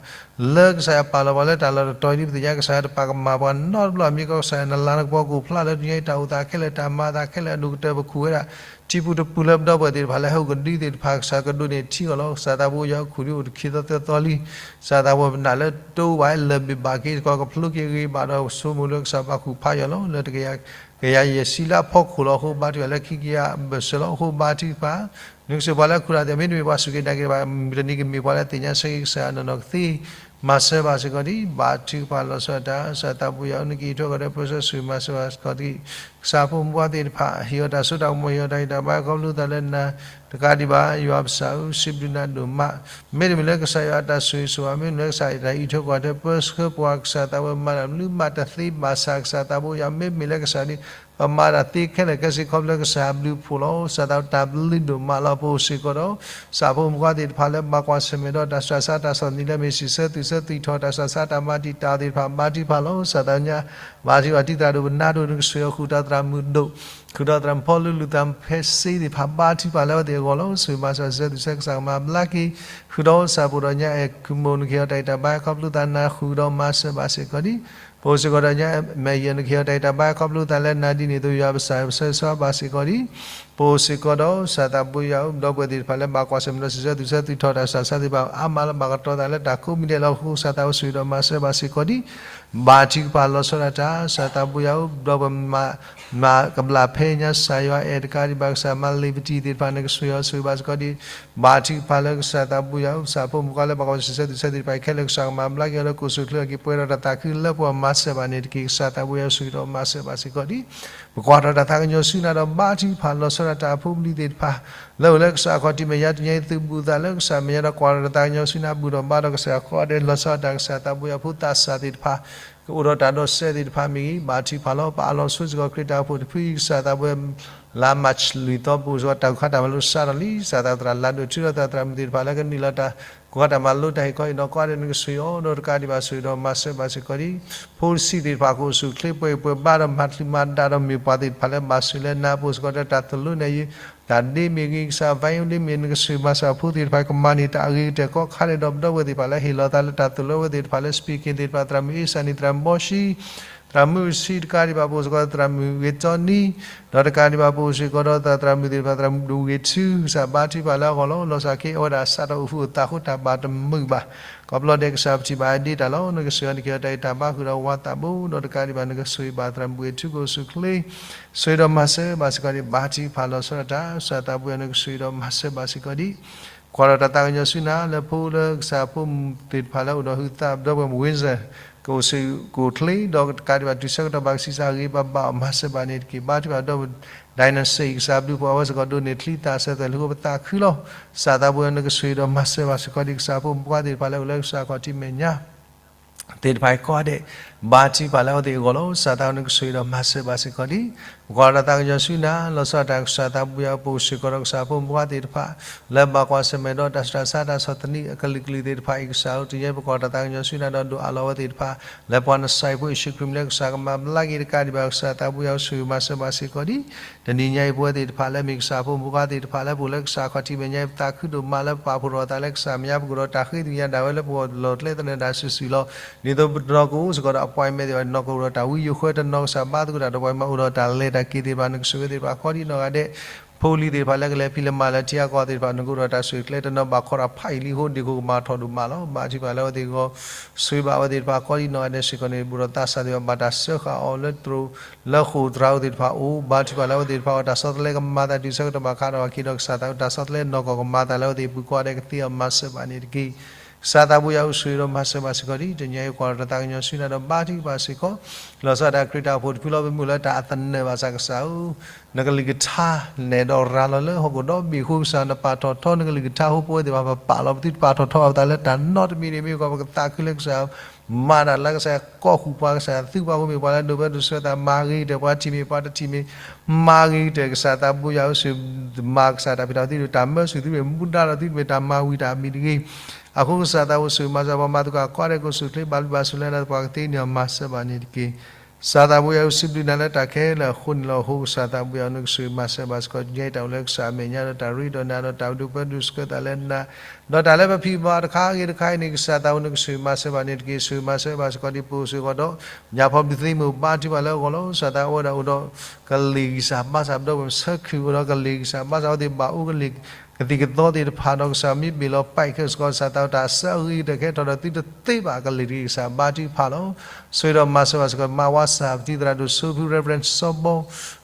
လၢကစၢ်ယွၤပာ်လီၤပှၤလၢတၢ်လီၢ်တတီၤအံၤဒ်ပသ့ၣ်ညါ ကစၢ်ယွၤတပာ်ကမၣ်ပှၤနီတဘျီ မ့ၢ်ကီးကစၢ်ယွၤနလၤနကပီၤကအိၣ်ဖျါလၢတနံၤအံၤ တၢ်အိၣ်သးခဲလၢာ် တၢ်မၤအသးခဲလၢာ် အဒိၣ်ကတၢၢ်ပခူၣ်ဝဲဒၣ် ထံပူၤတပူၤလၢပဒီပုၢ်ဝဲၢ်သ့ၣ်တဖၣ်လၢဟဲအိၣ်ကဒုသ့ၣ်တဖၣ် ကစၢ်ကဒိးန့ၢ်ထံအီၤလီၤ ကစၢ်သးဘိယွၤ ခူၣ်ဒံအိၣ်တခံသီသၢသီလံ ကစၢ်သးဘိယွၤ ပနာ်လၢတအိၣ်ဘၣ်လၢၢ်ဘ့ၣ်ဘၣ်က့ၤတကီၢ် ကဖျိက့ၤဂ့ၤဘၣ်ဒီး ဆိကမိၣ်လၢကစၢ်ဘၣ်ကူၣ်ဖးယွၤလီၤ လၢတကယၤ ကယၤယဲၢ်ဆံလၢအဖီခိၣ်လီၤ အဃိဘါထုကဖၣ်လၢခံကယၤဘၢၣ်စၢၤလီၤ အဃိဘါထုကဖၣ် နကစၢ်ပှၤလၢအခူၣ်လၢ်သ့ၣ် မ့တမ့ၢ်ပှၤစူၢ်က့ၤနာ်က့ၤတဖၣ် မုၢ်တနံၤကမ့ၢ်ပှၤလၢသ့ၣ်ညါဆၢဂ့ၤကစၢ်ယွၤနီၢ်နီၢ်ကသ့ မၤစၢၤဘၣ်စ့ၢ်ကီးဒံး ဘါထုကဖၣ်လီၤဆီဒၣ်တၢ် ကစၢ်သးဘိယွၤ နကဟ့ၣ်ထွဲကွၢ်ထွဲပၢဆှၢ ဆိၣ်ဂ့ၤမၤစၢၤဘၣ်စ့ၢ်ကီးဒံး ကစၢ်ဖိမုၣ်ဖိခွါသ့ၣ်တဖၣ် ဟ့ၣ်အီၤတၢ်စိတၢ်ကမီၤ ဟ့ၣ်အီၤတၢ်ဂံၢ်တၢ်ဘါ ခီဖျိသးလၢနၤ တကးဒံးဘၣ် ယွၤပစၢ်ဧၢ စံးဘျုးနၤဒိၣ်မး မ့တမ့ၢ်လၢကစၢ်ယွၤအတၢ်ဆိၣ်ဂ့ၤဆိၣ်ဝါ မ့တမ့ၢ်လၢကစၢ်ယွၤအတၢ်အံးထွဲကွၢ်ထွဲပၢဆှၢပှၤ ကစၢ်သးဘိယွၤ မၤတၢ်မနုၤမးတသ့ဘၣ်ဆၣ် ကစၢ်သးဘိယွၤ မ့မ့ၢ်လၢကစၢ်ဒ် ပမၤတၢ်သ့ခဲလၢာ်ခဲဆ့ ခီဖျိကစၢ်အဘျုးအဖှိၣ်လီၤ ကစၢ်သးဘိယွၤ တၢ်ဘျုးဒိၣ်မးလီၤ ပအိၣ်စ့ၢ်ကီးဒီး ကစၢ်ဖိမုၣ်ဖိခွါသ့ၣ်တဖၣ်လၢဘၣ်ကွၢ်ဆၢၣ်မဲာ်ဒီးတၢ်ဆူးတၢ်ဆါ တၢ်ဆီၣ်သနံးလၢအမ့ၢ်စံးဆၢသူၣ်ဆၢသံၣ်ထီၣ် တၢ်ဆူးတၢ်ဆါ တၢ်မၤတံာ်တာ်သ့ၣ်တဖၣ် ဘါထုကဖၣ်လီၤ ကစၢ်သးဘိယွၤ ဘါထုကဖၣ်တံၤသရၣ်ဒိၣ်ပနါဒိၣ် နကဆိၣ်ဂ့ၤအီၤ ဃုာ်ဒီးသရၣ်မုၣ်ဒိၣ် ဃုာ်ဒီးသရၣ်မုၣ်ဖီလူၤ လူၤသရၣ်မုၣ်ဖဲစ့သ့ၣ်တဖၣ် ဘါထုကဖၣ်လၢအဝဲသ့ၣ်အဂီၢ်လီၤ ဆိၣ်ဂ့ၤမၤစၢၤစံးဆၢသူၣ်ဆၢ ကစၢ်ကမၤဘျါက့ၤ ဃုာ်ဒီးအိၣ်စၢ်ပူၤဒီးညါအဲၣ်ခူၣ်မိၢ် နကဟ့ၣ်အီၤတၢ်ဂံၢ်တၢ်ဘါ ခီဖျိသးနၤ ဃုာ်ဒီးမၤစၢၤဘၣ်စ့ၢ်ကီးဒံး ပအိၣ်စ့ၢ်ကီးဒီးညါမဲာ်ယဲၢ် နကဟ့ၣ်အီၤတၢ်ဂံၢ်တၢ်ဘါ ခီဖျိသးလၢနၤဒ်န့ၣ်အသိး ယွၤပစၢ်ဧၢ ပဆၢဂ့ၤဆိၣ်ဂ့ၤဘၣ်စ့ၢ်ကီးဒံး ပအိၣ်စ့ၢ်ကီးဒီး ကစၢ်သးဘိယွၤ ဒီပုၢ်ဝဲၢ်သ့ၣ်တဖၣ်လၢဘၣ်ကွၢ်ဆၢၣ်မဲာ်ဒီးစံးဆၢသူၣ်ဆၢသူၣ်ထီၣ်တၢ်ဆူးတၢ်ဆါသ့ၣ်တဖၣ် အါမးလၢဘၣ်ကတီၤသးလၢတၢ်ကိးမံၤဒဲးလီၤ အဃိကစၢ်သးဘိယွၤ ဆိၣ်ဂ့ၤဒီးမၤစၢၤဘၣ်စ့ၢ်ကီးဒံး ဘါထုကဖၣ်လီၤဆီဒၣ်တၢ် ကစၢ်သးဘိယွၤ ဒီပုၢ်ဝဲၢ်မၤ မၤကဘျၣ်ဖဲညါ ကစၢ်ယွၤအဲၣ်တကးဒံးဘၣ် ကစၢ်မၤလ့ၤပတံၤသ့ၣ်တဖၣ် နကဆိၣ်ဂ့ၤအီၤ ဆိၣ်ဂ့ၤဘၣ်စ့ၢ်ကီးဒံး ဘါထုကဖၣ်လၢကစၢ်သးဘိယွၤ ကစၢ်ဖိမုၣ်ဖိခွါလၢဘၣ်ကွၢ်ဆၢၣ်မဲာ်ဒီးစံးဆၢသူၣ်ဆၢသ့ၣ်တဖၣ် ခဲလၢာ်ကစၢ်ကမၤဘျါက့ၤအီၤလၢကအိၣ်ဆူၣ်အိၣ်ချ့ထီၣ်က့ၤ ပှဲၤဒီးတၢ်သးခုလၢပှၤမၤစၢၤဘၣ်န့ၣ်တက့ၢ် ကစၢ်သးဘိယွၤ ဆိၣ်ဂ့ၤဒီးမၤစၢၤဘၣ်စ့ၢ်ကီးဒံး ပကွၢ်ထီၣ်တၢ်သးကညီၤဆူနၤဒီး ဘါထုကဖၣ်လီၤဆီဒၣ်တၢ်အဖိပလံၤသ့ၣ်တဖၣ် လၢအိၣ်လၢကစၢ်အခီၣ်ထံးမဲာ်ညါ တနံၤအံၤသုးဘူးသးလၢကစၢ်မဲာ်ညါဒီး ကွၢ်ထီၣ်တၢ်သးကညီၤဆူနၤ ဘူၣ်ထီၣ်ဘါထီၣ်ကစၢ်ဃီဒီး လီၤဆီဒၣ်တၢ် ကစၢ်သးဘိယွၤ ဖိသးစၢ်သ့ၣ်တဖၣ် ကအိၣ်ဒီးတၢ်ဒီးစဲးသ့ၣ်တဖၣ်မ့ၢ်ဂ့ၤ ဘါထုကဖၣ်လီၤ ပအးလီၤဆိစ့ၢ်ကီးခရံာ်တၢ်အိၣ်ဖှိၣ်တဖုအံၤ ကစၢ်သးဘိယွၤ လါမၢ်ၡးလွံၢ်သီပူၤစ့ၢ်ကီး တၢ်ဂုၤခါတၢ်မၤလိစးထီၣ်လံ. စးသးသရၣ်လါဒိၣ်ထူဒီးသရၣ်မုၣ်သ့ၣ်တဖၣ်လၢကနုာ်လီၤတၢ်ဂုၤခါတၢ်မၤလိတၢ်ဟ့ၣ်ခီဟ့ၣ်နီၤကိးဂၤဒဲး နကဆိၣ်ဂ့ၤအီၤဒီးတကးဒံးဘၣ်ဆိၣ်ဂ့ၤဒီးမၤစၢၤဘၣ်စ့ၢ်ကီးဒံး ဖိတဆံးသ့ၣ်တဖၣ်ကအိၣ်ဆူၣ်အိၣ်ချ့ပှဲၤဂံၢ်ပှဲၤဘါဒီးမၤချုးမၤဒါဒီးမ့ၢ်ပှၤသ့ၣ်တဖၣ်လၢဘၣ်ဆိၣ်လၢနၤအပူၤစ့ၢ်ကီးဒီး တၢ်သိၣ်လိနၤယံၤ တၢ်ဒ့မ့ၢ်ဂ့ၤ ကစၢ် violin မ့ၢ် နကဆိၣ်ဂ့ၤမၤစၢၤဖိသ့ၣ်တဖၣ်ကမၤန့ၢ်တၢ်အဂ့ၤကတၢၢ်ကိးခါဒဲးဒီးပဒီပုၢ်ဝဲၢ်သ့ၣ်တဖၣ်လၢဟ့ၣ်လီၤသးလၢတၢ်သိၣ်လိအဝဲသ့ၣ်တဖၣ်လၢ speaking သ့ၣ်တဖၣ် သရၣ်မုၣ်အ့စၢ်န့ၣ် သရၣ်မုၣ်ဘီၡံ သရၣ်မုၣ်အူဆံ တကးဒံးဘၣ်ပူၤစ့ၢ်ကီး သရၣ်မုၣ်ဂ့ၤကၠီနံ ဒီးတကးဒံးဘၣ်ပူၤစ့ၢ်ကီးဒီးသရၣ်မုၣ်သ့ၣ်တဖၣ် သရၣ်မုၣ်ဒိၣ်ဂ့ၤထူ ကစၢ်ဘါထုကဖၣ်လၢအဂီၢ်လီၤ. လီၤဆီက့အဝဲဒၣ်စးထီၣ်အိၣ်ဃူအိၣ်သးဃိတၢ်ဘၣ်တမုာ်ဘၣ် ခီဖျိဒဲးကစၢ်ပထံၣ်ဘၣ်အဒ့တၢ်လီၤ. နကဆိၣ်ဂ့ၤအီၤနကဟ့ၣ်အီၤတၢ်ဂ့ၢ်တၢ်ဘါဃုာ်ဒီးဝးသးဘိ ဒီးတကးဒံးဘၣ်နကဆိၣ်ဂ့ၤဘၣ်သရၣ်မုၣ်ဂ့ၤထူကအိၣ်ဆူၣ်အိၣ်ချ့ ဆိၣ်ဂ့ၤဒီးမၤစၢၤဘၣ်စ့ၢ်ကီးဒံး ဘါထုကဖၣ်လီၤဆီဒၣ်တၢ် ကစၢ်သးပူၤယၤနကဆိၣ်ဂ့ၤဒီးမၤစၢၤဘၣ်စ့ၢ်ကီးဒံး ကွၢ်ဒီးတၢ်သးကညီၤဆူနၤလၢဖိလၢကစၢ်ဖိမုၣ်သ့ၣ်တဖၣ်လၢအိၣ်ဒီးဟုသးဒီပုၢ်ဝဲၢ် Windsor ကအိၣ်ဆူၣ်အိၣ်ချ့ ဒီးတကးဒံးဘၣ်တုၤဆၢကတီၢ်ဘၣ်ကဆံးစၢ်ဂ့ၤဘၣ်ဘၣ်အီၤ မၤစၢၤဘၣ်န့ၣ်တက့ၢ်. ဘါထုကဖၣ်ဒီပုၢ်ဝဲၢ် Dynasty ကစၢ်ဘျုးဖှိၣ်အဝဲစ့ၢ်ကီးဒိးန့ၢ်ချံသၣ်ဆၢသၢၣ်လၢဃိပသးခုလီၤ. ကစၢ်သးပူၤယၤနကဆိၣ်ဂ့ၤဒီးမၤစၢၤဘၣ်စ့ၢ်ကီးဒံး ကစၢ်ဖိမုၣ်ဖိခွါသ့ၣ်တဖၣ်လၢအိၣ်လၢကစၢ်ခီၣ်ထံးမဲာ်ညါ သ့ၣ်တဖၣ်ကိးဂၤဒဲး ဘါထုကဖၣ်လၢအဝဲသ့ၣ်အဂီၢ်လီၤ. ကစၢ်သးပူၤနကဆိၣ်ဂ့ၤဒီးမၤစၢၤဘၣ်စ့ၢ်ကီးဒံး ပကွၢ်ဒီးတၢ်သးကညီၤဆူနၤ လီၤဆီဒၣ်တၢ် ကစၢ်သးပူၤယၤပအိၣ်စ့ၢ်ကီးဒီးကစၢ်ဖိမုၣ်ဖိခွါသ့ၣ်တဖၣ် လၢဘၣ်ကွၢ်ဆၢၣ်မဲာ်ဒီးတၢ်ဆူးတၢ်ဆါတၢ်ဆီၣ်သနံးအကလုာ်ကလုာ်သ့ၣ်တဖၣ်အံၤ ကစၢ်ဧၢ တနံၤအံၤပကွၢ်တၢ်သးကညီၤဆူနၤဒီးဒိၣ်အးလီၤအဝဲသ့ၣ်တဖၣ် လၢပှၤနစဲးဖိယ့ၣ်ၡူးခရံာ်မံၤလၢကစၢ်ကမၤဘျါက့ၤတကးဒံးဘၣ် ကစၢ်သးပူၤယၤအိၣ်ဆူၣ်ဂ့ၤမၤစၢၤဘၣ်စ့ၢ်ကီးဒံး တနံၤညါအံၤပဝဲသ့ၣ်တဖၣ်လၢမ့ၢ်ကစၢ်ဖိမုၣ်ဖိခွါသ့ၣ်တဖၣ်လၢပအိၣ်လၢကစၢ်ခီၣ်ထံးမဲာ်ညါအံၤ ပသးခုဒိၣ်မးလၢပပာ်ဖှိၣ်ထီၣ်သးလၢကစၢ်မဲာ်ညါ ပကအိၣ်ဒီးတၢ်ဃ့ကညးဒၣ်ဝဲလၢပဂီၢ်လီၢ်ကျဲသနၢၣ်ဒၣ်စုာ်စုာ်လီၤ. ဒ်သိးပတနီၤကအိၣ်စ့ၢ်ကီးဒီး appointment သ့ၣ်တဖၣ် နီၢ်ကအိၣ်ဒီးတၢ်ဝံယိၤဃၢတနီၤ ကစၢ်ဘါသကိးတၢ်ဒီးပှၤမၤအိၣ်ဒီးတၢ်လဲၤတၢ်က့ၤသ့ၣ်တဖၣ် နကဆိၣ်ဂ့ၤသ့ၣ်တဖၣ်ကိးဒံးနီၢ်ဂၤဒဲး ဖိလံၤသ့ၣ်တဖၣ်လၢကလဲၤဖံးလဲၤမၤလၢထံအကီၢ်သ့ၣ်တဖၣ် နကအိၣ်ဒီးတၢ်ဆိၣ်ဂ့ၤကျဲ တနီၤဘၣ်ခိးတၢ်ဖးယံာ်လံအဃိ ဒ့ၣ်ခိၣ်ကမၤထီၣ်ဒိၣ်မးလီၤ. ဘါထုကဖၣ်လၢအဝဲသ့ၣ်အဂီၢ် ဆိၣ်ဂ့ၤဘၣ်အဝဲသ့ၣ်တဖၣ်ကိးဒံးနီၢ်ဂၤဒဲးစ့ၢ်ကီးန့ၣ် ဘူးဒီးသးစၢ်သ့ၣ်တဖၣ် ဘၣ်တၢ်စၢဃာ်အီၤလၢသရိာ်လၢဃိာ်သရၣ်အိၣ်သ့ၣ်တဖၣ်အိၣ် ဘါထုကဖၣ်လၢအဝဲသ့ၣ်တဖၣ်အဂီၢ် တၢ်ဆီတလဲကမၤသးတုၤဆၢကတီၢ်ဘၣ်ဃးဒီးအခံဒီး ကစၢ်သးတၢ်ဆီတလဲနီၢ်ကီၢ်ကမၤသးလၢအဝဲသ့ၣ်အပူၤကိးဂၤဒဲးကသ့အီၤ မၤစၢၤဘၣ်န့ၣ်တက့ၢ်. ကစၢ်သးပူၤယၤအိၣ်ဆိၣ်ဂ့ၤဒီးမၤစၢၤဘၣ်စ့ၢ်ကီးဒံး တနံၤညါအံၤကွၢ်ဒီးတၢ်သးကညီၤဆူနၤဒီးဘါထုကဖၣ်စ့ၢ်ကီး လီၤဆီဒၣ်တၢ်ခရံာ်တၢ်အိၣ်ဖှိၣ်တဖုလီၤ ပမုၢ်လၢတၢ်အသနၢၣ်ဘၣ်ဆၣ်ကစၢ်ဧၢ နကလုၢ်ကထါ နဲၣ်ဒီးရၤလီၤလၢဟီၣ်ခိၣ်ဒီဘ့ၣ်အဃိ ကစၢ်နပာ်ထီၣ်ထီ နကလုၢ်ကထါအဃိ ပဝဲသ့ၣ်တဖၣ်ပပာ်လီၤပသုတပာ်ထီၣ်ထီအသးလၢတၢ်နီတမံၤန့ၣ် မ့ၢ်ကီးပကသးခုလၢကစၢ် မၤတၢ်လၢကစၢ် ကီၢ်ဃုာ်ပှၤ ကစၢ်သုပှၤအဃိ မ့ၢ်ပှၤလၢအဒိးပၢဒိးဆှၢသး မၤဂ့ၤကတၢၢ် ပှၤထံၣ်မ့ၢ်ပှၤတထံၣ်မ့ၢ် မၤဂ့ၤကတၢၢ် ကစၢ်သးပူၤယၤအိၣ်ဆိၣ် မၤကစၢ်တၢ်ဖံးတၢ်မၤသံ တၢ်မၢဆူၣ်သုမ့ၢ်မူဒါဒီးသုတမ့ၢ်တၢ်မၤဝံၤတၢ်မံၤတဂ့ၤ အဃိကစၢ်သးအိၣ်ဆိၣ်ဂ့ၤမၤစၢၤပှၤမၤသကိးကိးဂၤဒဲး ကအိၣ်ဆူၣ်အိၣ်ချ့ဘၣ်လုၢ်ဘၣ်စူၣ်လၢနၤသပှၢ်ကသ့န့ၣ် မၤစၢၤဘၣ်န့ၣ်တက့ၢ်. ကစၢ်သးပူၤယၤအိၣ်စံးဘျုးနၤလၢတၢ်ခဲလၢာ်အဃိန့ၣ်လီၤ. အဃိကစၢ်သးပူၤယၤအိၣ် နကဆိၣ်ဂ့ၤမၤစၢၤဘၣ်စ့ၢ်ကီး ညါအံၤတၢ်အိၣ်လၢကစၢ်အမဲာ်ညါဒီးတၢ်ရ့ဒီးနၤဒီးတၢ်ဒိးပၢဒိးဆှၢသးလၢနၤ ဒီးတၢ်လၢပဖံးမၤတခါဂ့ၤတခါအံၤန့ၣ် ကစၢ်သးအိၣ် နကဆိၣ်ဂ့ၤမၤစၢၤဘၣ်န့ၣ်တက့ၢ်. ဆိၣ်ဂ့ၤမၤစၢၤဘၣ်စ့ၢ်ကီးဒ်ပအိၣ်စ့ၢ်ကီးဒီး ညါဖီဘျုးသ့မုၢ်ဘါထုကဖၣ်လၢအဂီၢ်လီၤ. ကစၢ်သးအိၣ်ဝဲဒၣ်အိၣ်ဒီး ကလံၤဂံၢ်စၢ်ဘါစၢ် ပဒီပုၢ်ဝဲၢ်ဆၢခုၣ်အိၣ်ဒီးကလံၤဂံၢ်စၢ်ဘါစၢ် အဝဲသ့ၣ်ဘၣ်အိၣ်ကလံၤကသံၣ်ကသီသ့ၣ်တဖၣ်ဒီး ကစၢ်မ့ၢ်ဘ့ၣ်လီၤပာ်ခဲကစၢ် ကစၢ်သးအိၣ်တၢ်အစၢအဂ့ၤကတၢၢ်ကဲထီၣ်ဒီးသုတသ့ဘၣ်ကလံၤတဂ့ၤ ကစၢ်ဘါထုကဖၣ်လီၤ. ဆိၣ်ဂ့ၤဒီးမၤစၢၤဘၣ်စ့ၢ်ကီး မၤဝါစၢ်ပတံၤသရၣ်ဒိၣ်စိဖု Reverend စီဘီ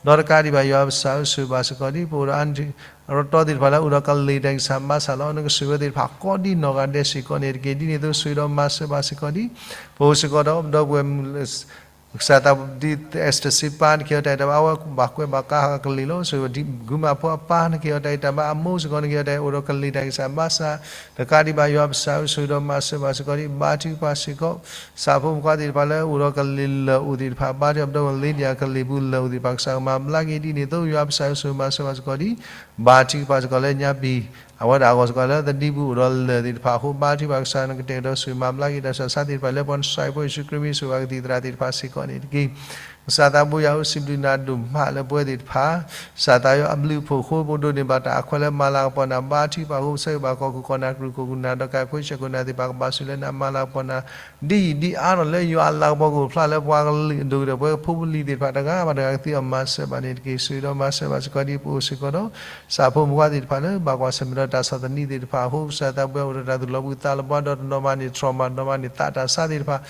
ဒီးတကးဒံးဘၣ်ယွၤပကစၢ်ဧၢ ဆိၣ်ဂ့ၤဘၣ်စ့ၢ်ကီးဒ် ပအိၣ်ဒီးအါတီတီသ့ၣ်တဖၣ်လၢအိၣ်ဒီးကလံၤတၢ်ဂံၢ်စၢ်ဘါစၢ်လီၤ. နကဆိၣ်ဂ့ၤဝဲသ့ၣ်တဖၣ်ကိးဒံးနီၢ်ဂၤဒဲးစ့ၢ်ကီးန့ၣ်တက့ၢ်. ဒ်န့ၣ်အသိးဆိၣ်ဂ့ၤဒီးမၤစၢၤဘၣ်စ့ၢ်ကီးဒ် ပအိၣ်စ့ၢ်ကီးဒီး ပဒီပုၢ်ဝဲၢ်မုၣ် ကစၢ်သးပူၤဒ် Esther စံးပာ် နကဟ့ၣ်အီၤတၢ်အံၤတၢ်ဘါ အဝဲဘၣ်ကွဲးဘၣ်ကါဃာ်ကလံၤလီၤ. ဆိၣ်ဂ့ၤဒ် ဂုၤမၤဖိအပၢ် နကဟ့ၣ်အီၤတၢ်အံၤတၢ်ဘါ အမိၢ်စ့ၢ်ကီး နကဟ့ၣ်အီၤတၢ်အံၤအိၣ်ဒီးကလံၤတၢ်ဂံၢ်စၢ်ဘါစၢ် တကးဒံးဘၣ်ယွၤပကစၢ်ဧၢ ဆိၣ်ဂ့ၤဒီးမၤစၢၤဘၣ်စ့ၢ်ကီးဒ် ဘါထုကဖၣ်စ့ၢ်ကီး ကစၢ်ဖိမုၣ်ဖိခွါသ့ၣ်တဖၣ်လၢအိၣ်ဒီးကလံၤလၢာ်အိၣ်သ့ၣ်တဖၣ် ဘါထုကဖၣ်ပဒီပုၢ်ဝဲၢ် Lydia ကလံၤပူၤလၢာ်အိၣ်သ့ၣ်တဖၣ် ကစၢ်ကမၤဘျါက့ၤဒ်န့ၣ်အသိး ယွၤပကစၢ်ဧၢ ဆိၣ်ဂ့ၤမၤစၢၤဘၣ်စ့ၢ်ကီးဒ် ဘါထုကဖၣ်စ့ၢ်ကီးလၢညါပံၤ အဝဲဒၣ်အဂီၢ်စ့ၢ်ကီးလၢသဒံပူၤအိၣ်ဒီးလၢာ်သ့ၣ်တဖၣ်အဃိ ဘါထုကဖၣ်ကစၢ် နကတဲာ်ကတီၤဆိၣ်ဂ့ၤမၤဘျါက့ၤတၢ်ဆူးတၢ်ဆါသ့ၣ်တဖၣ်လၢပှၤနစဲးဖိယ့ၣ်ၡူးခရံာ်မံၤ ဆိၣ်ဂ့ၤဘၣ်ကသံၣ်သရၣ်သ့ၣ်တဖၣ်စ့ၢ်ကီးန့ၣ်တက့ၢ်. ကစၢ်သးပူၤယၤဧၢ စံးဘျုးနၤဒိၣ်မးလၢပဝဲသ့ၣ်တဖၣ် ကစၢ်သးယွၤအဘျုးအဖှိၣ်အဃိ ပဒိးန့ၢ်ဘၣ်တၢ်အခွဲးလၢမၤလၤကပီၤနၤ ဘါထုကဖၣ်အဃိ ပဆၢဂ့ၤဘၣ်ကီၢ်ခိၣ်ကီၢ်နၢ် ကရူၢ်ခိၣ်ကရူၢ်နၢ် ဒီးကၢ်ခွ့ဆၢခိၣ်နၢ်သ့ၣ်တဖၣ် ကဘၣ်ဆိၣ်လၢနၤမၤလၤကပီၤနၤ ဒ်ယံာ်ဒ်အါဒီးလၢယွၤအလၤကပီၤကအိၣ်ဖျါလၢပှၤကလုာ်အဒိၣ်ကတၢၢ် ပဝဲဖိပလံၤသ့ၣ်တဖၣ်တဂၤဘၣ်တဂၤကသ့အီၤမၤစၢၤဘၣ်န့ၣ်တက့ၢ်. ဆိၣ်ဂ့ၤဒီးမၤစၢၤဘၣ်စ့ၢ်ကီးဒ်ပအိၣ်စ့ၢ်ကီးဒီး ကစၢ်ဖိမုၣ်ဖိခွါသ့ၣ်တဖၣ်လၢ ဘၣ်ကွၢ်ဆၢၣ်မဲာ်ဒီးတၢ်ဆီၣ်သနံးသ့ၣ်တဖၣ်အဃိ ကစၢ်သးပူၤအိၣ်ဒီးတၢ်သူၣ်လီၤဘှံးသးလီၤဘှါဒီးတနီၤမၤန့ၢ် trauma တနီၤမၤန့ၢ်သးတၢ်ဆါသ့ၣ်တဖၣ်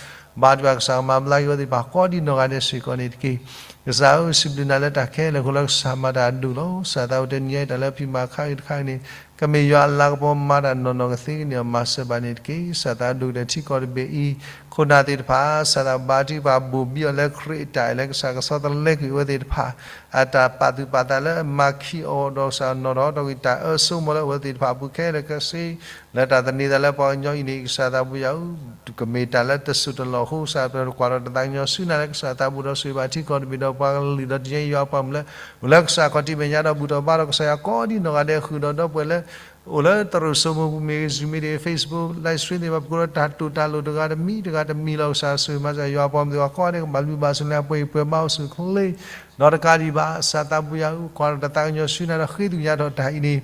ဘါထုကဖၣ်ကစၢ်ကမၤဘျါက့ၤဝဲသ့ၣ်တဖၣ် ကိးဒံးနီၢ်ဂၤဒဲးစ့ၢ်ကီးန့ၣ်တက့ၢ်. ကစၢ်ဧၢ စံးဘျုးနၤလၢတၢ်ခဲလၢာ်အဃိလၢကစၢ်မၤတၢ်အဒိၣ်လီၤ. ကစၢ်သးအိၣ်တနံၤအံၤတၢ်လၢဖံးမၤခါဂ့ၤတခါဂ့ၤန့ၣ် ကမ့ၢ်ယွၤအလၤကပီၤမၤတၢ်နီၢ်နီၢ်ကသ့ကန့ၢ်အီၤမၤစၢၤဘၣ်န့ၣ်တက့ၢ်. ကစၢ်သးဒိၣ်ကတၢၢ်ထံကီၢ်တဘ့ၣ်အံၤ ခိၣ်နၢ်သ့ၣ်တဖၣ် ကစၢ်သးဘါထုကဖၣ်ဘိၣ်ဘံၣ်အီၤလၢခရံာ်အတၢ်အဲၣ်လၢကစၢ်ကဆီတလဲကွံာ်အဝဲသ့ၣ်တဖၣ် အတၢ်ပာ်သူၣ်ပာ်သးလၢအမၤခံအီၤဒီးကစၢ်နီၢ်နီၢ်ဒီးဂ့ၤတၢ်အၢစိမီၤလၢအဝဲသ့ၣ်တဖၣ်အပူၤခဲလၢာ်ခဲဆ့ လၢတၢ်သန့ၤသးလၢပှၤကညီအံၤန့ၣ် ကစၢ်သးပူၤယၤဧၢ ကမ့ၢ်တၢ်လၢတစိၢ်တလီၢ်အဃိ ကစၢ်ပကွၢ်ဒီးတၢ်သးကညီၤဆူနၤလၢကစၢ်သးပူၤဒီးဆိၣ်ဂ့ၤဘၣ်ထံကီၢ်တဘ့ၣ်ဒီး ပှၤကလုာ်ဒီးတနံၤအံၤယွၤပှၤမုၢ်လၢ အိၣ်လၢကစၢ်ခီၣ်ထံးမဲာ်ညါဒီးဘူၣ်ထီၣ်ဘါထီၣ်ကစၢ်ယွၤကိးဒံနီၢ်ဂၤဒဲး ဃုာ်ဒီးဒီပုၢ်ဝဲၢ်လၢ အိၣ်လၢသရိာ်စိမိၤပူၤမ့ၢ်ဂ့ၤ Zoom မ့ၢ်ဂ့ၤ Facebook live stream သ့ၣ်တဖၣ် ပကိးဒီးတၢ်တိာ်တၢ်လိၤတဂၤတမံၤတဂၤတမံၤလီၤ ကစၢ်ဆိၣ်ဂ့ၤမၤစၢ်ယွၤပှၤမုၢ်သ့ၣ်တဖၣ်ကိးဂၤဒဲး ကဘၣ်ဘျုးဘၣ်ဆိၣ်လၢအပှဲၤအံၤပှဲၤဘါအိၣ်ဆူၣ်အိၣ်ချ့ ဒီးတကးဒံးဘၣ် ကစၢ်သးပူၤယွၤဧၢ ကွၢ်ဒီးတၢ်သးကညီၤဆူညါဒီးဃ့ထုကညးထီၣ်တၢ်အံၤန့ၣ်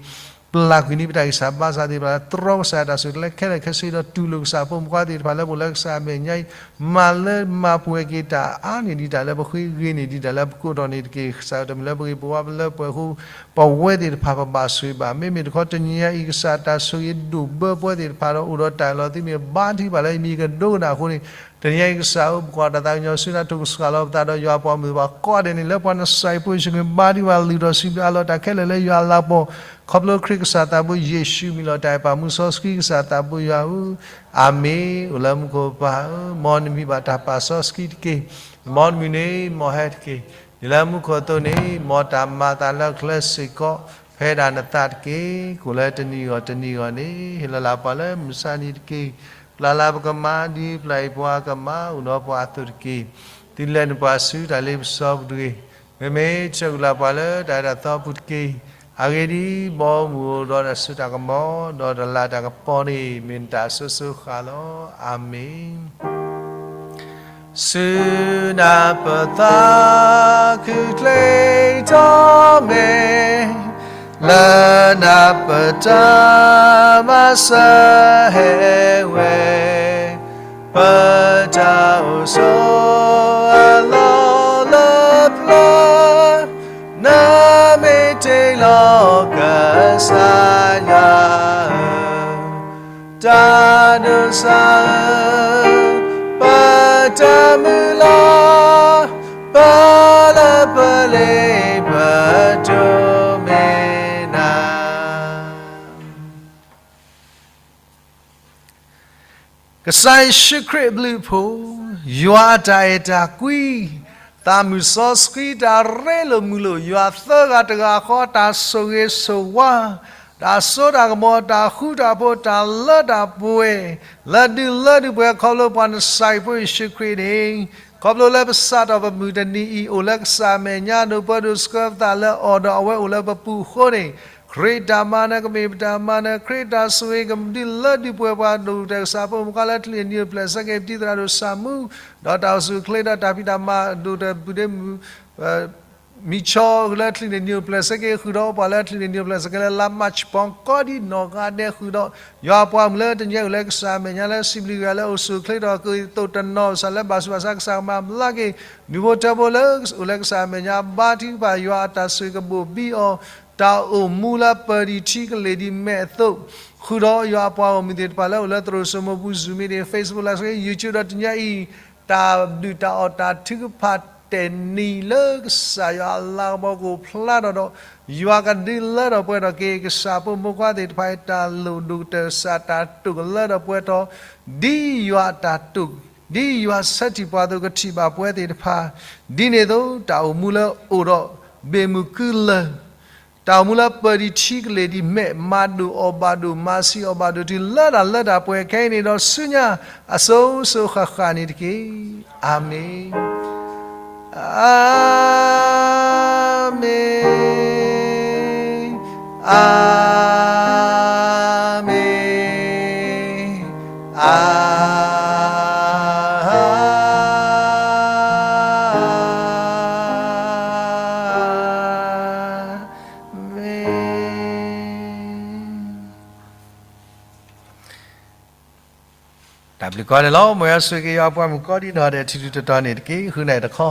ပျၢ်ကွံာ်န့ၢ်ပတၢ်ဂံၢ်စၢ်ဘါစၢ်သ့ၣ်တဖၣ် တြီကစၢ်တၢ်ဆိၣ်ဂ့ၤခဲလၢာ်ခဲဆ့ဒီးတူၢ်လိာ်ကစၢ်ဖိမုၣ်ဖိခွါသ့ၣ်တဖၣ်လၢပအိၣ်လၢကစၢ်အမဲာ်ညါအံၤ မၤလၢမၤပှဲၤက့ၤတၢ်အါန့ၢ်ဒံးတၢ်လၢပဃ့ဂ့ၤန့ၢ်ဒံးတၢ်လၢပကိးထီၣ်န့ၣ်တက့ၢ် ကစၢ်တမံၤလၢပဂ့ၤပဝါလၢပှဲၤဃိ ပဝဲသ့ၣ်တဖၣ်ပဘၣ်ဆိၣ်ဂ့ၤဘၣ် မ့မ့ၢ်တခီတနံၤညါအံၤ ကစၢ်တၢ်ဆိၣ်ဂ့ၤဒိၣ်ဘၢပဝဲသ့ၣ်တဖၣ်ဒီး အိၣ်ဒီးတၢ်အၢၣ်လီၤသုမ့ၢ် ဘါထုကဖၣ်လၢအမံၤကဒိကနၣ်အဃိန့ၣ် တနံၤညါအံၤကစၢ်ဧၢ ပကွၢ်တၢ်သးကညီၤဆူနၤ ထိၣ်ကစှၤလီၤပသးဒီးယွၤပှၤမုၢ်သ့ၣ်တဖၣ်ကိးဂၤဒဲးန့ၣ် လၢပှၤနစၢ်အံၤဖိယ့ၣ်ၡူးခရံာ် ဘါထုကဖၣ်လုၢ်ထီၣ်စံးဘျုးအါလီၤတၢ်ခဲလၢာ်လၢယွၤအလၤကပီၤ ခီဖျိခရံာ်ကစၢ်သးဘိယ့ၣ်ၡူးမံၤလီၤတၢ်အဲၣ်ပာ်မူစီဆှံကစၢ်သးဘိယွၤဧၢ အၤမ့ၣ် အိၣ်လၢမူခိၣ်ပၢ်ဧၢ မ်နမံၤဘၣ်တၢ်ပာ်စီဆှံတက့ၢ် မ်နမုၢ်န့ၣ် မ်ဟဲတက့ၢ် ဒ်လၢမူခိၣ်အသိးန့ၣ် မ်တၢ်မၤအသးလၢကျဲစ့ၢ်ကီး ဖဲဒၣ်နသးတက့ၢ် ကိၣ်လၢတနံၤဂီၢ်တနံၤဂီၢ်န့ၣ် ဟ့ၣ်လီၤလၢပှၤလၢမုၢ်ဆါနံၤတက့ၢ် ပျၢ်လၢပကမၤဒ်ပျၢ်အံၤပှၤကမၤအိၣ်ဒီးပှၤအသိးတက့ၢ် တုၤလဲၤနုာ်ပှၤဆူတၢ်လ့ပစီပူၤတဂ့ၤ မ့မ့ၢ်ဆၢက့ၤလၢပှၤလၢတၢ်အဲၣ်တၢ်သီပူၤတက့ၢ် အဂ့ၢ်ဒ်အံၤ မ်မုၢ်အိၣ်ဒီးတၢ်စိတၢ်ကမီၤ ဒီးတၢ်လၤတၢ်ကပီၤန့ၣ် မ့ၢ်နတၢ်အစိၤစိၤဃၣ်လီၤ အၤမ့ၣ် ဆူနၤပသးခုၣ်ချ့ထီၣ်မဲာ် လၢနၤပတၢ်မၤစၢၤဟဲဝဲ ပတၢ်အိၣ်ဆိးအလီၢ်လၢပျၢၤ နမ့ၢ်တ့လီၤကစၢ်ယွၤဧၢ တၢ်ဒိးစၢ်ဧၢ, ပတၢ်မုၢ်လၢ်, ပလၢပလ့ပတိၢ်မ့ၢ်နၤ. ကစၢ်ယ့ၣ်ၡူးခရံာ်အဘျုးအဖှိၣ်, ယွၤအတၢ်အဲၣ်တၢ်ကွံ, သးမုၢ်စီဆှံတၢ်ရ့လိာ်မုာ်လိာ်, ယွၤသၢဂၤတဂၤဃီတၢ်ဆိၣ်ဂ့ၤဆိၣ်ဝါ, တၢ်စိတၢ်ကမီၤ, တၢ်ဃူတၢ်ဖိး, တၢ်လၢတၢ်ပှဲၤ, လၢဒုးလၢဒုးပှဲၤ ခီဖျိပှၤနစၢ်ယွၤဖိယ့ၣ်ၡူးခရံာ်န့ၣ်, ခီဖျိလၢပစးထီၣ်ပမုၢ်တနံၤအံၤ အိၣ်လၢကစၢ်အမဲာ်ညါ ဒိးပၢဒိးဆှၢပသးလၢအီၤဒီးအဝဲအိၣ်လၢပပူၤအဃိန့ၣ်, ခရံာ်တၢ်မၤနၢၤကမ့ၢ်ပတၢ်မၤနၢၤ, ခရံာ်တၢ်ဆိၣ်ဂ့ၤကဒုးလၢဒုးပှဲၤပှၤ ဒိၣ်ကတၢၢ်ကစၢ်ဖိမုၣ်ခွါလၢချံၣ်န့ၣ် နံၣ်အိၣ်ဖျဲၣ်ဆၢက့ၤ ပတံၤသရၣ်ဒိၣ်ဆၣ်မူ, ဒီးတၢ်အိၣ်ဆူၣ်အိၣ်ချ့ဒီးတၢ်ဖံးတၢ်မၤဒိၣ်တၢ်ပုၢ်ဒ့မုၣ် မံၤဆီလၢချံၣ်န့ၣ် နံၣ်အိၣ်ဖျဲၣ်ဆၢက့ၤ ဃုာ်ဒီးအိၣ်ပှၤလၢချံၣ်န့ၣ် နံၣ်အိၣ်ဖျဲၣ်ဆၢက့ၤ လၢလါမၢ်ၡး ပီၣ်ကိးဒံနီၢ်ဂၤဒဲး ဃုာ်ဒီး ယွၤအပှၤမုၢ်လၢတနံၤအံၤအိၣ်လၢကစၢ်အမဲာ်ညါ လၢစံးဘျုးက့ၤလၢအိၣ်ဆူၣ်အိၣ်ချ့ဒီး ကသိၣ်တနီၤ ကစၢ်လၢဘၣ်ဆူးဘၣ်ဆါ ကစၢ်ကမၤဘျါက့ၤ ဒူၣ်ဖိထၢဖိလၢအိၣ်လၢကစၢ်အမဲာ်ညါ ဘါထုကဖၣ် ယွၤအတၢ်ဆိၣ်ဂ့ၤကဘိၣ်ဘံအီၤ တၢ်အိၣ်မူလၢပၢၤဒံးထံကလ့ၢ်ဒံးမဲာ်အသိး ဃုာ်ဒီးယွၤအပှၤဂီၢ်မုၢ်သ့ၣ်တဖၣ်လၢအိၣ်လၢသရိာ်စိမိၤပူၤ Zoom မ့ၢ်ဂ့ၤ Facebook လၢ YouTube ဒီးတနံၤအံၤ တၢ်ဒုၣ်တၢ်အီၣ်တၢ်ထုကဖၣ်တဲာ်နံၤလၢကစၢ်ယွၤအလၤကပီၤကအိၣ်ဖျါထီၣ်ဒီး ယွၤကဒုးလၢထီၣ်ပှဲၤထီၣ်က့ၤ ကစၢ်ဖိမုၣ်ဖိခွါသ့ၣ်တဖၣ်အတၢ်လိၣ်ဒိၣ်ကတၢၢ် ကစၢ်တၢ်တိာ်ကလၢထီၣ်ပှဲၤထီၣ် ဒ်ယွၤအတၢ်တိာ် ဒ်ယွၤဆၢထံၣ်ပှၤအသိး ကထံၣ်ဘၣ်ပဝဲသ့ၣ်တဖၣ် ဒ်န့ၣ်အသိး တၢ်အိၣ်မူလၢအိၣ်ဒီးဘ့ၣ်မုၢ်ကုလၢၢ် တၢ်အိၣ်မူလၢပၢၤဒံးထံကလ့ၢ်ဒံးမဲာ် မၤဒိၣ်အီၣ်ဘၣ်ဒိၣ် မၤဆံးအီၣ်ဘၣ်ဒိၣ် တုၤလၢတၢ်လၢတၢ်ပှဲၤခဲအံၤန့ၣ်ဒီး ဆူညါ အစိၤစိၤဃၣ်ဃၣ်န့ၣ်တက့ၢ်. အၤမ့ၣ်, အၤမ့ၣ်, အၤမ့ၣ်, အၤ မ့ၢ် တၢ်ဘျုးကိးဂၤဒဲးလီၤ. မ်ယွၤဆိၣ်ဂ့ၤက့ၤယွၤအပှၤမုၣ်ကိးဒံနီၢ်ဂၤဒဲး ထံထံတတီၤန့ၣ်တက့ၢ်. ဃုနၣ်တခီ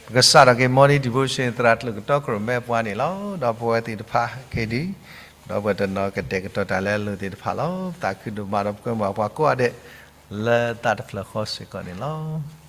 ပကစးထီၣ်က့ၤ Morning Devotion သရၣ်ကျၢၢ်ကတီၤ ကရၢၣ်မဲပှၤန့ၣ်လီၤ. ဒီးပဝဲသ့ၣ်တဖၣ်ခဲအံၤ ဒီပုၢ်ဝဲၢ်တနီၤကတဲာ်ကတီၤတၢ်လၢအလိၤသ့ၣ်တဖၣ်လီၤ. ပသးခုဒိၣ်မးဒီးပကွဲမုာ်ပှၤကိးဂၤဒဲး လၢသးတဖျၢၣ်ဃီစ့ၢ်ကီးန့ၣ်လီၤ.